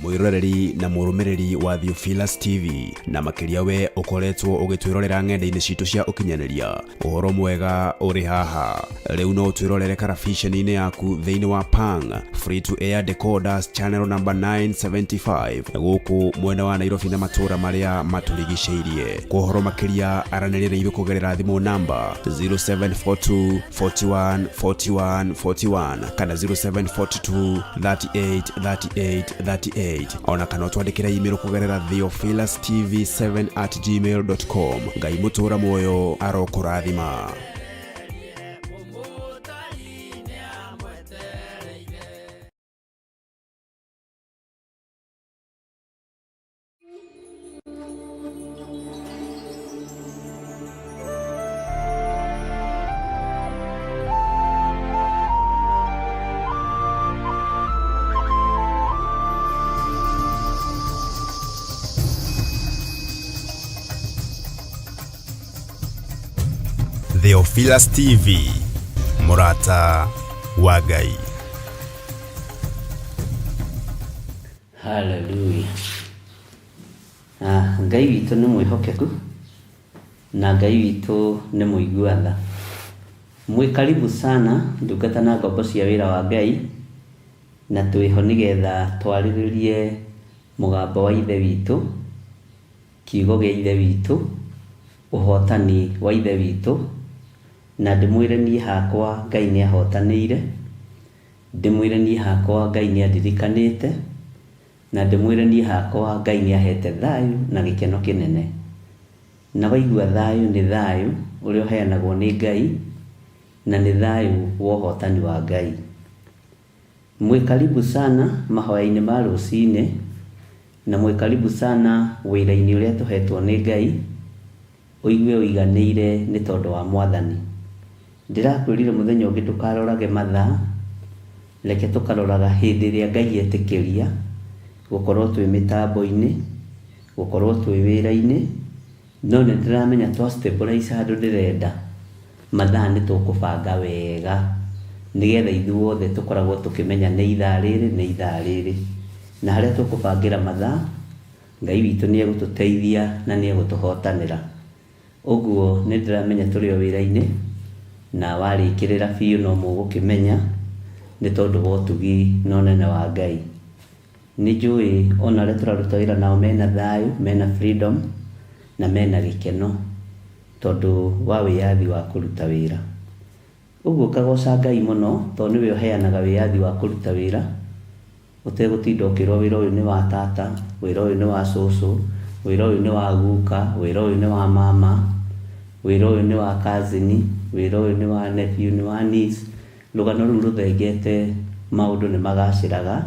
S2: Mwĩroreri na mũrũmĩrĩri wa Theophilus TV na makĩria we ũkoretwo ũgĩtwĩrorera ng'enda-inĩ citũ cia ũkinyanĩria, ũhoro mwega ũrĩ haha. Rĩu no ũtwĩrorere karabiceni-inĩ yaku thĩinĩ wa Pang Free to Air Decoders channel number 975 gũkũ mwena wa Nairobi na matũũra marĩa matũrigicĩirie. Kwa ũhoro makĩria aranĩria na ithuĩ kũgerera thimũ namba 0742 41 41 41 kana 0742 38 38 38 ona kana ũtwandĩkĩre email kũgerera theophilustv7 at gmail.com. Ngai mũtũra muoyo arokũrathima. Theophilus TV, mũrata wa Ngai.
S1: Hallelujah. Ah, Ngai witũ nĩ mwĩhokeku na Ngai witũ nĩ mũigua tha. Mwĩ karibu sana ndungata na ngombo cia wĩra wa Ngai, na twĩho nĩgetha twarĩrĩrie mũgambo wa Ithe witũ, kiugo gĩa Ithe witũ, ũhotani wa Ithe witũ, na ndĩmwĩre niĩ hakwa Ngai nĩ ahotanĩire, ndĩmwĩre niĩ hakwa Ngai nĩ andirikanĩte, na ndĩmwĩre niĩ hakwa Ngai nĩ ahete thayũ na gĩkeno kĩnene. Na waigua thayũ nĩ thayũ ũrĩa ũheanagwo nĩ Ngai, na nĩ thayũ wa ũhotani wa Ngai. Mwĩ karibu sana mahoya-inĩ ma rũcinĩ, na mwĩ karibu sana wĩra-inĩ ũrĩa tũhetwo nĩ Ngai, ũigue ũiganĩire nĩ tondũ wa Mwathani. Ndĩrakwĩrire mũthenya ũngĩ ndũkarorage mathaa, reke tũkaroraga hĩndĩ ĩrĩa Ngai etĩkĩria gũkorwo twĩ mĩtambo-inĩ, gũkorwo twĩ wĩra-inĩ, no nĩ ndĩramenya twa stabilize handũ ndĩrenda, mathaa nĩ tũkũbanga wega nĩgetha ithuothe tũkoragwo tũkĩmenya nĩ ithaa rĩrĩ nĩ ithaa rĩrĩ. Na harĩa tũkũbangĩra mathaa, Ngai witũ nĩ egũtũteithia na nĩ egũtũhotanĩra. Ũguo nĩ ndĩramenya tũrĩ o wĩra-inĩ, na warĩkĩrĩra biũ no mũgũkĩmenya nĩ tondũ wa ũtugi na ũnene wa Ngai. Nĩ njũĩ ona arĩa tũraruta wĩra nao mena thayũ, mena freedom na mena gĩkeno tondũ wa wĩyathi wa kũruta wĩra. Ũguo ngagoca Ngai mũno tondũ nĩwe ũheanaga wĩyathi wa kũruta wĩra, ũtegũtinda ũkĩrwo wĩra ũyũ nĩ wa tata, wĩra ũyũ nĩ wa cũcũ, wĩra ũyũ nĩ wa guka, wĩra ũyũ nĩ wa mama, wĩra ũyũ nĩ wa cousin, wĩra ũyũ nĩ wa nephew, nĩ wa niece. Rũgano rũu rũthengete maũndũ nĩ magacĩraga,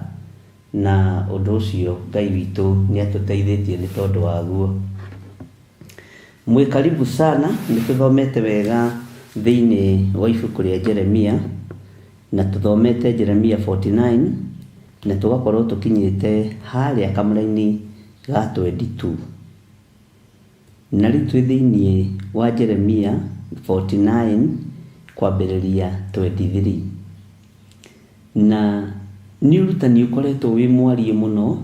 S1: na ũndũ ũcio Ngai witũ nĩ atũteithĩtie nĩ tondũ waguo. Mwĩ karibu sana, nĩ tũthomete wega thĩinĩ wa ibuku rĩa Jeremia. Na tũthomete Jeremia 49 na tũgakorwo tũkinyĩte harĩa kamũraini ga 22. Na rĩu twĩ thĩinĩ wa Jeremia 49 kwambĩrĩria 23. Na nĩ ũrutani ũkoretwo wĩ mwariĩ mũno,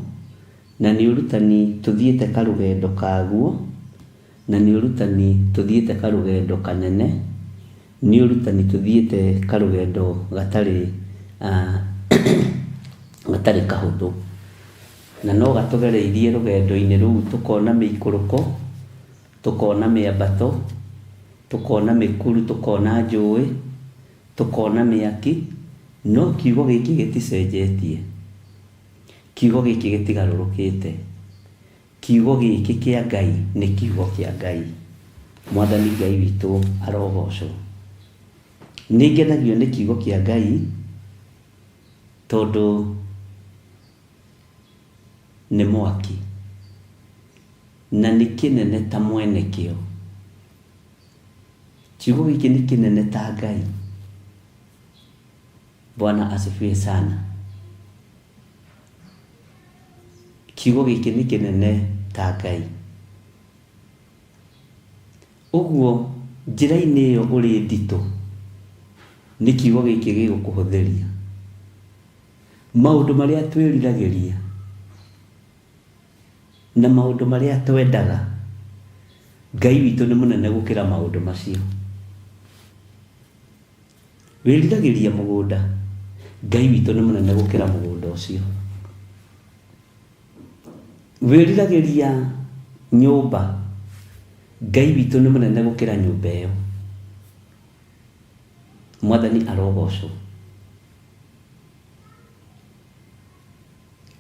S1: na nĩ ũrutani tũthiĩte karũgendo kaguo, na nĩ ũrutani tũthiĩte karũgendo kanene, nĩ ũrutani tũthiĩte karũgendo gatarĩ gatarĩ kahũthũ. Na no gatũgereirie rũgendo-inĩ rũu tũkona mĩikũrũko, tũkona mĩambato, tũkona mĩkuru, tũkona njũĩ, tũkona mĩaki, no kiugo gĩkĩ gĩticenjetie. Kiugo gĩkĩ gĩtigarũrũkĩte. Kiugo gĩkĩ kĩa Ngai nĩ kiugo kĩa Ngai. Mwathani Ngai witũ arogocwo. Nĩ ngenagio nĩ kiugo kĩa Ngai tondũ nĩ mwaki na nĩ kĩnene ta mwene kĩo. Kiugo gĩkĩ nĩ kĩnene ta Ngai. Bwana asifiwe sana. Kiugo gĩkĩ nĩ kĩnene ta Ngai. Ũguo njĩra-inĩ ĩyo ũrĩ nditũ, nĩ kiugo gĩkĩ gĩgũkũhũthĩria. Maũndũ marĩa twĩriragĩria na maũndũ marĩa twendaga, Ngai witũ nĩ mũnene gũkĩra maũndũ macio. Wĩriragĩria mũgũnda, Ngai witũ nĩ mũnene gũkĩra mũgũnda ũcio. Wĩriragĩria nyũmba, Ngai witũ nĩ mũnene gũkĩra nyũmba ĩyo. Mwathani arogocwo.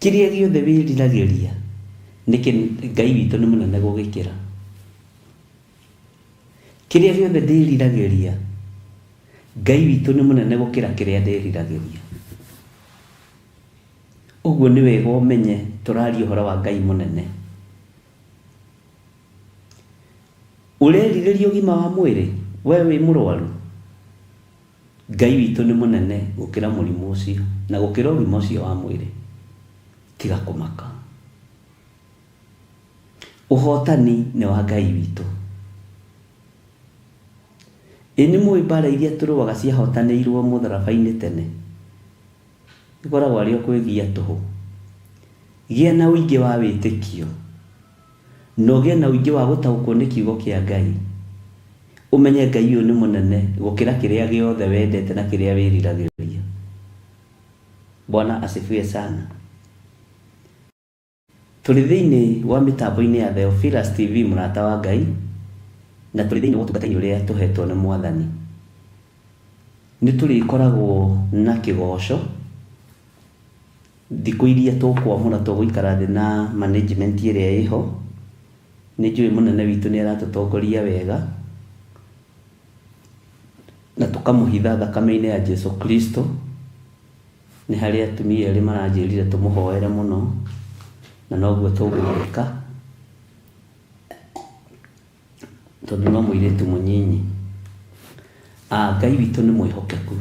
S1: Kĩrĩa gĩothe wĩriragĩria, nĩkĩ Ngai witũ nĩ mũnene gũgĩkĩra. Kĩrĩa gĩothe ndĩriragĩria, Ngai witũ nĩ mũnene gũkĩra kĩrĩa ndĩriragĩria. Ũguo nĩ wega ũmenye tũraria ũhoro wa Ngai mũnene. Ũrerirĩria ũgima wa mwĩrĩ? We wĩ mũrwaru? Ngai witũ nĩ mũnene gũkĩra mũrimũ ũcio na gũkĩra ũgima ũcio wa mwĩrĩ. Tiga kũmaka. Ũhotani nĩ wa Ngai witũ. Ĩ nĩ mũĩ mbara iria tũrũaga ciahotanĩirwo mũtharaba-inĩ tene? Ĩkoragwo arĩ o kwĩgia tũhũ. Gĩa na ũingĩ wa wĩtĩkio, na ũgĩe na ũingĩ wa gũtaũkwo nĩ kiugo kĩa Ngai. Ũmenye Ngai ũyũ nĩ mũnene gũkĩra kĩrĩa gĩothe wendete na kĩrĩa wĩriragĩria. Bwana asifiwe sana. Tũrĩ thĩinĩ wa mĩtambo-inĩ ya Theophilus TV Mũrata wa Ngai, na tũrĩ thĩinĩ wa ũtungata-inĩ ũrĩa tũhetwo nĩ Mwathani. Nĩ tũrĩkoragwo na kĩgoco thikũ iria tũkwamũra tũgũikara thĩ na management ĩrĩa ĩho. Nĩ njũĩ mũnene witũ nĩ aratũtongoria wega na tũkamũhitha thakame-inĩ ya Jesu Kristo. Nĩ harĩ atumia erĩ maranjĩrire tũmũhoere mũno, na noguo tũgũgĩka, tondũ no mũirĩtu mũnyinyi. Ngai witũ nĩ mwĩhokeku,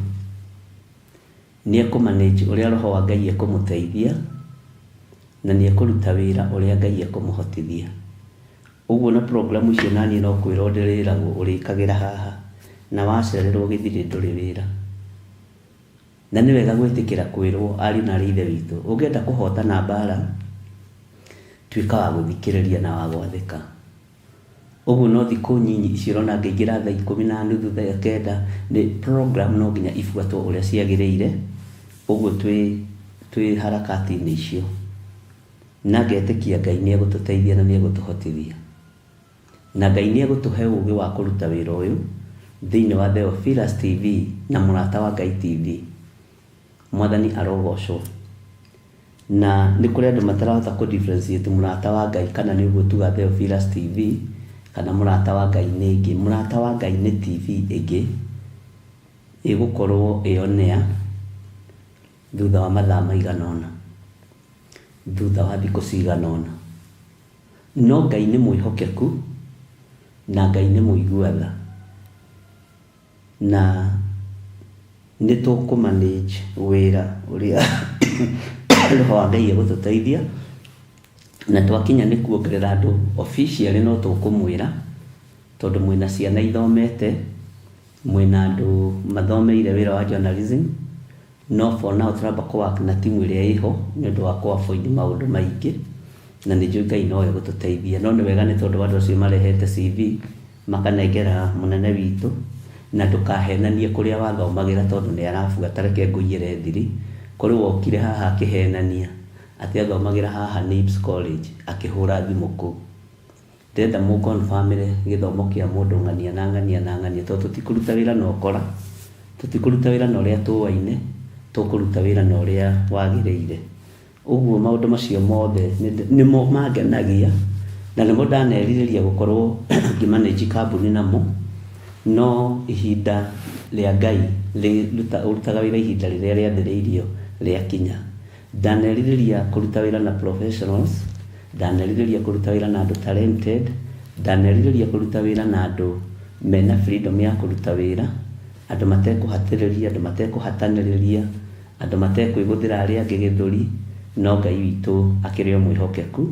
S1: nĩ ekũ manage ũrĩa roho wa Ngai ekũmũteithia, na nĩ ekũruta wĩra ũrĩa Ngai ekũmũhotithia. Ũguo na program icio naniĩ no kwĩrwo ndĩrĩragwo ũrĩkagĩra haha, na wacererwo gĩthirĩ ndũrĩ wĩra. Na nĩ wega gwĩtĩkĩra kwĩrũo, ariũ na aarĩ a Ithe witũ, ũngĩenda kũhootana mbaara, tuĩka wa gũthikĩrĩria na wa gwathĩka. Ũguo no thikũ nyinyi icio ũrona ngĩingĩra thaa ikũmi na nuthu, thaa kenda, nĩ program no nginya ibuatwo ũrĩa ciagĩrĩire, ũguo twĩ twĩ harakati-inĩ icio. Na ngetĩkia Ngai nĩ egũtũteithia na nĩ egũtũhotithia. Na Ngai nĩ egũtũhe ũũgĩ wa kũruta wĩra ũyũ thĩinĩ wa Theophilus TV na Mũrata wa Ngai TV. Mwathani arogocwo. Na nĩ kũrĩ andũ matarahota kũ differentiate Mũrata wa Ngai kana nĩ ũguo tuga Theophilus TV kana Mũrata wa Ngai nĩ ĩngĩ. Mũrata wa Ngai nĩ TV ĩngĩ ĩgũkorwo ĩ on air thutha wa mathaa maigana ũna, thutha wa thikũ cigana ũna. No Ngai nĩ mwĩhokeku na Ngai nĩ mũigua tha. Na Nĩ tũkũ manage wĩra ũrĩa Roho wa Ngai egũtũteithia, na twakinya nĩ kuongerera andũ officially no tũkũmwĩra, tondũ mwĩna ciana ithomete, mwĩna andũ mathomeire wĩra wa journalism, no for now tũramba kũ work na timu ĩrĩa ĩho nĩ ũndũ wa kũ avoid maũndũ maingĩ, na nĩ njũĩ Ngai no egũtũteithia. No nĩ wega nĩ tondũ wa andũ acio marehete CV, makanengera mũnene witũ, na ndũkahenanie kũrĩa wathomagĩra tondũ nĩ arabuata, reke ngũiyĩre thiri, kũrĩ wokire haha akĩhenania atĩ athomagĩra haha NIBS College akĩhũra thimũ kũu. Ndĩrenda mũ confirm ĩre gĩthomo kĩa mũndũ ng'ania na ng'ania na ng'ania tondũ tũtikũruta wĩra na ũkora, tũtikũruta wĩra na ũrĩa tũaine, tũkũruta wĩra na ũrĩa wagĩrĩire. Ũguo maũndũ macio mothe nĩmo mangenagia na nĩmo ndanerirĩria gũkorwo ngĩ manage kambuni namo, no ihinda rĩa Ngai ũrutaga wĩra ihinda rĩrĩa rĩathĩrĩirio rĩakinya. Ndanerirĩria kũruta wĩra na professionals, ndanerirĩria kũruta wĩra na andũ talented, ndanerirĩria kũruta wĩra na andũ mena freedom ya kũruta wĩra, andũ matekũhatĩrĩria, andũ matekũhatanĩrĩria, andũ matekwĩgũthĩra arĩa angĩ gĩthũri, no Ngai witũ akĩrĩ o mwĩhokeku,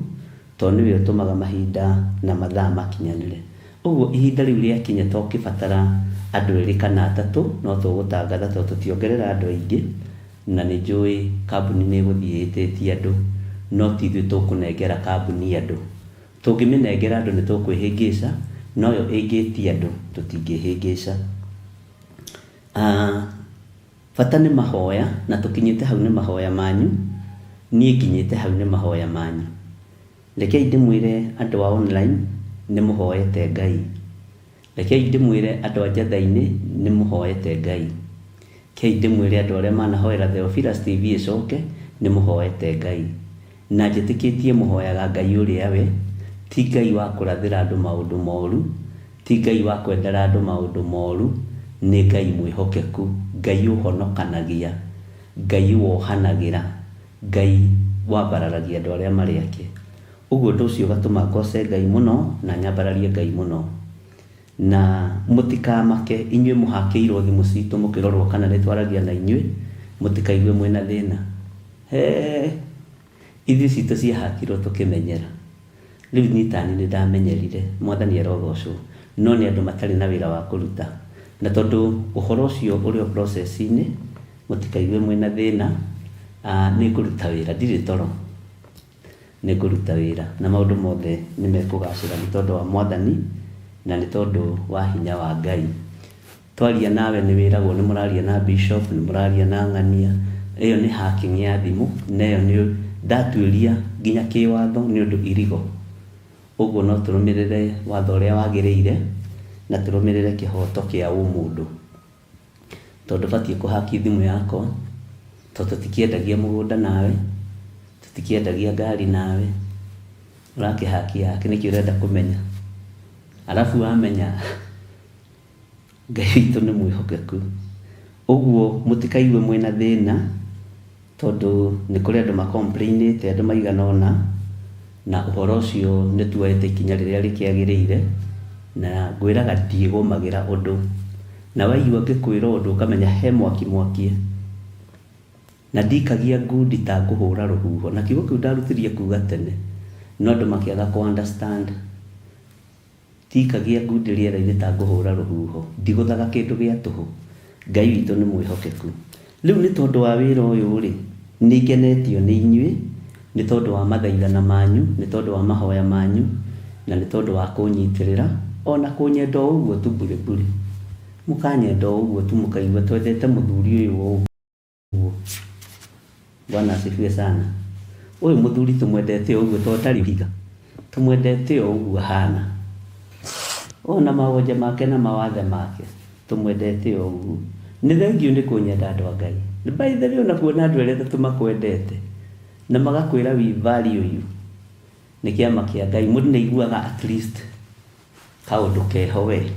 S1: tondũ nĩwe ũtũmaga mahinda na mathaa makinyanĩre. Ũguo ihinda rĩu rĩakinya tũkĩbatara andũ erĩ kana atatũ, no tũgũtangatha tondũ tũtiongerera andũ aingĩ, na nĩ njũĩ kambuni nĩ ĩgũthiĩ ĩtĩtie andũ, no ti ithuĩ tũkũnengera kambuni andũ. Tũngĩmĩnengera andũ nĩ tũkwĩhĩngĩca, noyo ĩngĩtia andũ tũtingĩhĩngĩca. Bata nĩ mahoya, na tũkinyĩte hau nĩ mahoya manyu, niĩ nginyĩte hau nĩ mahoya manyu. Rekei ndĩmwĩre andũ a online nĩ mũhoete Ngai. Rekei ndĩmwĩre andũ a njatha-inĩ nĩ mũhoete Ngai. Rekei ndĩmwĩre andũ arĩa manahoera Theophilus TV ĩcoke nĩ mũhoete Ngai. Na njĩtĩkĩtie mũhoyaga Ngai ũrĩa we, ti Ngai wa kũrathĩra andũ maũndũ moru, ti Ngai wa kwendera andũ maũndũ moru, nĩ Ngai mwĩhokeku, Ngai ũhonokanagia, Ngai wohanagĩra, Ngai wambararagia andũ arĩa marĩ ake. Ũguo ũndũ ũcio ũgatũma ngoce Ngai mũno na nyambararie Ngai mũno. Na mũtikamake, inyuĩ mũhakĩirwo thimũ citũ mũkĩrorwo kana nĩ twaragia na inyuĩ, mũtikaigue mwĩna thĩna. Hee! Ithuĩ citũ ciahakirwo tũkĩmenyera. Rĩu niĩ tani nĩ ndamenyerire, Mwathani arogocwo, no nĩ andũ matarĩ na wĩra wa kũruta. Na tondũ ũhoro ũcio ũrĩ o process-inĩ, mũtikaigue mwĩna thĩna, nĩ ngũruta wĩra, ndirĩ toro. Nĩ ngũruta wĩra na maũndũ mothe nĩ mekũgacĩra nĩ tondũ wa Mwathani na nĩ tondũ wa hinya wa Ngai. Twaria nawe nĩ wĩragwo nĩ mũraria na bishop, nĩ mũraria na ng'ania, ĩyo nĩ hacking ya thimũ na ĩyo nĩ ndatuĩria nginya kĩwatho nĩ ũndũ illegal. Ũguo no tũrũmĩrĩre watho ũrĩa wagĩrĩire na tũrũmĩrĩre kĩhoto kĩa ũmũndũ. Tondũ ndũbatiĩ kũ hack thimũ yakwa, tondũ tũtikĩendagia mũgũnda nawe, tũtikĩendagia ngari nawe, ũrakĩ hack yakĩ nĩkĩ ũrenda kũmenya? Arabu wamenya Ngai witũ nĩ mwĩhokeku. Ũguo mũtikaigue mwĩna thĩna tondũ nĩ kũrĩ andũ ma complain ĩte andũ maigana ũna, na ũhoro ũcio nĩ tuoete ikinya rĩrĩa rĩkĩagĩrĩire, na ngwĩraga ndiĩgũmagĩra ũndũ. Na waigua ngĩkwĩra ũndũ ũkamenya he mwaki mwakie. Na ndikagia ngundi ta ngũhũra rũhuho. Na kiugo kĩu ndarutirie kuga tene, no andũ makĩaga kũ understand. Ndikagia ngundi rĩera-inĩ ta ngũhũra rũhuho, ndigũthaga kĩndũ gĩa tũhũ. Ngai witũ nĩ mwĩhokeku. Rĩu nĩ tondũ wa wĩra ũyũ-rĩ, nĩngenetio nĩ inyuĩ, nĩ tondũ wa mathaithana manyu, nĩ tondũ wa mahoya manyu, na nĩ tondũ wa kũnyitĩrĩra, o na kũnyenda o ũguo tu bure bure. Mũkanyenda o ũguo tu mũkaigua twendete mũthuri ũyũ o ũguo. Bwana asifiwe sana. Ũyũ mũthuri tũmwendete o ũguo tondũ ndarĩ ũhinga. Tũmwendete o ũguo ahana. Ona mawonje make na mawathe make, tũmwendete o ũguo. Nĩ thengiũ nĩ kũnyenda andũ a Ngai. By the way ona kuona andũ erĩ atatũ makwendete na magakwĩra we value you, nĩ kĩama kĩa Ngai. Mũndũ nĩ aiguaga at least kaũndũ keho we.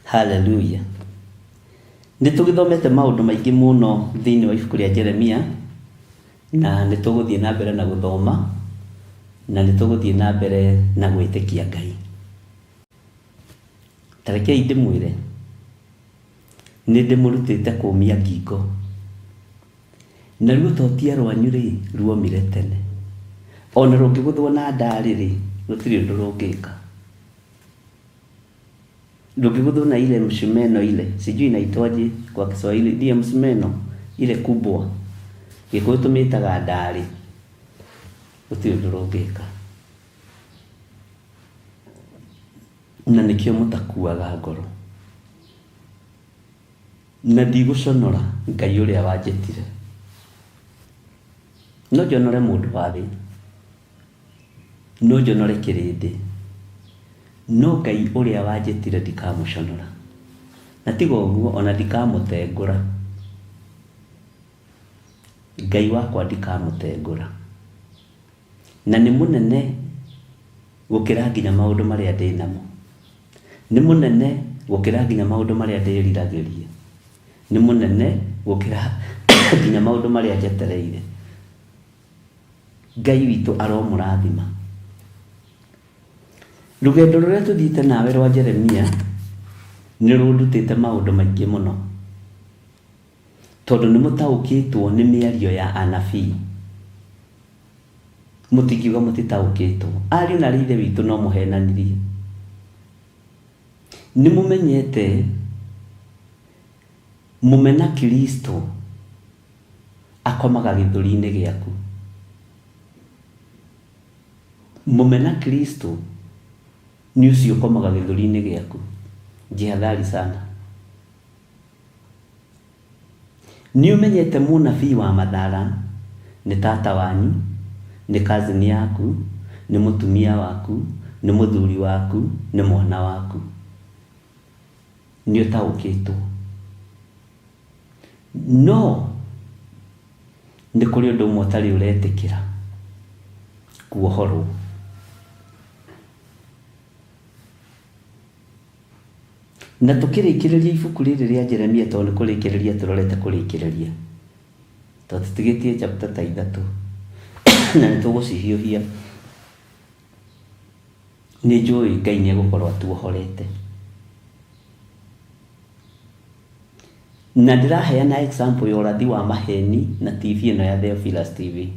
S1: Hallelujah. Nĩ tũgĩthomete maũndũ maingĩ mũno thĩinĩ wa ibuku rĩa Jeremia, na nĩ tũgũthiĩ na mbere na gũthoma, na nĩ tũgũthiĩ na mbere na gwĩtĩkia Ngai. Ta rekei ndĩmwĩre, Nĩ ndĩmũrutĩte kũũmia ngingo. Naruo rutotia rwanyu-rĩ, ruomire tene. O na rũngĩgũthwo na ndarĩ-rĩ, rũtirĩ ũndũ rũngĩka. Rũngĩgũthwo na ile msumeno ile, sijui inaitwaje kwa Kiswahili, ndiye msumeno ile kubwa, Gĩkũyũ tũmĩtaga ndarĩ, rũtirĩ ũndũ rũngĩka. Na nĩkĩo mũtakuaga ngoro. Na ndigũconora Ngai ũrĩa wanjĩtire. No njonore mũndũ wa thĩ, no njonore kĩrĩndĩ, no Ngai ũrĩa wanjĩtire ndikamũconora. Na tiga ũguo, o na ndikamũtengũra. Ngai wakwa ndikamũtengũra. Na nĩ mũnene gũkĩra nginya maũndũ marĩa ndĩ namo. Nĩ mũnene gũkĩra nginya maũndũ marĩa ndĩriragĩria. Nĩ mũnene gũkĩra nginya maũndũ marĩa njetereire. Ngai witũ aromũrathima. Rũgendo rũrĩa tũthiĩte nawe rwa Jeremia nĩ rũndutĩte maũndũ maingĩ mũno. Tondũ nĩ mũtaũkĩtwo nĩ mĩario ya anabii. Mũtingiuga mũtitaũkĩtwo. Ariũ na aarĩ a Ithe witũ no mũhenanirie. Nĩ mũmenyete mũmena Kristo akomaga gĩthũri-inĩ gĩaku. Mũmena Kristo nĩ ũcio ũkomaga gĩthũri-inĩ gĩaku. Jihadhari sana. Nĩũmenyete mũnabii wa mathara nĩ tata wanyu, nĩ cousin yaku, nĩ mũtumia waku, nĩ mũthuri waku, nĩ mwana waku. Nĩũtaũkĩtwo. No nĩ kũrĩ ũndũ ũmwe ũtarĩ ũretĩkĩra, kuohorwo. Na tũkĩrĩkĩrĩria ibuku rĩrĩ rĩa Jeremia tondũ nĩ kũrĩkĩrĩria tũrorete kũrĩkĩrĩria, tondũ tũtigĩtie chapter ta ithatũ na nĩ tũgũcihiũhia, nĩ njũĩ Ngai nĩ egũkorwo atuohorete. Na ndĩraheana example ya ũrathi wa maheni na TV ĩno ya Theophilus TV.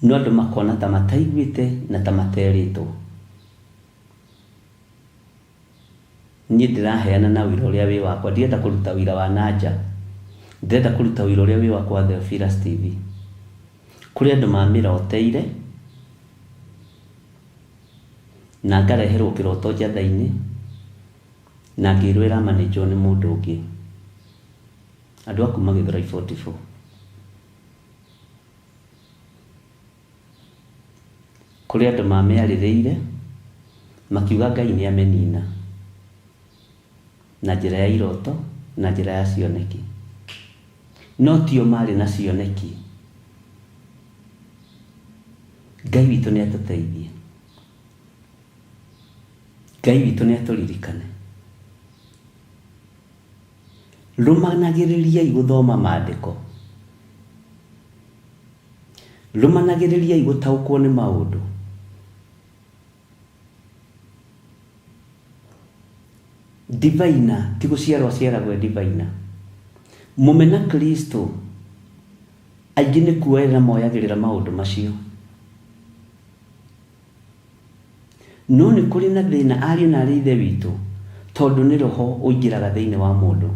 S1: No andũ makona ta mataiguĩte na ta materĩtwo. Niĩ ndĩraheana na ũira ũrĩa wĩ wakwa, ndirenda kũruta ũira wa na nja, ndĩrenda kũruta ũira ũrĩa wĩ wakwa wa Theophilus TV. Kũrĩ andũ mamĩroteire na ngareherwo kĩroto njatha-inĩ na ngĩrwo ĩramanĩnjwo nĩ mũndũ ũngĩ. Andũ a kuma Gĩthũrai 44. Kũrĩ andũ mamĩarĩrĩire makiuga Ngai nĩ amĩnina na njĩra ya iroto na njĩra ya cioneki. No tio marĩ na cioneki. Ngai witũ nĩ atũteithie. Ngai witũ nĩ atũririkane. Rũmanagĩrĩriai gũthoma Maandĩko. Rũmanagĩrĩriai gũtaũkwo nĩ maũndũ. Divaina ti gũciarwo aciaragwo e divaina. Mũmena Kristo aingĩ nĩ kuoerera moyagĩrĩra maũndũ macio. No nĩ kũrĩ na thĩna ariũ na aarĩ a Ithe witũ, tondũ nĩ roho ũingĩraga thĩinĩ wa mũndũ.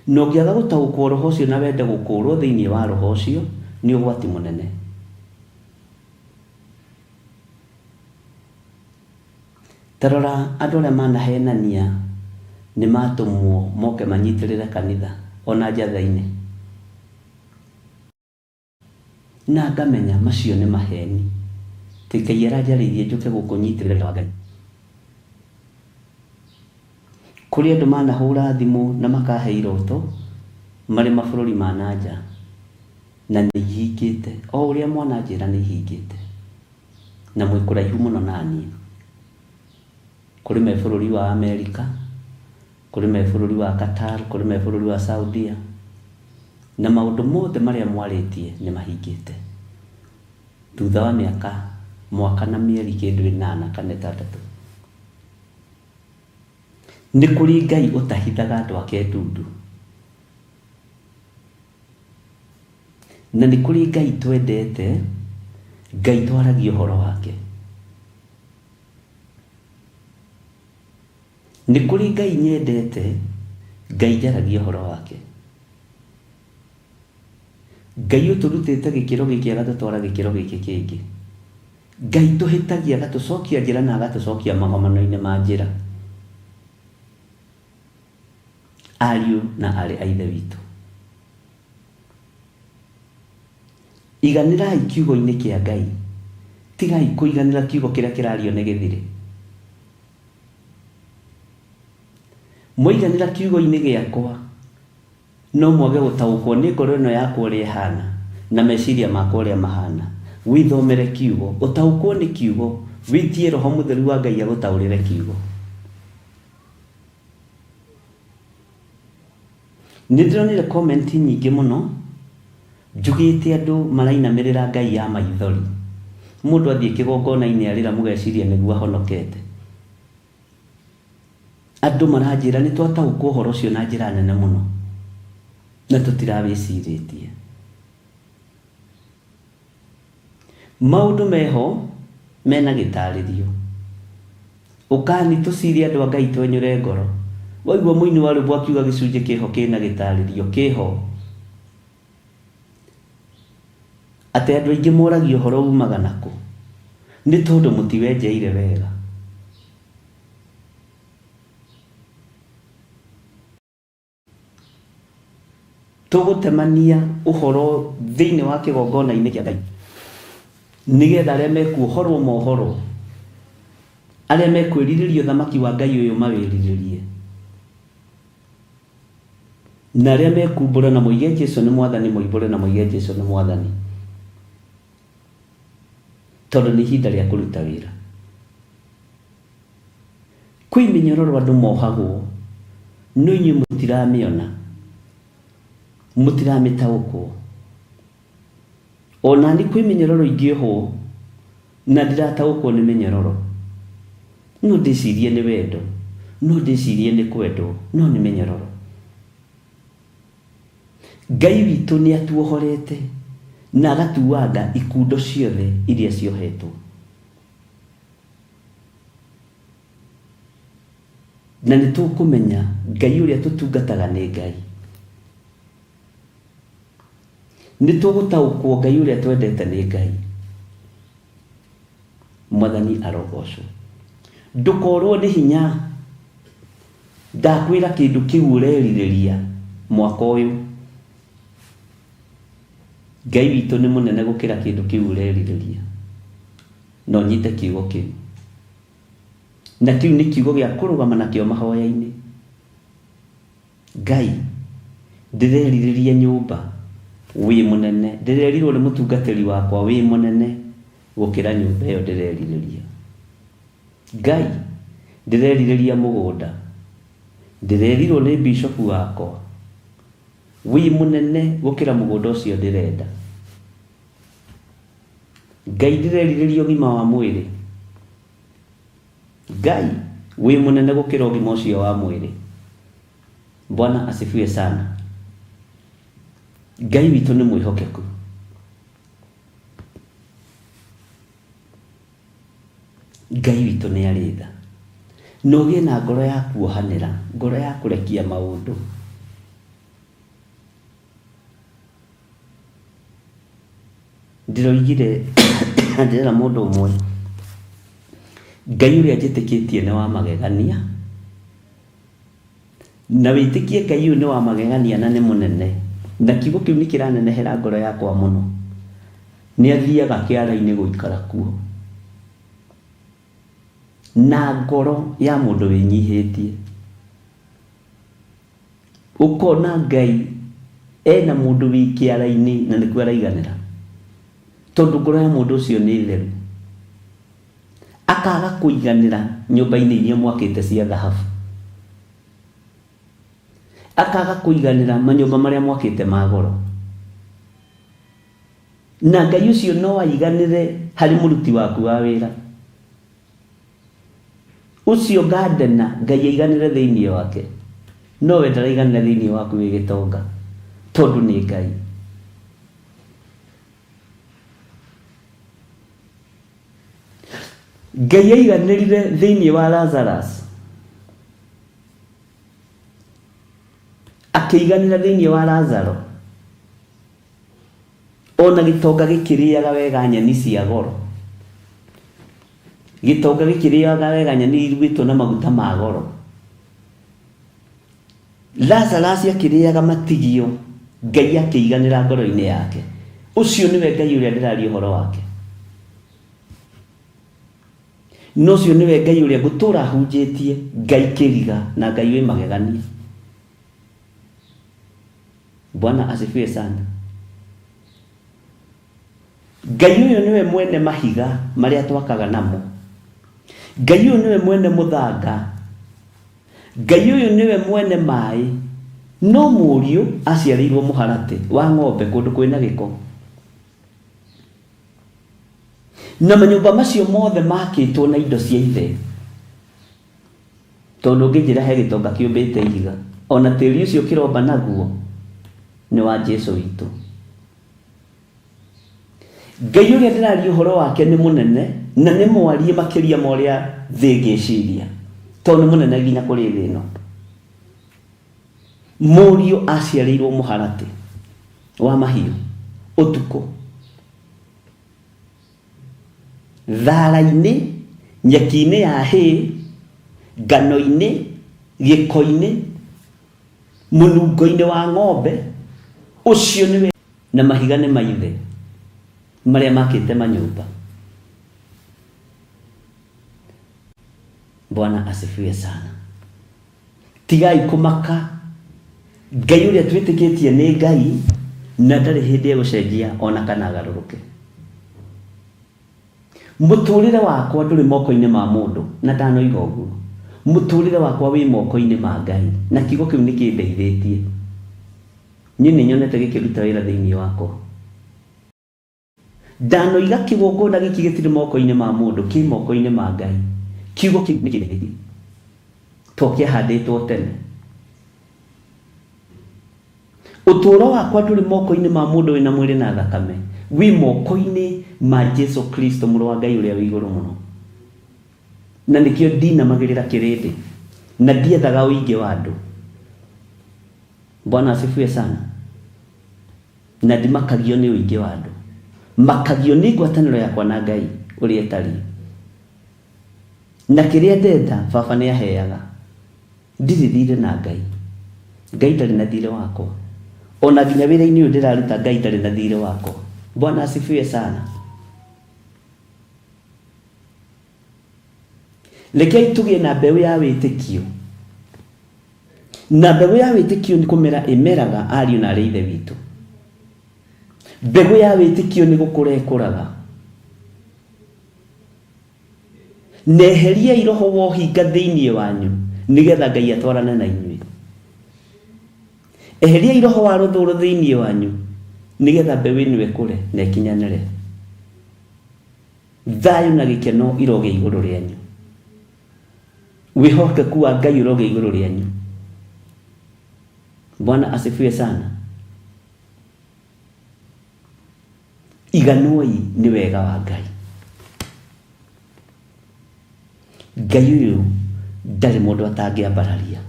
S1: Na ũngĩaga gũtaũkwo roho ũcio na wende gũkũũrwo thĩinĩ wa roho ũcio, nĩ ũgwati mũnene. Ta rora andũ arĩa manahenania nĩ matũmwo moke manyitĩrĩre kanitha ona njatha-inĩ. Na ngamenya macio nĩ maheni. Atĩ Ngai aranjarĩirie njũke gũkũ nyitĩrĩre wĩra wa Ngai. Kũrĩ andũ manahũra thimũ na makahe iroto marĩ mabũrũri ma na nja, na nĩ ihingĩte. O ũrĩa mwananjĩra nĩ ihingĩte. Na mwĩ kũraihu mũno na niĩ. Kũrĩ me bũrũri wa Amerika, kũrĩ me bũrũri wa Qatar, kũrĩ me bũrũri wa Saudia, na maũndũ mothe marĩa mwarĩtie nĩ mahingĩte. Thutha wa mĩaka, mwaka na mĩeri kĩndũ ĩnana kana ĩtandatũ. Nĩ kũrĩ Ngai ũtahithaga andũ ake ndundu. Na nĩ kũrĩ Ngai twendete, Ngai twaragia ũhoro wake. Nĩ kũrĩ Ngai nyendete, Ngai njaragia ũhoro wake. Ngai ũtũrutĩte gĩkĩro gĩkĩ agatũtwara gĩkĩro gĩkĩ kĩngĩ. Ngai tũhĩtagia agatũcokia njĩra na agatũcokia magomano-inĩ ma njĩra. Ariũ na aarĩ a Ithe witũ, iganĩrai kiugo-inĩ kĩa Ngai, tigai kũiganĩra kiugo kĩrĩa kĩrario nĩ gĩthirĩ. Mwaiganĩra kiugo-inĩ gĩakwa, no mwage gũtaũkwo nĩ ngoro ĩno yakwa ũrĩa ĩhana, na meciria makwa ũrĩa mahana. Wĩthomere kiugo, ũtaũkwo nĩ kiugo, wĩtie Roho Mũtheru wa Ngai agũtaũrĩre kiugo. Nĩ ndĩronire comment nyingĩ mũno njugĩte andũ marainamĩrĩra ngai ya maithori. Mũndũ athiĩ kĩgongona-inĩ arĩra mũgeciria nĩguo ahonokete. Andũ maranjĩra nĩ twataũkwo ũhoro ũcio na njĩra nene mũno na tũtirawĩcirĩtie. Maũndũ meho mena gĩtarĩrio. Ũkani tũcire andũ a Ngai twenyũre ngoro. Waigua mũini wa rwĩmbo akiuga gĩcunjĩ kĩho kĩna gĩtarĩrio, kĩho. Atĩ andũ aingĩ moragia ũhoro umaga nakũ? Nĩ tondũ mũtiwenjeire wega. Tũgũtemania ũhoro thĩinĩ wa kĩgongona-inĩ kĩa Ngai, nĩgetha arĩa mekuohorwo mohorwo, arĩa mekwĩrirĩria ũthamaki wa Ngai ũyũ mawĩrirĩrie, na arĩa mekumbũra na moige Jesu nĩ Mwathani moimbũre na moige Jesu nĩ Mwathani, tondũ nĩ ihinda rĩa kũruta wĩra. Kwĩ mĩnyororo andũ mohagwo, no inyuĩ mũtiramĩona, mũtiramĩtaũkwo. O na niĩ kwĩ mĩnyororo ingĩohwo na ndirataũkwo nĩ mĩnyororo. No ndĩcirie nĩ wendo, no ndĩcirie nĩ kwendwo, no nĩ mĩnyororo. Ngai witũ nĩ atuohorete na agatuanga ikundo ciothe iria ciohetwo. Na nĩ tũkũmenya Ngai ũrĩa tũtungataga nĩ Ngai. Nĩ tũgũtaũkwo Ngai ũrĩa twendete nĩ Ngai. Mwathani arogocwo. Ndũkorwo nĩ hinya ndakwĩra kĩndũ kĩu ũrerirĩria mwaka ũyũ. Ngai witũ nĩ mũnene gũkĩra kĩndũ kĩu ũrerirĩria. Na ũnyite kiugo kĩu. Na kĩu nĩ kiugo gĩa kũrũgama nakĩo mahoya-inĩ. Ngai, ndĩrerirĩria nyũmba, wĩ mũnene. Ndĩrerirwo nĩ mũtungatĩri wakwa, wĩ mũnene gũkĩra nyũmba ĩyo ndĩrerirĩria. Ngai, ndĩrerirĩria mũgũnda. Ndĩrerirwo nĩ bishopu wakwa, wĩ mũnene gũkĩra mũgũnda ũcio ndĩrenda. Ngai ndĩrerirĩria ũgima wa mwĩrĩ. Ngai wĩ mũnene gũkĩra ũgima ũcio wa mwĩrĩ. Bwana asifiwe sana. Ngai witũ nĩ mwĩhokeku. Ngai witũ nĩ arĩ tha. Na ũgĩe na ngoro ya kuohanĩra, ngoro ya kũrekia maũndũ. Ndĩroigire ndĩrera mũndũ ũmwe, Ngai ũrĩa njĩtĩkĩtie nĩ wa magegania, na wĩtĩkie Ngai ũyũ nĩ wa magegania na nĩ mũnene, na kiugo kĩu nĩ kĩranenehera ngoro yakwa mũno. Nĩ athiaga kĩara-inĩ gũikara kuo, na ngoro ya mũndũ wĩnyihĩtie. Ũkona Ngai ena mũndũ wĩ kĩara-inĩ na nĩkuo araiganĩra, tondũ ngoro ya mũndũ ũcio nĩ theru. Akaga kũiganĩra nyũmba-inĩ iria mwakĩte cia thahabu, akaga kũiganĩra manyũmba marĩa mwakĩte ma goro. Na Ngai ũcio no aiganĩre harĩ mũruti waku wa wĩra. Ũcio gardener Ngai aiganĩre thĩinĩ wake, no we ndaraiganĩra thĩinĩ waku wĩ gĩtonga, tondũ nĩ Ngai. Ngai aiganĩrire thĩinĩ wa Lazarus, akĩiganĩra thĩinĩ wa Lazaro, ona gĩtonga gĩkĩrĩaga wega nyeni cia goro, gĩtonga gĩkĩrĩaga wega nyeni irugĩtwo na maguta ma goro. Lazarus akĩrĩaga matigio, Ngai akĩiganĩra ngoro-inĩ yake. Ũcio nĩwe Ngai ũrĩa ndĩraria ũhoro wake. Na ũcio nĩwe Ngai ũrĩa ngũtũra hunjĩtie, Ngai kĩriga na Ngai wĩ magegania. Bwana asifiwe sana. Ngai ũyũ nĩwe mwene mahiga marĩa twakaga namo. Ngai ũyũ nĩwe mwene mũthanga. Ngai ũyũ nĩwe mwene maĩ. No mũriũ aciarĩirwo mũharatĩ wa ng'ombe kũndũ kwĩna gĩko. Na manyũmba macio mothe makĩtwo na indo cia ithe. Tondũ ũngĩnjĩra he gĩtonga kĩũmbĩte ihiga, ona tĩri ũcio kĩromba naguo nĩ wa Jesu witũ. Ngai ũrĩa ndĩraria ũhoro wake nĩ mũnene na nĩ mwariĩ makĩria ma ũrĩa thĩ ĩngĩciria, tondũ nĩ mũnene nginya kũrĩ thĩ ĩno. Mũriũ aciarĩirwo mũharatĩ wa mahiũ ũtukũ, thara-inĩ, nyeki-inĩ ya hay, ngano-inĩ, gĩko-inĩ, mũnungo-inĩ wa ng'ombe, ũcio nĩwe na mahiga nĩ maithe marĩa makĩte manyũmba. Bwana asifiwe sana. Tigai kũmaka, Ngai ũrĩa twĩtĩkĩtie nĩ Ngai na ndarĩ hĩndĩ egũcenjia ona kana agarũrũke. Mũtũrĩre wakwa ndũrĩ moko-inĩ ma mũndũ na ndanoiga ũguo. Mũtũrĩre wakwa wĩ moko-inĩ ma Ngai na kiugo kĩu nĩ kĩndeithĩtie. Niĩ nĩ nyonete gĩkĩruta wĩra thĩinĩ wakwa. Ndanoiga kĩgongona gĩkĩ gĩtirĩ moko-inĩ ma mũndũ, kĩ moko-inĩ ma Ngai. Kiugo kĩu nĩ kĩndeithĩtie to kĩahandĩtwo tene. Ũtũũro wakwa ndũrĩ moko-inĩ ma mũndũ wĩna mwĩrĩ na thakame, wĩ moko-inĩ ma Jesu Kristo mũrũ wa Ngai ũrĩa wĩ igũrũ mũno. Na nĩkĩo ndinamagĩrĩra kĩrĩndĩ na ndiethaga ũingĩ wa andũ. Bwana asifiwe sana. Na ndimakagio nĩ ũingĩ wa andũ, makagio nĩ ngwatanĩro yakwa na Ngai ũrĩa ĩtariĩ. Na kĩrĩa ndenda baba nĩ aheaga. Ndirĩ thirĩ na Ngai. Ngai ndarĩ na thirĩ wakwa. Ona nginya wĩra-inĩ ũyũ ndĩraruta Ngai ndarĩ na thirĩ wakwa. Bwana asifiwe sana. Rekei tũgĩe na mbeũ ya wĩtĩkio. Na mbegũ ya wĩtĩkio nĩ kũmera ĩmeraga ariũ na arĩ ithe witũ. Mbegũ ya wĩtĩkio nĩ gũkũra ĩkũraga. Neheriai roho wa ũhinga thĩinĩ wanyu nĩgetha Ngai atwarane na inyuĩ. Eheriai roho wa rũthũũro thĩinĩ wanyu nĩgetha mbeũ ĩno ĩkũre na ĩkinyanĩre. Thayũ na gĩkeno irogĩa igũrũ rĩanyu. Wĩhokeku wa Ngai ũrogĩa igũrũ rĩanyu. Bwana asifiwe sana. Iganwoi nĩ wega wa Ngai. Ngai ũyũ ndarĩ mũndũ atangĩambararia.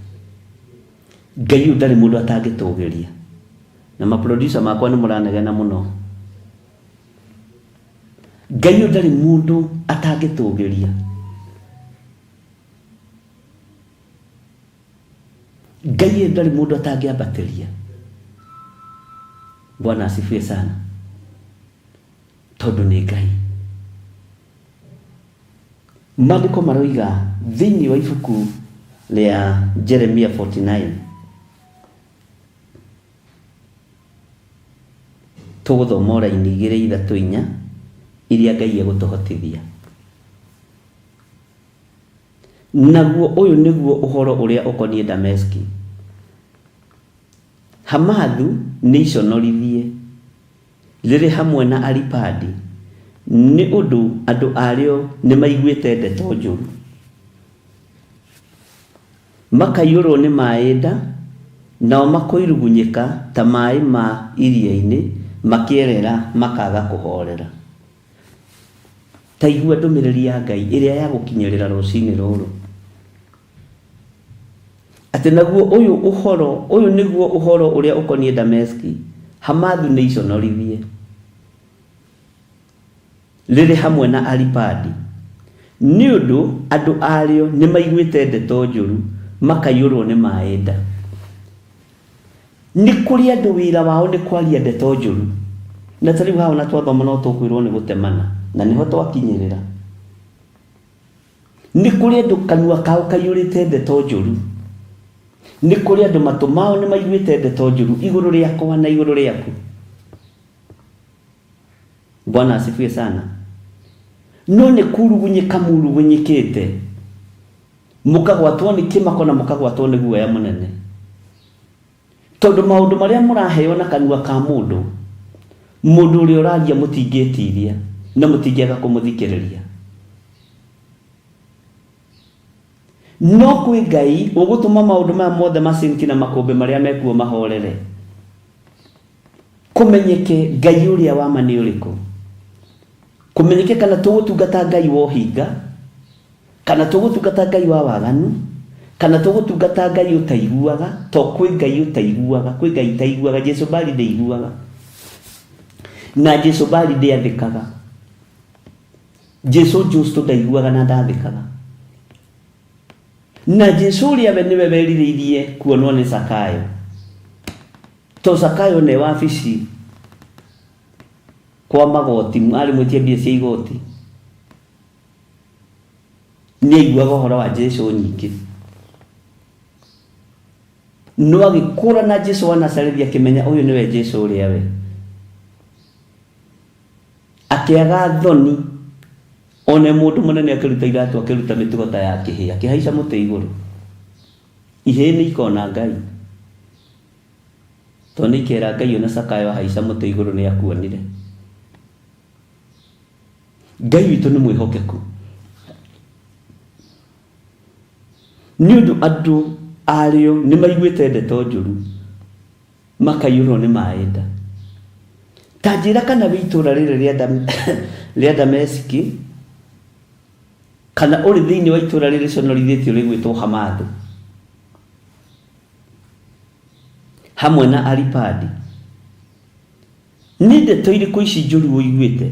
S1: Ngai ũyũ ndarĩ mũndũ atangĩtũgĩria. Na ma producer makwa nĩ mũranegena mũno. Ngai ũyũ ndarĩ mũndũ atangĩtũgĩria. Ngai ũyũ ndarĩ mũndũ atangĩambatĩria. Bwana asifiwe sana. Tondũ nĩ Ngai. Maandĩko maroiga thĩinĩ wa ibuku rĩa Jeremia 49 tũgũthoma o raini igĩrĩ ithatũ inya iria Ngai egũtũhotithia. Naguo ũyũ nĩguo ũhoro ũrĩa ũkoniĩ Dameski. Hamathu nĩ iconorithie, rĩrĩ hamwe na Aripadi, nĩ ũndũ andũ arĩo nĩmaiguĩte ndeto njũru. Makaiyũrwo nĩ maĩ nda, nao makoirugunyĩka ta maĩ ma iria-inĩ, makĩerera makaaga kũhoorera. Ta igua ndũmĩrĩri ya Ngai ĩrĩa ya gũkinyĩrĩra rũcinĩ rũrũ. Atĩ naguo ũyũ ũhoro, ũyũ nĩguo ũhoro ũrĩa ũkoniĩ Dameski, Hamathu nĩiconorithie. Rĩrĩ hamwe na Aripadi. Nĩ ũndũ andũ arĩo nĩmaiguĩte ndeto njũru, makaiyũrũo nĩ maĩ nda. Nĩ kũrĩ andũ wĩra wao nĩ kwaria ndeto njũru. Na ta rĩu haha ona twathoma no tũkwĩrwo nĩ gũtemana, na nĩho twakinyĩrĩra. Nĩ kũrĩ andũ kanua kao kaiyũrĩte ndeto njũru. Nĩ kũrĩ andũ matũ mao nĩ maiguĩte ndeto njũru igũrũ rĩakwa na igũrũ rĩaku. Bwana asifiwe sana. No nĩ kurugunyĩka murugunyĩkĩte, mũkagwatwo nĩ kĩmako na mũkagwatwo nĩ guoya mũnene, tondũ maũndũ marĩa mũraheo na kanua ka mũndũ, mũndũ ũrĩa ũraria mũtingĩtiria na mũtingĩaga kũmũthikĩrĩria. No kwĩ Ngai ũgũtũma maũndũ maya mothe macinki na makũmbĩ marĩa mekuo mahorere. Kũmenyeke Ngai ũrĩa wa ma nĩ ũrĩkũ. Kũmenyeke kana tũgũtungata Ngai wa ũhinga, kana tũgũtungata Ngai wa waganu, kana tũgũtungata Ngai ũtaiguaga, to kwĩ Ngai ũtaiguaga, kwĩ Ngai itaiguaga, Jesu Bali ndĩiguaga. Na Jesu Bali ndĩathĩkaga. Jesu Justo ndaiguaga na ndathĩkaga. Na Jesu ũrĩa we nĩwe werirĩirie kuonwo nĩ Zakayo. To Zakayo ne wabici kwa magoti, arĩ mwĩtia mbia cia igoti. Nĩ aiguaga ũhoro wa Jesu nyingĩ. No agĩkũra na Jesu wa Nazarethi akĩmenya ũyũ nĩwe Jesu ũrĩa we. Akĩaga thoni one mũndũ mũnene akĩruta iratũ akĩruta mĩtugo ta ya kĩhĩ akĩhaica mũtĩ igũrũ. Ihĩĩ nĩ ikona Ngai. Tondũ nĩ ikera Ngai ona Zakayo ahaica mũtĩ igũrũ nĩ akuonire. Ngai witũ nĩ mwĩhokeku. Nĩ ũndũ andũ arĩo nĩ maiguĩte ndeto njũru makaiyũrwo nĩ maĩ nda. Ta njĩra kana wĩ itũra rĩrĩ rĩa Dameski kana ũrĩ thĩinĩ wa itũra rĩrĩ rĩconorithĩtio rĩgwĩtwo Hamathu hamwe na Aripadi. Nĩ ndeto irĩkũ ici njũru ũiguĩte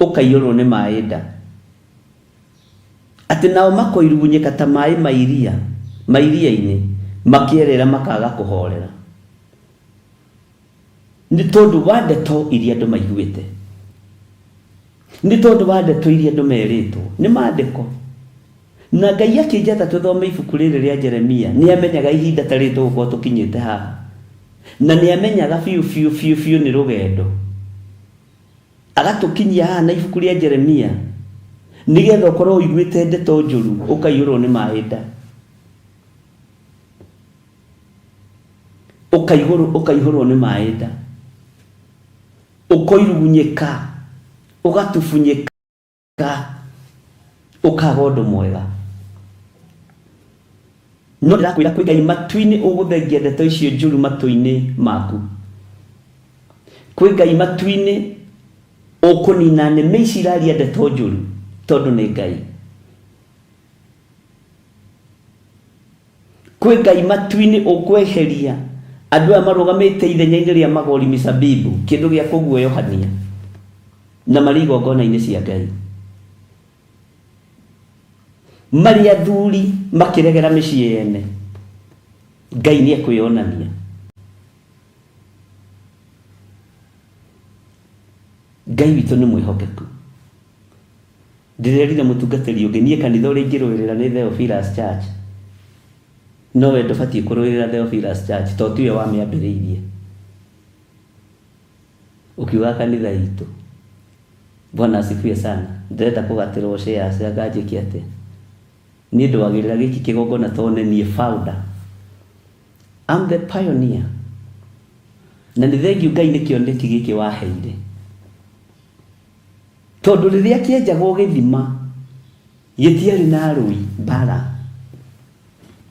S1: ũkaiyũrwo nĩ maĩ nda? Atĩ nao makoirugunyĩka ta maĩ ma iria, ma iria-inĩ, makĩerera makaaga kũhoorera. Nĩ tondũ wa ndeto iria andũ maiguĩte. Nĩ tondũ wa ndeto iria andũ merĩtwo. Nĩ maandĩko. Na Ngai akĩnjatha tũthome ibuku rĩrĩ rĩa Jeremia, nĩ amenyaga ihinda ta rĩrĩ tũgũkorwo tũkinyĩte haha. Na nĩ amenyaga biũ biũ biũ biũ nĩ rũgendo. Agatũkinyia haha na ibuku rĩa Jeremia, nĩgetha ũkorwo ũiguĩte ndeto njũru, ũkaiyũrwo nĩ maĩ nda. Ũkaihũrwo ũkaihũrwo nĩ maĩ nda. Ũkoirugunyĩka, ũgatubunyĩka. Ũkaga ũndũ mwega. No ndĩrakwĩra kwĩ Ngai matu-inĩ ũgũthengia ndeto icio njũru matũ-inĩ maku. Kwĩ Ngai matu-inĩ ũkũnina nĩmĩ ici iraria ndeto njũru tondũ nĩ Ngai. Kwĩ Ngai matu-inĩ ũkweheria andũ aya marũgamĩte ithenya-inĩ rĩa magori misabibu, kĩndũ gĩa kũguoyohania, na marĩ igongona-inĩ cia Ngai. Marĩ athuri makĩregera mĩciĩ yene, Ngai nĩ ekwĩyonania. Ngai witũ nĩ mwĩhokeku. Ndĩrerire mũtungatĩri ũngĩ, niĩ kanitha ũrĩa ingĩrũĩrĩra nĩ Theophilus Church. No we ndũbatiĩ kũrũĩrĩra Theophilus Church tondũ tiwe wamĩambĩrĩirie. Ũkiuga kanitha itũ. Bwana asifiwe sana. Ndĩrenda kũgatĩrwo shares anga njĩke atĩa? Niĩ ndwagĩrĩra gĩkĩ kĩgongona tondũ nĩ niĩ founder. I'm the pioneer. Na nĩ thengiũ Ngai nĩ kĩoneki gĩkĩ waheire. Tondũ rĩrĩa kĩenjagwo gĩthima gĩtiarĩ na arũi mbara.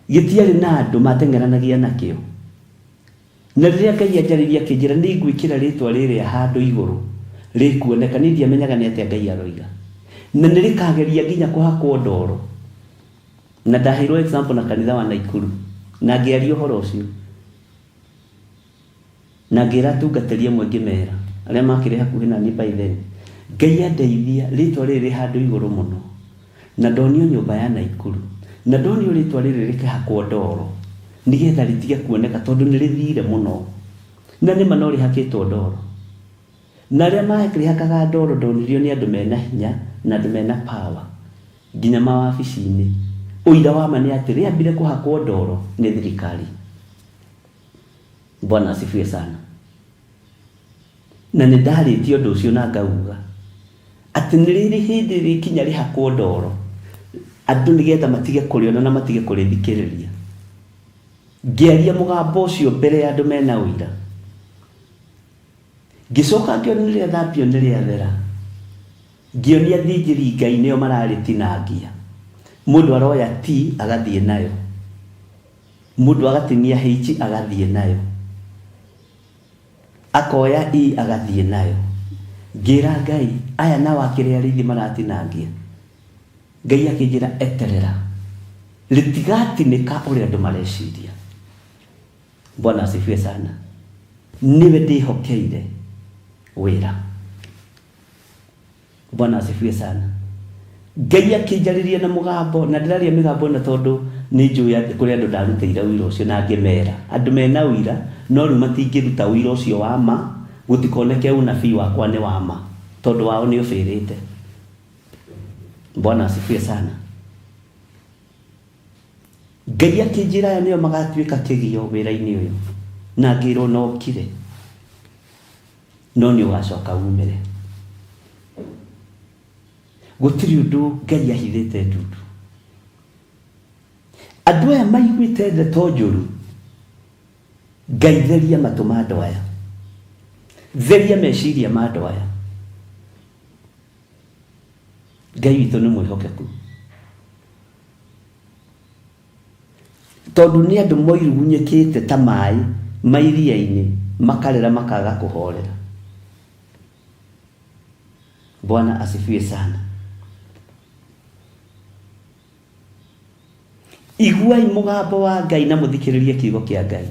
S1: Gĩtiarĩ na andũ mateng'eranagia nakĩo. Na rĩrĩa Ngai anjarĩirie akĩnjĩra nĩ ngwĩkĩra rĩtwa rĩrĩa handũ igũrũ rĩkuoneka, niĩ ndiamenyaga nĩ atĩa Ngai aroiga. Na nĩ rĩkageria nginya kũhakwo ndoro. Na ndaheirwo example na kanitha wa Naikuru na ngĩaria ũhoro ũcio. Na ngĩra atungatĩri amwe ngĩmera, arĩa makĩrĩ hakuhĩ na niĩ by then, Ngai andeithia, rĩtwa rĩrĩ rĩ handũ igũrũ mũno, na ndonio nyũmba ya Naikuru, na ndonio rĩtwa rĩrĩ rĩkĩhakwo ndoro, nĩgetha rĩtige kuoneka tondũ nĩ rĩthire mũno. Na nĩma no rĩhakĩtwo ndoro. Na arĩa marĩhakaga ndoro ndonirio nĩ andũ mena hinya na andũ mena power, nginya mawabici-inĩ. Ũira wa ma nĩ atĩ rĩambire kũhakwo ndoro nĩ thirikari. Bwana asifiwe sana. Na nĩ ndarĩtie ũndũ ũcio na ngauga atĩ nĩ rĩrĩ hĩndĩ rĩkinya rĩhakwo ndoro andũ nĩgetha matige kũrĩona na matige kũrĩthikĩrĩria. Ngĩaria mũgambo ũcio mbere ya andũ mena ũira. Ngĩcoka ngĩona nĩ rĩathambio nĩ rĩathera. Ngĩonia athĩnjĩri Ngai nĩo mararĩtinangia. Mũndũ aroya T agathiĩ nayo. Mũndũ agatinia H agathiĩ nayo. Akoya E agathiĩ nayo. Ngĩra Ngai, aya nao akĩrĩ arĩithi maratinangia. Ngai akĩnjĩra eterera, rĩtigatinĩka ũrĩa andũ mareciria. Bwana asifiwe sana. Nĩwe ndĩhokeire wĩra. Bwana asifiwe sana. Ngai akĩnjarĩria na mũgambo na ndĩraria mĩgambo ĩno tondũ nĩ njũĩ atĩ kũrĩ andũ ndarutĩire ũira ũcio na ngĩmera andũ mena ũira no rĩu matingĩruta ũira ũcio wa ma gũtikoneke ũnabii wakwa nĩ wa ma tondũ wao nĩ ũbĩrĩte. Bwana asifiwe sana. Ngai akĩnjĩra aya nĩo magatuĩka kĩgio wĩra-inĩ ũyũ na ngĩrwo no ũkire no nĩ ũgacoka umĩre. Gũtirĩ ũndũ Ngai ahithĩte ndundu. Andũ aya maiguĩte ndeto njũru, Ngai theria matũ ma andũ aya, theria meciria ma andũ aya. Ngai witũ nĩ mwĩhokeku. Tondũ nĩ andũ moirugunyĩkĩte ta maĩ ma iria-inĩ, makarĩra makaga kũhorera. Bwana asifiwe sana. Iguai mũgambo wa Ngai na mũthikĩrĩrie kiugo kĩa Ngai.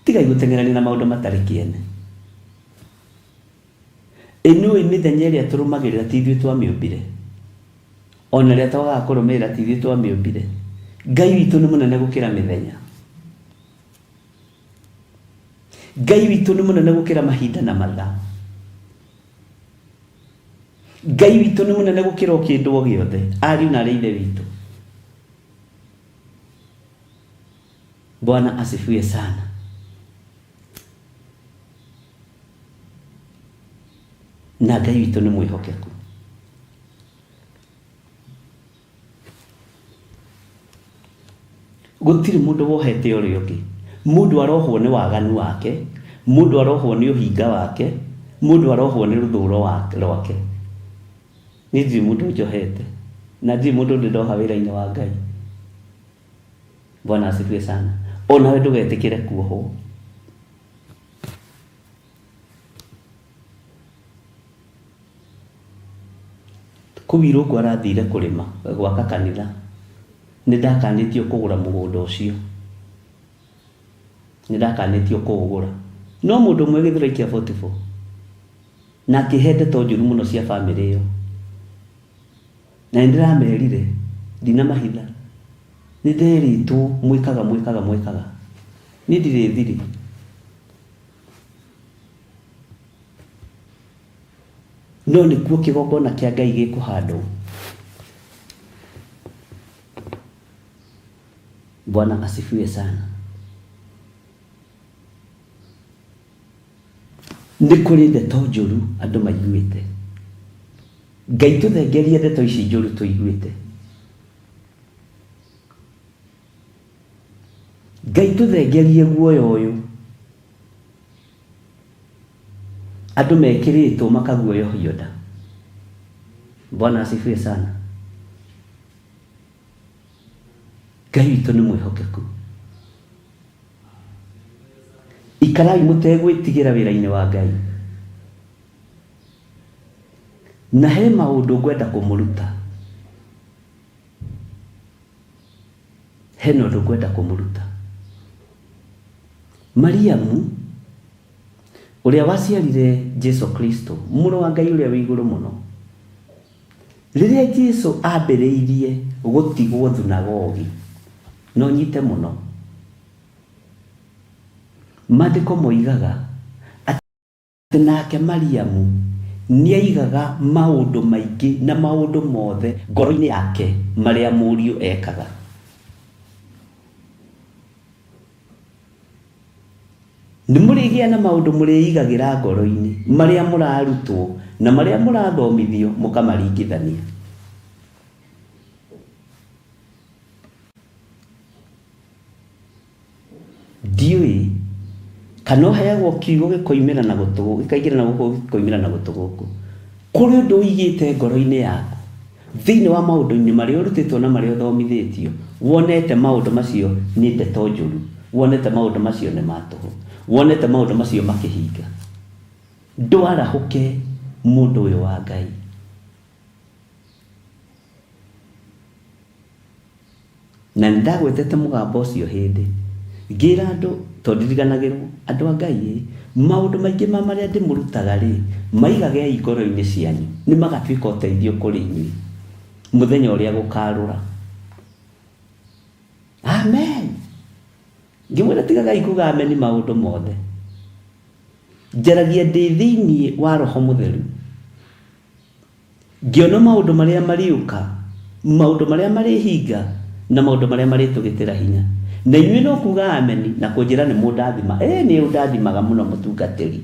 S1: Tigai gũteng'erania na maũndũ matarĩ kĩene. Ĩ nĩũĩ mĩthenya ĩrĩa tũrũmagĩrĩra ti ithuĩ twamĩũmbire? O na ĩrĩa twagaga kũrũmĩrĩra ti ithuĩ twamĩũmbire. Ngai witũ nĩ mũnene gũkĩra mĩthenya. Ngai witũ nĩ mũnene gũkĩra mahinda na mathaa. Ngai witũ nĩ mũnene gũkĩra o kĩndũ o gĩothe, ariũ na arĩ ithe witũ. Bwana asifiwe sana. Na Ngai witũ nĩ mwĩhokeku. Gũtirĩ mũndũ wohete ũrĩa ũngĩ. Mũndũ arohwo nĩ waganu wake, mũndũ arohwo nĩ ũhinga wake, mũndũ arohwo nĩ rũthũro rwake. Niĩ ndirĩ mũndũ njohete, na ndirĩ mũndũ ndĩ ndoha wĩra-inĩ wa Ngai. Bwana asifiwe sana. Onawe ndũgetĩkĩre kuohwo. Kũu Irũngũ arathire kũrĩma gwaka kanitha. Nĩ ndakanĩtio kũgũra mũgũnda ũcio. Nĩ ndakanĩtio kũũgũra. No mũndũ ũmwe Gĩthũrai kĩa 44 na akĩhe ndeto njũru mũno cia bamĩrĩ ĩyo. Na nĩ ndĩramerire ndinamahitha. Nĩ nderĩtwo mwĩkaga mwĩkaga mwĩkaga. Niĩ ndirĩ thiri. No nĩkuo kĩgongona kĩa Ngai gĩkũhandwo. Bwana asifiwe sana. Nĩ kũrĩ ndeto njũru andũ maiguĩte. Ngai tũthengerie ndeto ici njũru tũiguĩte. Ngai tũthengerie guoya ũyũ. Andũ mekĩrĩtwo makaguoyohio nda. Bwana asifiwe sana. Ngai witũ nĩ mwĩhokeku. Ikarai mũtegwĩtigĩra wĩra-inĩ wa Ngai. Na he maũndũ ngwenda kũmũruta. Hena ũndũ ngwenda kũmũruta. Mariamu, ũrĩa waciarire Jesu Kristo, mũrũ wa Ngai ũrĩa wĩ igũrũ mũno, rĩrĩa Jesu ambĩrĩirie gũtigwo thunagogi, no nyite mũno, maandĩko moigaga atĩ nake Mariamu nĩaigaga maũndũ maingĩ na maũndũ mothe ngoro-inĩ yake marĩa mũriũ ekaga. Nĩ mũrĩgĩa na maũndũ mũrĩigagĩra ngoro-inĩ marĩa mũrarutwo na marĩa mũrathomithio mũkamaringithania. Ndiũĩ kana ũheagwo kiugo gĩkoimĩra na gũtũ gĩkaingĩra na gũkũ gĩkoimĩra na gũtũ gũkũ. Kũrĩ ũndũ ũigĩte ngoro-inĩ yaku thĩinĩ wa maũndũ-inĩ marĩa ũrutĩtwo na marĩa ũthomithĩtio, wonete maũndũ macio nĩ ndeto njũru, wonete maũndũ macio nĩ ma tũhũ, wonete maũndũ macio makĩhinga. Ndwarahũke mũndũ ũyũ wa Ngai. Na nĩ ndagwetete mũgambo ũcio hĩndĩ ngĩra andũ, tondũ ndiriganagĩrwo, andũ a Ngai ĩ, maũndũ maingĩ ma marĩa ndĩmũrutaga rĩ, maigagei ngoro-inĩ cianyu, nĩ magatuĩka ũteithio kũrĩ inyuĩ mũthenya ũrĩa gũkarũra. Amen. Ngĩmwĩra tigagai kuga ameni maũndũ mothe. Njaragia ndĩ thĩinĩ wa Roho Mũtheru. Ngĩona maũndũ marĩa marĩũka, maũndũ marĩa marĩhinga, na maũndũ marĩa marĩtũgĩtĩra hinya. Na inyuĩ no kuuga ameni na kũnjĩra nĩ mũndathima. Ĩĩ nĩ ũndathimaga mũno mũtungatĩri.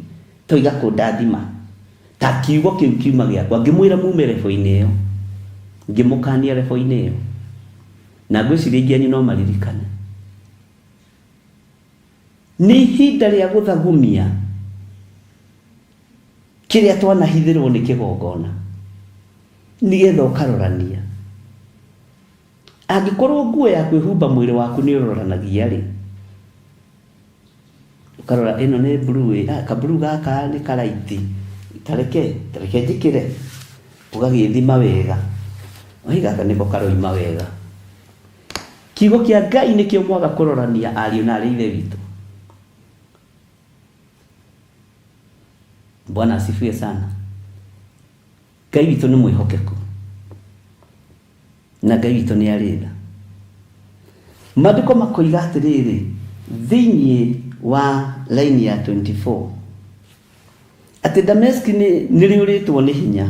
S1: Toiga kũndathima. Ta kiugo kĩu kiuma gĩakwa. Ngĩmwĩra mume rebo-inĩ ĩyo. Ngĩmũkania rebo-inĩ ĩyo. Na ngwĩciria aingĩ anyu no maririkane. Nĩ ihinda rĩa gũthagumia kĩrĩa twanahithĩrwo nĩ kĩgongona, nĩgetha ũkarorania. Angĩkorwo nguo ya kwĩhumba mwĩrĩ waku nĩ ũroranagia rĩ, ũkarora ĩno nĩ blue ĩ, ah, ka blue gaka nĩ karaiti, tareke tareke njĩkĩre, ũgagĩthima wega, oi gaka nĩko karoima wega. Kiugo kĩa Ngai nĩkĩo mwaga kũrorania ariũ na arĩ ithe witũ. Bwana asifiwe sana. Ngai witũ nĩ mwĩhokeku na Ngai witũ nĩ arĩ tha. Maandĩko makoiga atĩrĩrĩ thĩinĩ wa laini ya 24 atĩ Dameski nĩ rĩũrĩtwo nĩ hinya,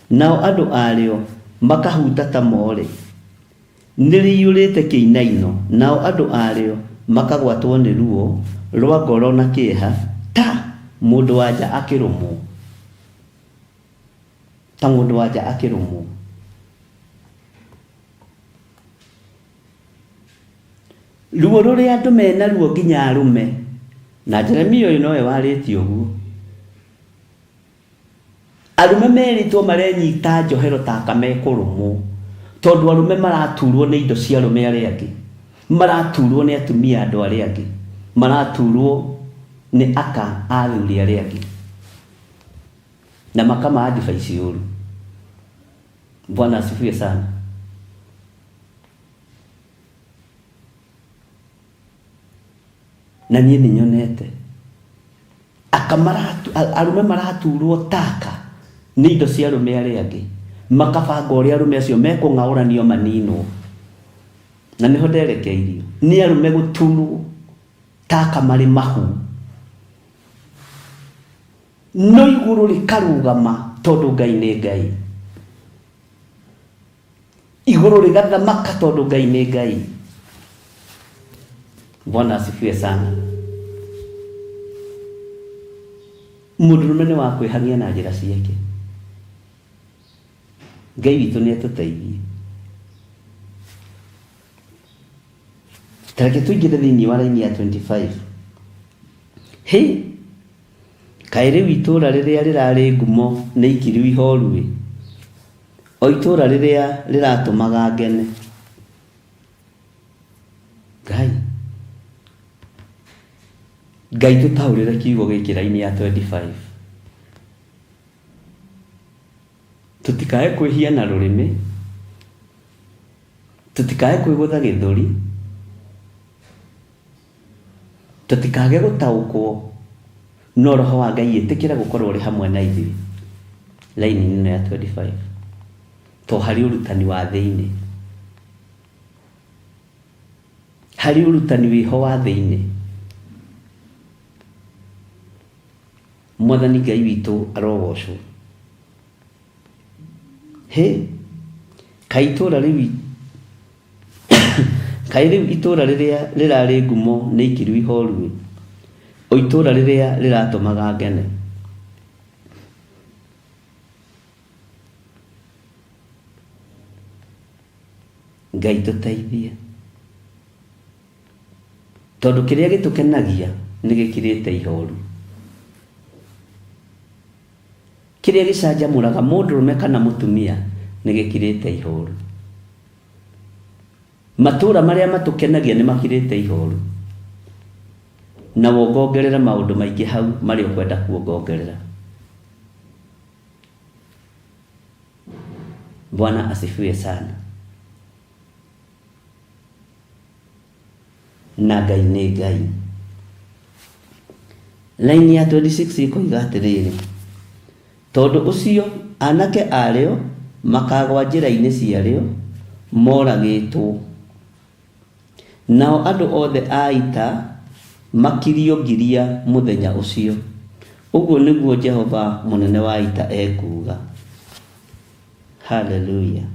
S1: nao andũ arĩo makahuta ta more. Nĩrĩiyũrĩte kĩinaino, nao andũ arĩo makagwatwo nĩ ruo rwa ngoro na kĩeha, ta mũndũ-wa-nja akĩrũmwo, ta mũndũ-wa-nja akĩrũmwo. Ruo rũrĩa andũ me naruo nginya arũme, na Jeremia ũyũ nowe warĩtie ũguo. Arũme merĩtwo marenyita njohero ta aka mekũrũmwo, tondũ arũme maraturwo nĩ indo cia arũme arĩa angĩ, maraturwo nĩ atumia a andũ arĩa angĩ, maraturwo nĩ aka a athuri arĩa angĩ, na makama advice ũru. Bwana asifiwe sana. Na niĩ nĩ nyonete aka maratu, arũme maraturwo taka nĩ indo cia arũme arĩa angĩ, makabanga ũrĩa arũme acio mekũng'aũranio maninwo. Na nĩho nderekeirio nĩ arũme gũturwo taka marĩ mahu, no igũrũ rĩkarũgama tondũ Ngai nĩ Ngai. Igũrũ rĩgathamaka tondũ Ngai nĩ Ngai. Bwana asifiwe sana. Mũndũrũme nĩ wa kwĩhang'ia na njĩra ciake. Ngai witũ nĩ atũteithie. Ta reke tũingĩre thĩinĩ wa raini ya 25. Hĩ, kaĩ rĩu itũũra rĩrĩa rĩrarĩ ngumo nĩ ikiru ihoru-ĩ! O itũũra rĩrĩa rĩratũmaga ngene. Ngai tũtaũrĩre kiugo gĩkĩ raini ya 25. Tũtikae kwĩhia na rũrĩmĩ, tũtikae kwĩgũtha gĩthũri, tũtikage gũtaũkwo, no Roho wa Ngai ĩtĩkĩra gũkorwo ũrĩ hamwe na ithuĩ. Raini ĩno ya 25. To harĩ ũrutani wa thĩinĩ. Harĩ ũrutani wĩho wa thĩinĩ. Mwathani Ngai witũ arogocwo. Hĩ! Kaĩ itũũra rĩu kaĩ rĩu itũũra rĩrĩa rĩrarĩ ngumo nĩ ikiru ihoru-ĩ, o itũũra rĩrĩa rĩratũmaga ngene! Ngai tũteithie. Tondũ kĩrĩa gĩtũkenagia nĩ gĩkirĩte ihoru. Kĩrĩa gĩcanjamũraga mũndũrũme kana mũtumia nĩ gĩkirĩte ihoru. Matũũra marĩa matũkenagia nĩ makirĩte ihoru. Na wongongerere maũndũ maingĩ hau marĩa ũkwenda kuongongerera. Bwana asifiwe sana. Na Ngai nĩ Ngai. Laini ya 26 ĩkoiga atĩrĩrĩ, tondũ ũcio anake arĩo makagwa njĩra-inĩ ciarĩo moragĩtwo, nao andũ othe a ita makirio ngiria mũthenya ũcio, ũguo nĩguo Jehova mũnene wa ita ekuuga. Hallelujah.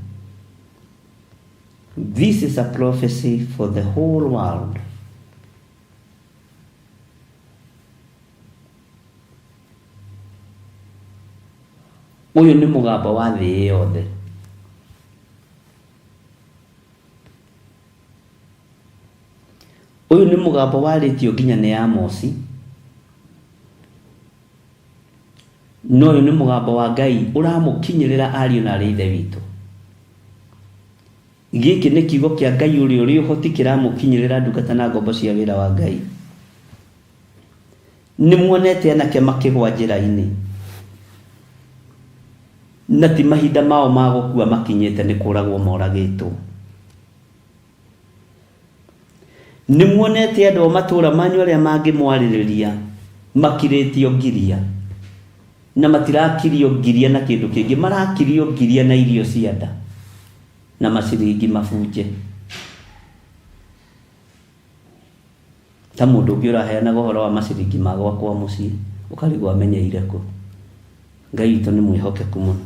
S1: This is a prophecy for the whole world. Ũyũ nĩ mũgambo wa thĩ yothe. Ũyũ nĩ mũgambo warĩtio nginya nĩ Amosi. No ũyũ nĩ mũgambo wa Ngai ũramũkinyĩrĩra ariũ na arĩ ithe witũ. Gĩkĩ nĩ kiugo kĩa Ngai ũrĩa ũrĩ ũhoti kĩramũkinyĩrĩra ndungata na ngombo cia wĩra wa Ngai. Nĩ muonete anake makĩgwa njĩra-inĩ, na ti mahinda mao ma gũkua makinyĩte nĩ kũragwo moragĩtwo. Nĩ muonete andũ a matũũra manyu arĩa mangĩmwarĩrĩria makirĩtio ngiria, na matirakirio ngiria na kĩndũ kĩngĩ, marakirio ngiria na irio cia nda na maciringi mabunje. Ta mũndũ ũngĩ ũraheanaga ũhoro wa maciringi ma gwakwa mũciĩ, ũkarigwo amenyeire kũ. Ngai witũ nĩ mwĩhokeku mũno.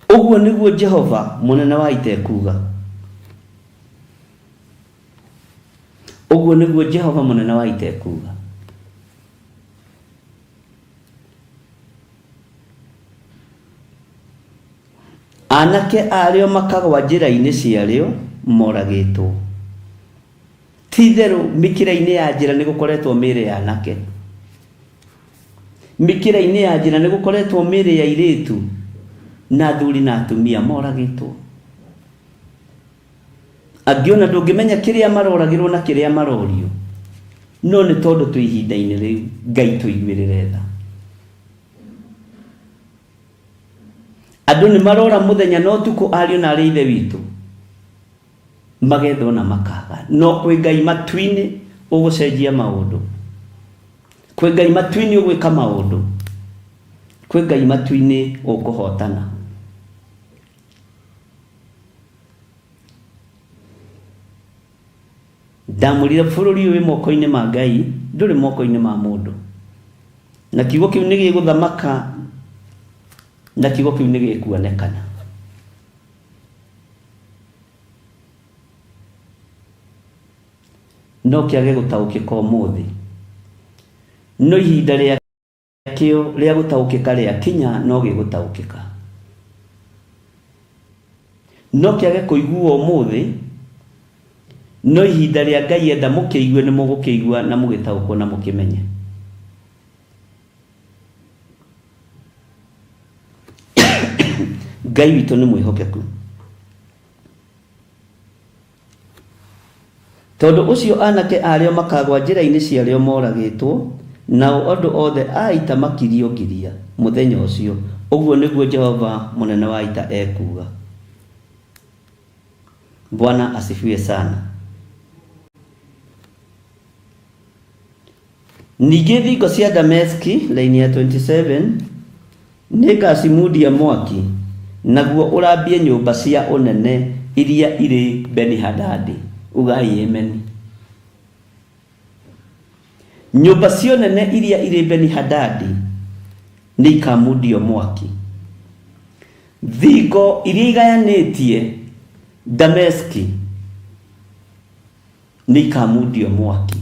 S1: Ũguo nĩguo Jehova mũnene wa ita ekuuga. Ũguo nĩguo Jehova mũnene wa ita ekuuga. Anake arĩo makagwa njĩra-inĩ ciarĩo moragĩtwo. Ti-itherũ mĩkĩra-inĩ ya njĩra nĩgũkoretwo mĩĩrĩ ya anake. Mĩkĩra-inĩ ya njĩra nĩgũkoretwo mĩĩrĩ ya airĩtu na athuri na atumia moragĩtwo. Angĩ ona ndũngĩmenya kĩrĩa maroragĩrwo na kĩrĩa marorio. No nĩ tondũ twĩ ihinda-inĩ rĩu, Ngai tũiguĩrĩre tha. Andũ nĩ marora mũthenya na ũtukũ ariũ na arĩ ithe witũ. Magethwo na makaga. No kwĩ Ngai matu-inĩ ũgũcenjia maũndũ. Kwĩ Ngai matu-inĩ ũgwĩka maũndũ. Kwĩ Ngai matu-inĩ ũkũhotana. Ndamwĩrire bũrũri ũyũ wĩ moko-inĩ ma Ngai, ndũrĩ moko-inĩ ma mũndũ. Na kiugo kĩu nĩ gĩgũthamaka, na kiugo kĩu nĩ gĩkuonekana. No kĩage gũtaũkĩka ũmũthĩ, no ihinda rĩa kĩo rĩa gũtaũkĩka rĩakinya no gĩgũtaũkĩka. No kĩage kũiguo ũmũthĩ, no ihinda rĩa Ngai enda mũkĩigue nĩ mũgũkĩigua na mũgĩtaũkwo na mũkĩmenye. Ngai witũ nĩ mwĩhokeku. Tondũ ũcio anake arĩo makagwa njĩra-inĩ ciarĩo moragĩtwo, nao andũ othe a ita makirio ngiria, mũthenya ũcio, ũguo nĩguo Jehova Mũnene wa Ita ekuuga. Bwana asifiwe sana. Ningĩ thingo cia Dameski, laini ya 27, nĩngacimundia mwaki, naguo ũrambie nyũmba cia ũnene iria irĩ Beni-Hadadi. Ugai ameni. Nyũmba cia ũnene iria irĩ Beni-Hadadi nĩikamundio mwaki. Thingo iria igayanĩtie Dameski nĩikamundio mwaki.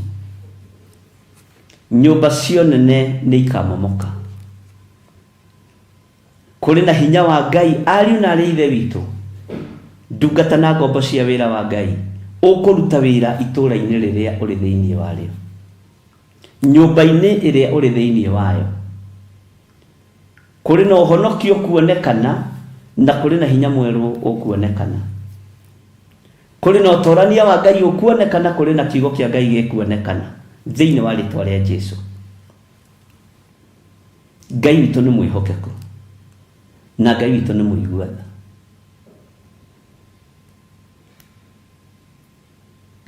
S1: Nyũmba cia ũnene nĩikamomoka. Kũrĩ na hinya wa Ngai, ariũ na arĩ ithe witũ, ndungata na ngombo cia wĩra wa Ngai, ũkũruta wĩra itũũra-inĩ rĩrĩa ũrĩ thĩinĩ warĩo, nyũmba-inĩ ĩrĩa ũrĩ thĩinĩ wayo. Kũrĩ na ũhonokio ũkuonekana na kũrĩ na hinya mwerũ ũkuonekana. Kũrĩ na ũtorania wa Ngai ũkuonekana, kũrĩ na kiugo kĩa Ngai gĩkuonekana thĩinĩ wa rĩtwa rĩa Jesu. Ngai witũ nĩ mwĩhokeku na Ngai witũ nĩ mũigua tha.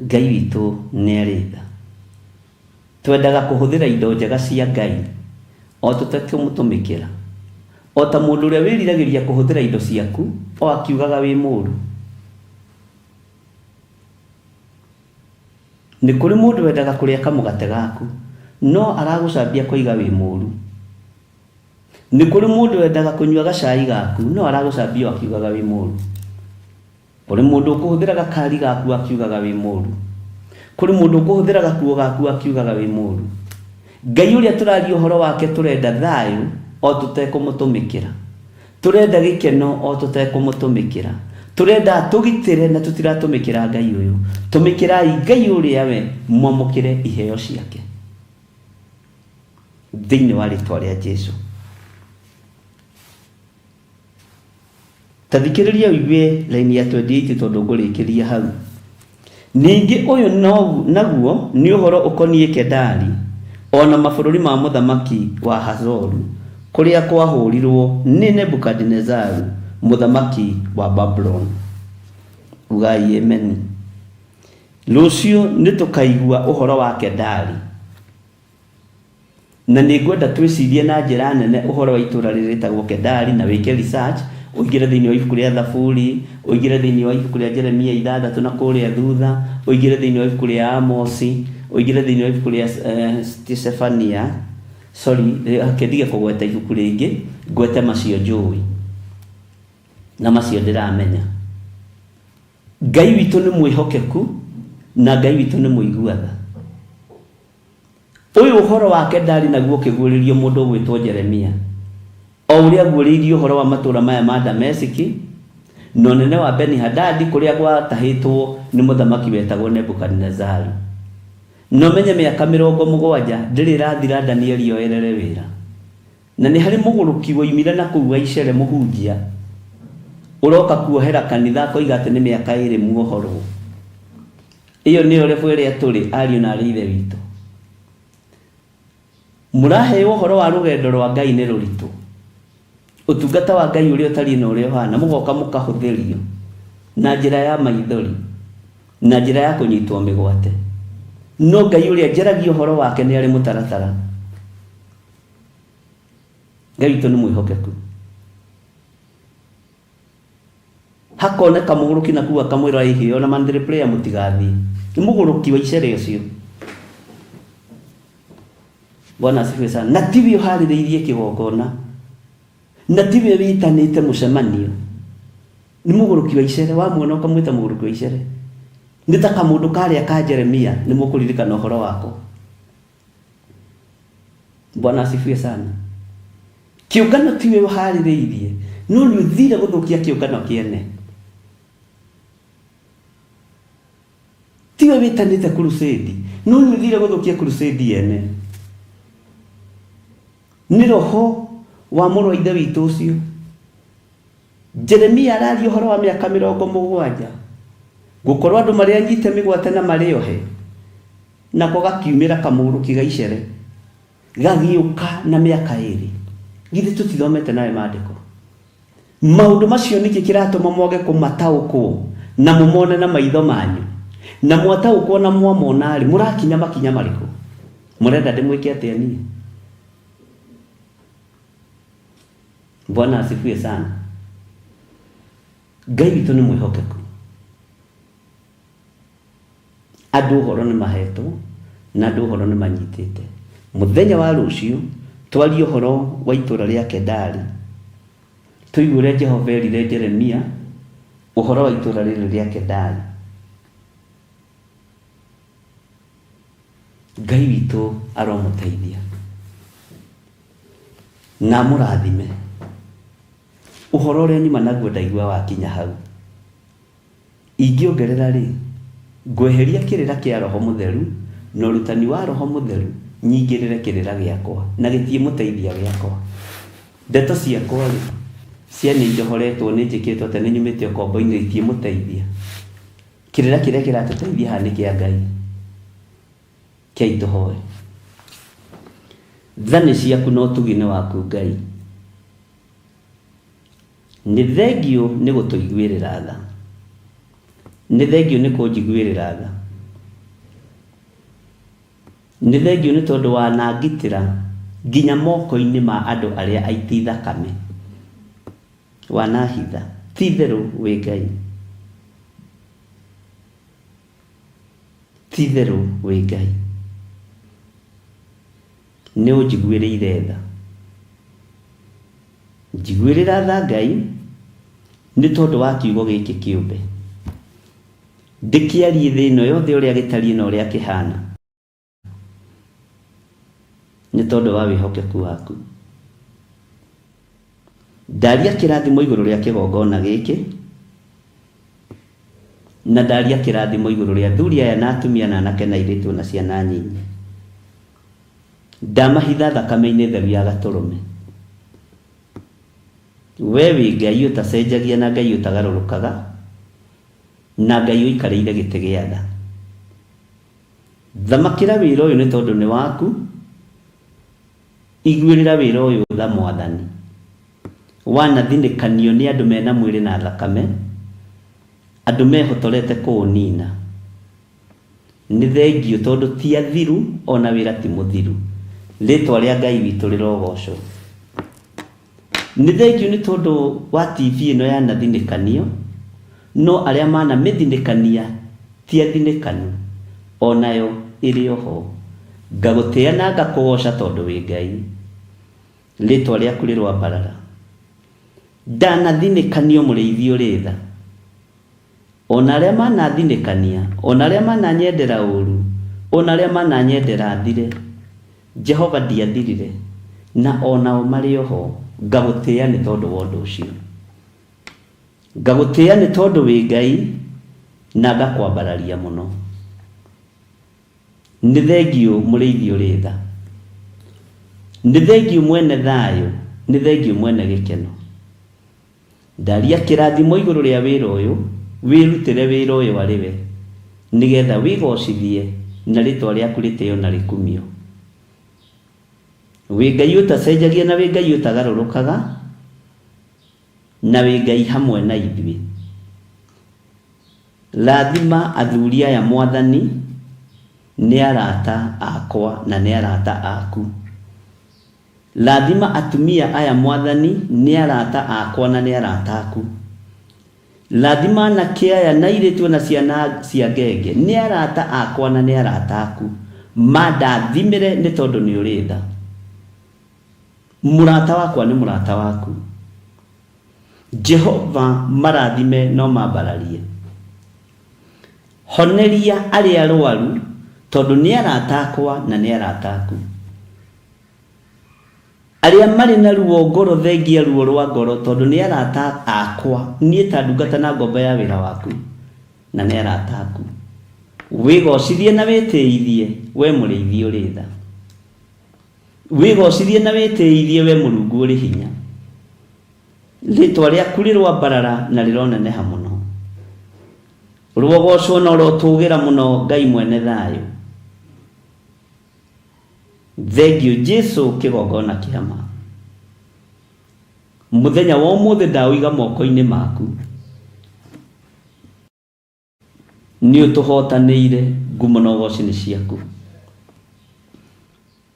S1: Ngai witũ nĩ arĩ tha. Twendaga kũhũthĩra indo njega cia Ngai o tũtekũmũtũmĩkĩra. O ta mũndũ ũrĩa wĩriragĩria kũhũthĩra indo ciaku o akiugaga wĩ mũũru. Nĩ kũrĩ mũndũ wendaga kũrĩa kamũgate gaku no aragũcambia akoiga wĩ mũũru. Nĩ kũrĩ mũndũ wendaga kũnyua gacai gaku no aragũcambia o akiugaga wĩ mũũru. Kũrĩ mũndũ ũkũhũthĩra gakari gaku akiugaga wĩ mũũru. Kũrĩ mũndũ ũkũhũthĩra gakuo gaku akiugaga wĩ mũũru. Ngai ũrĩa tũraria ũhoro wake tũrenda thayũ o tũtekũmũtũmĩkĩra. Tũrenda gĩkeno o tũtekũmũtũmĩkĩra. Tũrenda atũgitĩre na tũtiratũmĩkĩra Ngai ũyũ. Tũmĩkĩrai Ngai ũrĩa we mwamũkĩre iheo ciake. Thĩinĩ wa rĩtwa rĩa Jesu. Ta thikĩrĩria ũigue raini ya 28 tondũ ngũrĩkĩria hau. Ningĩ ũyũ naguo nĩ ũhoro ũkoniĩ Kedari, o na mabũrũri ma mũthamaki wa Hazoru, kũrĩa kwahũrirũo nĩ Nebukadinezaru, mũthamaki wa Babuloni. Ugai ameni. Rũciũ nĩtũkaigua ũhoro wa Kedari. Na nĩ ngwenda twĩcirie na njĩra nene ũhoro wa itũũra rĩrĩ rĩtagwo Kedari, na wĩke research, ũingĩre thĩinĩ wa ibuku rĩa Thaburi, ũingĩre thĩinĩ wa ibuku rĩa Jeremia ithathatũ na kũrĩa thutha, ũingĩre thĩinĩ wa ibuku rĩa Amosi, ũingĩre thĩinĩ wa ibuku rĩa ti Sefania, sorry, reke ndige kũgweta ibuku rĩngĩ, ngwete macio njũĩ na macio ndĩramenya. Ngai witũ nĩ mwĩhokeku na Ngai witũ nĩ mũigua tha. Ũyũ ũhoro wake ndarĩ naguo ũkĩguũrĩrio mũndũ ũgwĩtwo Jeremia, o ũrĩa aguũrĩirio ũhoro wa matũũra maya ma Damesiki, na ũnene wa Beni-Hadadi kũrĩa gwatahĩtwo nĩ mũthamaki wetagwo Nebukadinezaru. Na ũmenye mĩaka 70 ndĩrĩ ĩrathira Danieli oerere wĩra. Na nĩ harĩ mũgũrũki woimire na kũu wa icere mũhunjia ũroka kuohera kanitha akoiga atĩ nĩ mĩaka ĩrĩ muohorwo. Ĩyo nĩyo level ĩrĩa tũrĩ ariũ na arĩ ithe witũ. Mũraheo ũhoro wa rũgendo rwa Ngai nĩ rũritũ. Ũtungata wa Ngai ũrĩa ũtariĩ na ũrĩa ũhana mũgoka mũkahũthĩrio na njĩra ya maithori na njĩra ya kũnyitwo mĩgwate. No Ngai ũrĩa njaragia ũhoro wake nĩ arĩ mũtaratara. Ngai witũ nĩ mwĩhokeku. Hakoneka mũgũrũki na kuu akamwĩra ĩhĩ ona monthly prayer mũtigathiĩ. Nĩ mũgũrũki wa icere ũcio. Bwana asifiwe sana. Na tiwe ũharĩrĩirie kĩgongona. Na tiwe wĩtanĩte mũcemanio. Nĩ mũgũrũki wa icere, wamuona ũkamwĩta mũgũrũki wa icere. Nĩ ta kamũndũ karĩa ka Jeremia, nĩ mũkũririkana ũhoro wako. Bwana asifiwe sana. Kĩũngano tiwe ũharĩrĩirie, no nĩ ũthire gũthũkia kĩũngano kĩene. Tiwe wĩtanĩte crusade, no nĩ ũthire gũthũkia crusade yene. Nĩ roho wa mũrũ wa ithe witũ ũcio. Jeremia araria ũhoro wa mĩaka 70. Gũkorwo andũ marĩ anyite mĩgwate na marĩ ohe, nako gakiumĩra kamũrũki gaicere, gagĩũka na mĩaka ĩrĩ. Githĩ tũtithomete nawe maandĩko? Maũndũ macio nĩkĩ kĩratũma mwage kũmataũkwo na mũmone na maitho manyu? Na mwataũkwo na mwamona-rĩ, mũrakinya makinya marĩkũ? Mũrenda ndĩmwĩke atĩa niĩ? Bwana asifiwe sana. Ngai witũ nĩ mwĩhokeku. Andũ ũhoro nĩ mahetwo na andũ ũhoro nĩ manyitĩte. Mũthenya wa rũciũ twarie ũhoro wa itũra rĩa Kedari, tũigue ũrĩa Jehova erire Jeremia ũhoro wa itũra rĩrĩ rĩa Kedari. Ngai witũ aromũteithia na amũrathime. Ũhoro ũrĩa nyuma naguo ndaigua wakinya hau. Ingĩongerera-rĩ, ngweheria kĩrĩra kĩa Roho Mũtheru na ũrutani wa Roho Mũtheru nyingĩrĩre kĩrĩra gĩakwa na gĩtiĩmũteithia gĩakwa. Ndeto ciakwa-rĩ, cia nĩnjohoretwo, nĩnjĩkĩtwo atĩa, nĩnyumĩte ũkombo-inĩ itiĩmũteithia. Kĩrĩra kĩrĩa kĩratũteithia haha nĩ kĩa Ngai. Kei tũhoe. Tha nĩ ciaku na ũtugi nĩ waku Ngai. Nĩ thengiũ nĩ gũtũiguĩrĩra tha. Nĩ thengiũ nĩ kũnjiguĩrĩra tha. Nĩ thengiũ nĩ tondũ wanangitĩra nginya moko-inĩ ma andũ arĩa aiti thakame. Wanahitha. Ti itherũ wĩ Ngai. Ti itherũ wĩ Ngai. Nĩ ũnjiguĩrĩire tha. Njiguĩrĩra tha Ngai, nĩ tondũ wa kiugo gĩkĩ kĩũmbe. Ndĩkĩarie thĩ ĩno yothe ũrĩa gĩtariĩ na ũrĩa kĩhana, nĩ tondũ wa wĩhokeku waku. Ndaria kĩrathimo igũrũ rĩa kĩgongona gĩkĩ, na ndaria kĩrathimo igũrũ rĩa athuri aya na atumia na anake na airĩtu na ciana nyinyi. Ndamahitha thakame-inĩ theru ya Gatũrũme. We wĩ Ngai ũtacenjagia na Ngai ũtagarũrũkaga, na Ngai ũikarĩire gĩtĩ gĩa tha. Thamakĩra wĩra ũyũ nĩ tondũ nĩ waku, iguĩrĩra wĩra ũyũ tha Mwathani. Wanathinĩkanio nĩ andũ mena mwĩrĩ na thakame, andũ mehotorete kũũnina. Nĩ thengiũ tondũ ti athiru o na wĩra ti mũthiru. Rĩtwa rĩa Ngai witũ rĩrogocwo. Nĩ thengiũ nĩ tondũ wa TV ĩno yanathinĩkanio, no arĩa manamĩthinĩkania ti athinĩkanu, o nayo ĩrĩ o ho. Ngagũtĩa na ngakũgoca tondũ wĩ Ngai. Rĩtwa rĩaku rĩroambarara. Ndanathinĩkanio mũrĩithi ũrĩ tha. O na arĩa manathinĩkania, o na arĩa mananyendera ũũru, o na arĩa mananyendera thire, Jehova ndiathirire, na o nao marĩ o ho, ngagũtĩa nĩ tondũ wa ũndũ ũcio. Ngagũtĩa nĩ tondũ wĩ Ngai, na ngakwambararia mũno. Nĩ thengiũ mũrĩithi ũrĩ tha. Nĩ thengiũ mwene thayũ, nĩ thengiũ mwene gĩkeno. Ndaria kĩrathimo igũrũ rĩa wĩra ũyũ, wĩrutĩre wĩra ũyũ arĩ we, nĩgetha wĩgocithie na rĩtwa rĩaku rĩtĩo na rĩkumio. Wĩ Ngai ũtacenjagia na wĩ Ngai ũtagarũrũkaga, na wĩ Ngai hamwe na ithuĩ. Rathima athuri aya Mwathani, nĩ arata akwa na nĩ arata aku. Rathima atumia aya Mwathani, nĩ arata akwa na nĩ arata aku. Rathima anake aya na airĩtu na ciana cia ngenge, nĩ arata akwa na nĩ arata aku. Mandathimĩre nĩ tondũ nĩ ũrĩ tha. Mũrata wakwa nĩ mũrata waku. Jehova marathime no mambararie. Honeria arĩa arwaru tondũ nĩ arata akwa na nĩ arata aku. Arĩa marĩ na ruo ngoro thengia ruo rwa ngoro tondũ nĩ arata akwa niĩ ta ndungata na ngombo ya wĩra waku na nĩ arata aku. Wĩgocithie na wĩtĩithie we mũrĩithi ũrĩ tha. Wĩgocithie na wĩtĩithie we Mũrungu ũrĩ hinya. Rĩtwa rĩaku rĩroambarara na rĩroneneha mũno. Rũgocwo na ũrotũgĩra mũno Ngai mwene thayũ. Thengiũ Jesu kĩgongona kĩa ma. Mũthenya wa ũmũthĩ ndaũiga moko-inĩ maku. Nĩ ũtũhotanĩire, ngumo na ũgoci nĩ ciaku.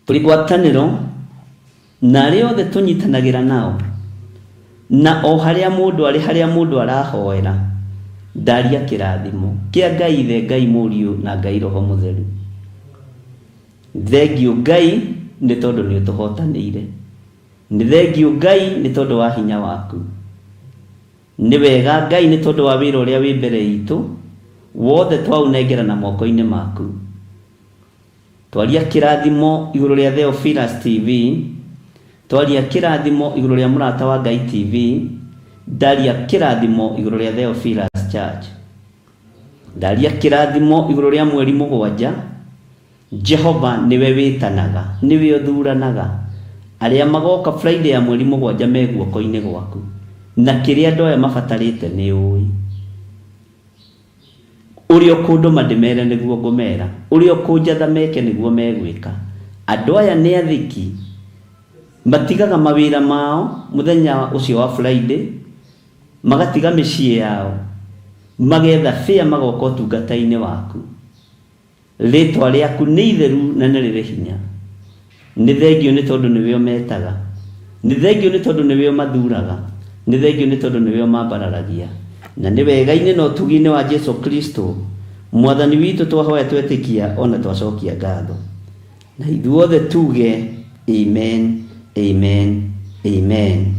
S1: Tũrĩ ngwatanĩro na arĩa othe tũnyitanagĩra nao, na o harĩa mũndũ arĩ, harĩa mũndũ arahoera, ndaria kĩrathimo kĩa Ngai Ithe, Ngai Mũriũ na Ngai Roho Mũtheru. Thengiũ Ngai nĩ tondũ nĩ ũtũhotanĩire. Nĩ thengiũ Ngai nĩ tondũ wa hinya waku. Nĩ wega Ngai nĩ tondũ wa wĩra ũrĩa wĩ mbere itũ, wothe twaũnengera na moko-inĩ maku. Twaria kĩrathimo igũrũ rĩa Theophilus TV, twaria kĩrathimo igũrũ rĩa Mũrata wa Ngai TV, ndaria kĩrathimo igũrũ rĩa Theophilus Church. Ndaria kĩrathimo igũrũ rĩa mweri mũgwanja, Jehova nĩwe wĩtanaga, nĩwe ũthuranaga. Arĩa magoka Friday ya mweri mũgwanja me guoko-inĩ gwaku, na kĩrĩa andũ aya mabatarĩte nĩ ũĩ. Ũrĩa ũkũndũma ndĩmere nĩguo ngũmera, ũrĩa ũkũnjatha meke nĩguo megwĩka. Andũ aya nĩ athĩki, matigaga mawĩra mao mũthenya ũcio wa Friday, magatiga mĩciĩ yao, magetha bĩa magoka ũtungata-inĩ waku. Rĩtwa rĩaku nĩ itheru na nĩ rĩrĩ hinya. Nĩ thengio nĩ tondũ nĩwe ũmetaga. Nĩ thengio nĩ tondũ nĩwe ũmathuraga. Nĩ thengio nĩ tondũ nĩwe ũmambararagia. Na nĩ wega-inĩ na ũtugi-inĩ wa Jesu Kristo, Mwathani witũ twahoya twetĩkia ona twacokia ngatho. Na ithuothe tuge amen, amen, amen.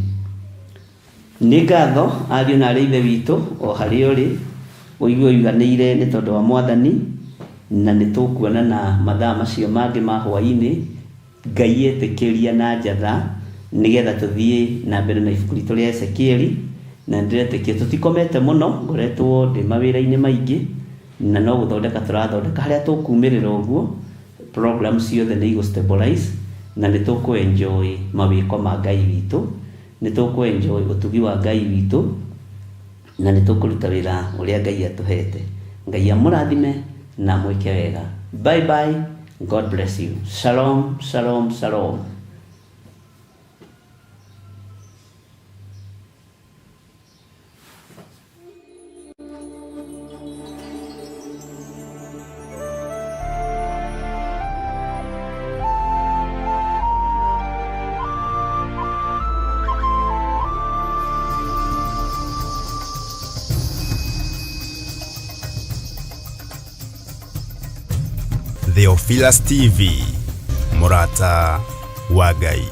S1: Nĩ ngatho ariũ na arĩ ithe witũ o harĩa ũrĩ, ũigue ũiganĩire nĩ tondũ wa Mwathani, na nĩ tũkuonana mathaa macio mangĩ ma hwaĩ-inĩ, Ngai etĩkĩria na njatha, nĩgetha tũthiĩ na mbere na ibuku ritũ rĩa Ezekieli, na nĩndĩretĩkia tũtikomete mũno, ngoretwo ndĩ mawĩra-inĩ maingĩ, na no gũthondeka tũrathondeka harĩa tũkumĩrĩra ũguo, program ciothe nĩ igũ stabilize, na nĩ tũkũ enjoy mawĩko ma Ngai witũ. Nĩ tũkũ enjoy ũtugi wa Ngai witũ na nĩ tũkũruta wĩra ũrĩa Ngai atũhete. Ngai amũrathime na amwĩke wega. Bye bye. God bless you. Shalom, shalom, shalom.
S2: Theophilus TV, mũrata wa Ngai.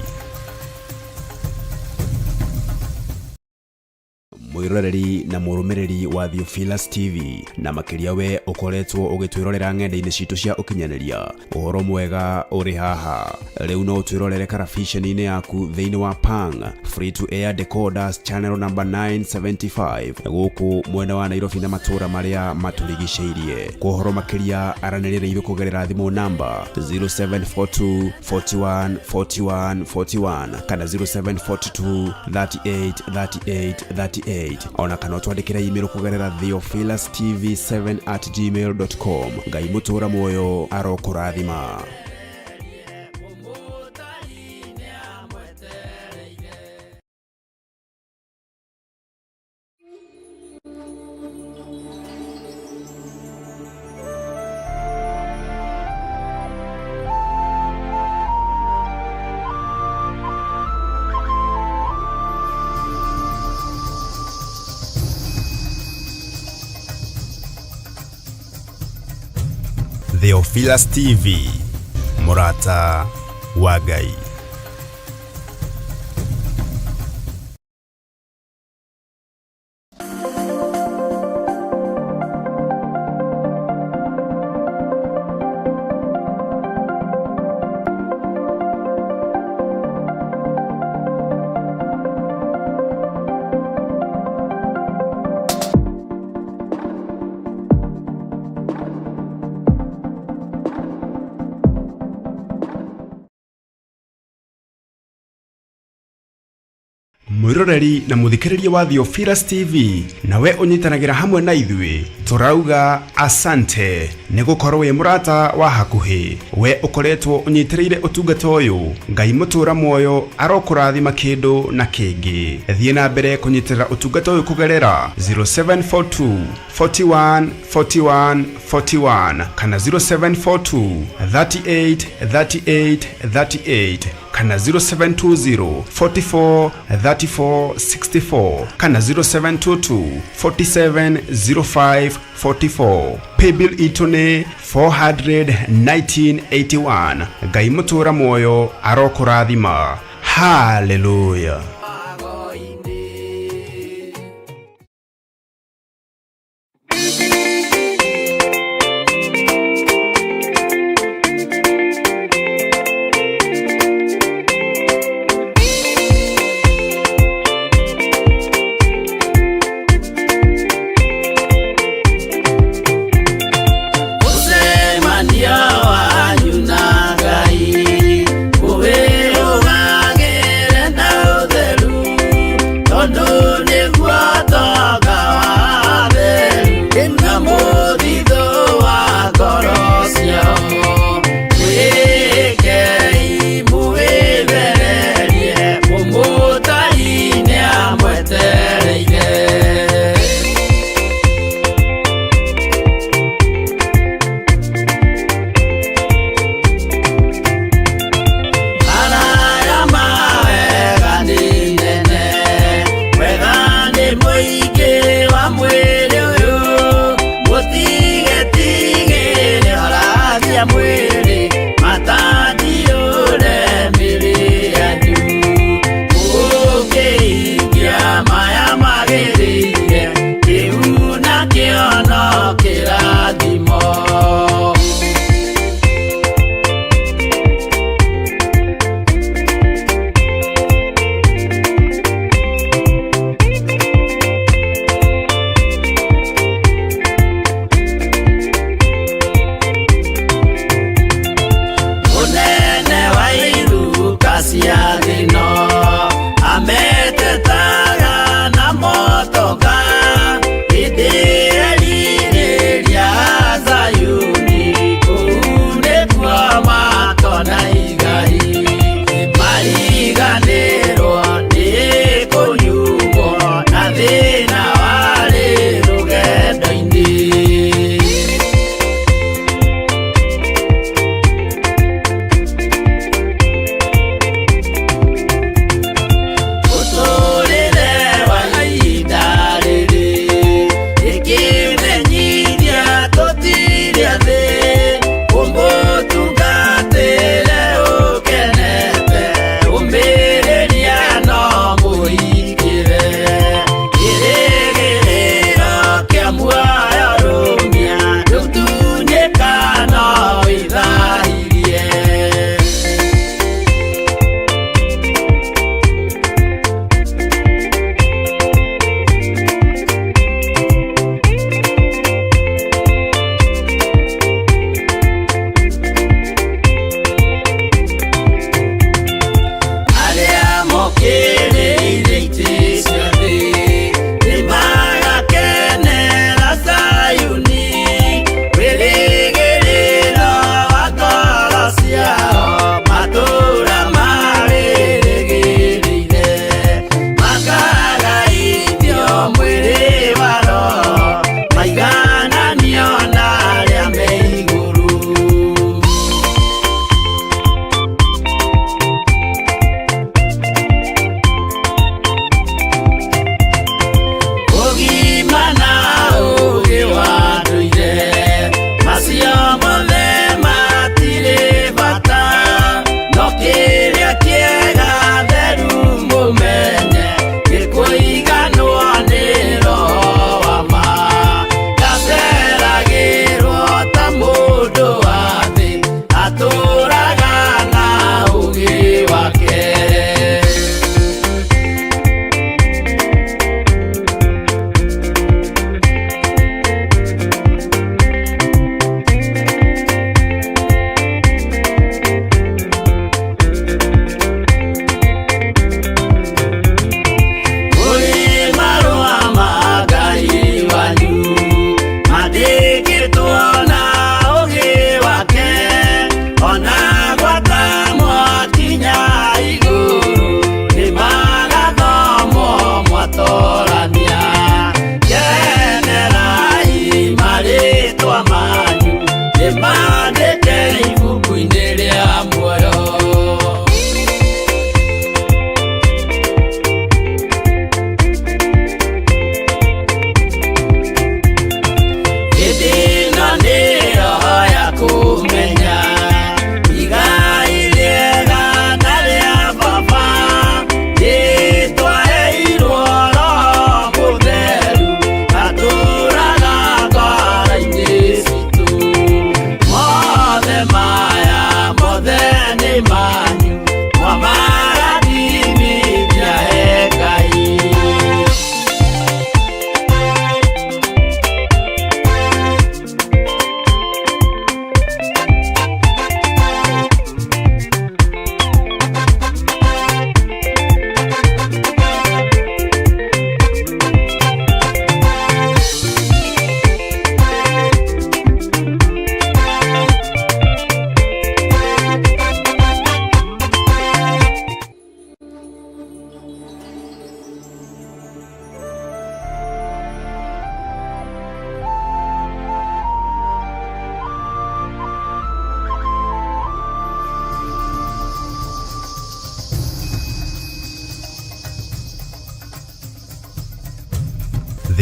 S2: Mwĩroreri na mũrũmĩrĩri wa Theophilus TV, na makĩria we ũkoretwo ũgĩtwĩrorera ng'enda-inĩ citũ cia ũkinyanĩria, ũhoro mwega ũrĩ haha. Rĩu no ũtwĩrorere karabiceni-inĩ yaku thĩinĩ wa Pang Free to Air Decoders channel number 975 gũkũ mwena wa Nairobi na matũũra marĩa matũrigicĩirie. Kwa ũhoro makĩria aranĩria na ithuĩ kũgerera thimũ namba 0742 41 41 41 kana 0742 38 38 38, ona kana ũtwandĩkĩre email kũgerera theophilustv7 at gmail.com. Ngai mũtũra muoyo arokũrathima. Theophilus TV, mũrata wa Ngai. Mwĩroreri na mũthikĩrĩria wa Theophilus TV, nawe ũnyitanagĩra hamwe na ithuĩ, tũrauga asante nĩ gũkorwo wĩ mũrata wa hakuhĩ. We ũkoretwo ũnyitĩrĩire ũtungata ũyũ, Ngai mũtũra muoyo arokũrathima kĩndũ na kĩngĩ. Thiĩ na mbere kũnyitĩrĩra ũtungata ũyũ kũgerera 0742 41 41 41 kana 0742 38 38 38 kana 0720 44 34 64 kana 0722 47 05 44. Paybill itũ nĩ 41981. Ngai mũtũra muoyo arokũrathima. Haleluya.
S3: Mũcemanio wanyu na Ngai ũwĩrũgagĩre na ũtheru.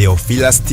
S2: Theophilus.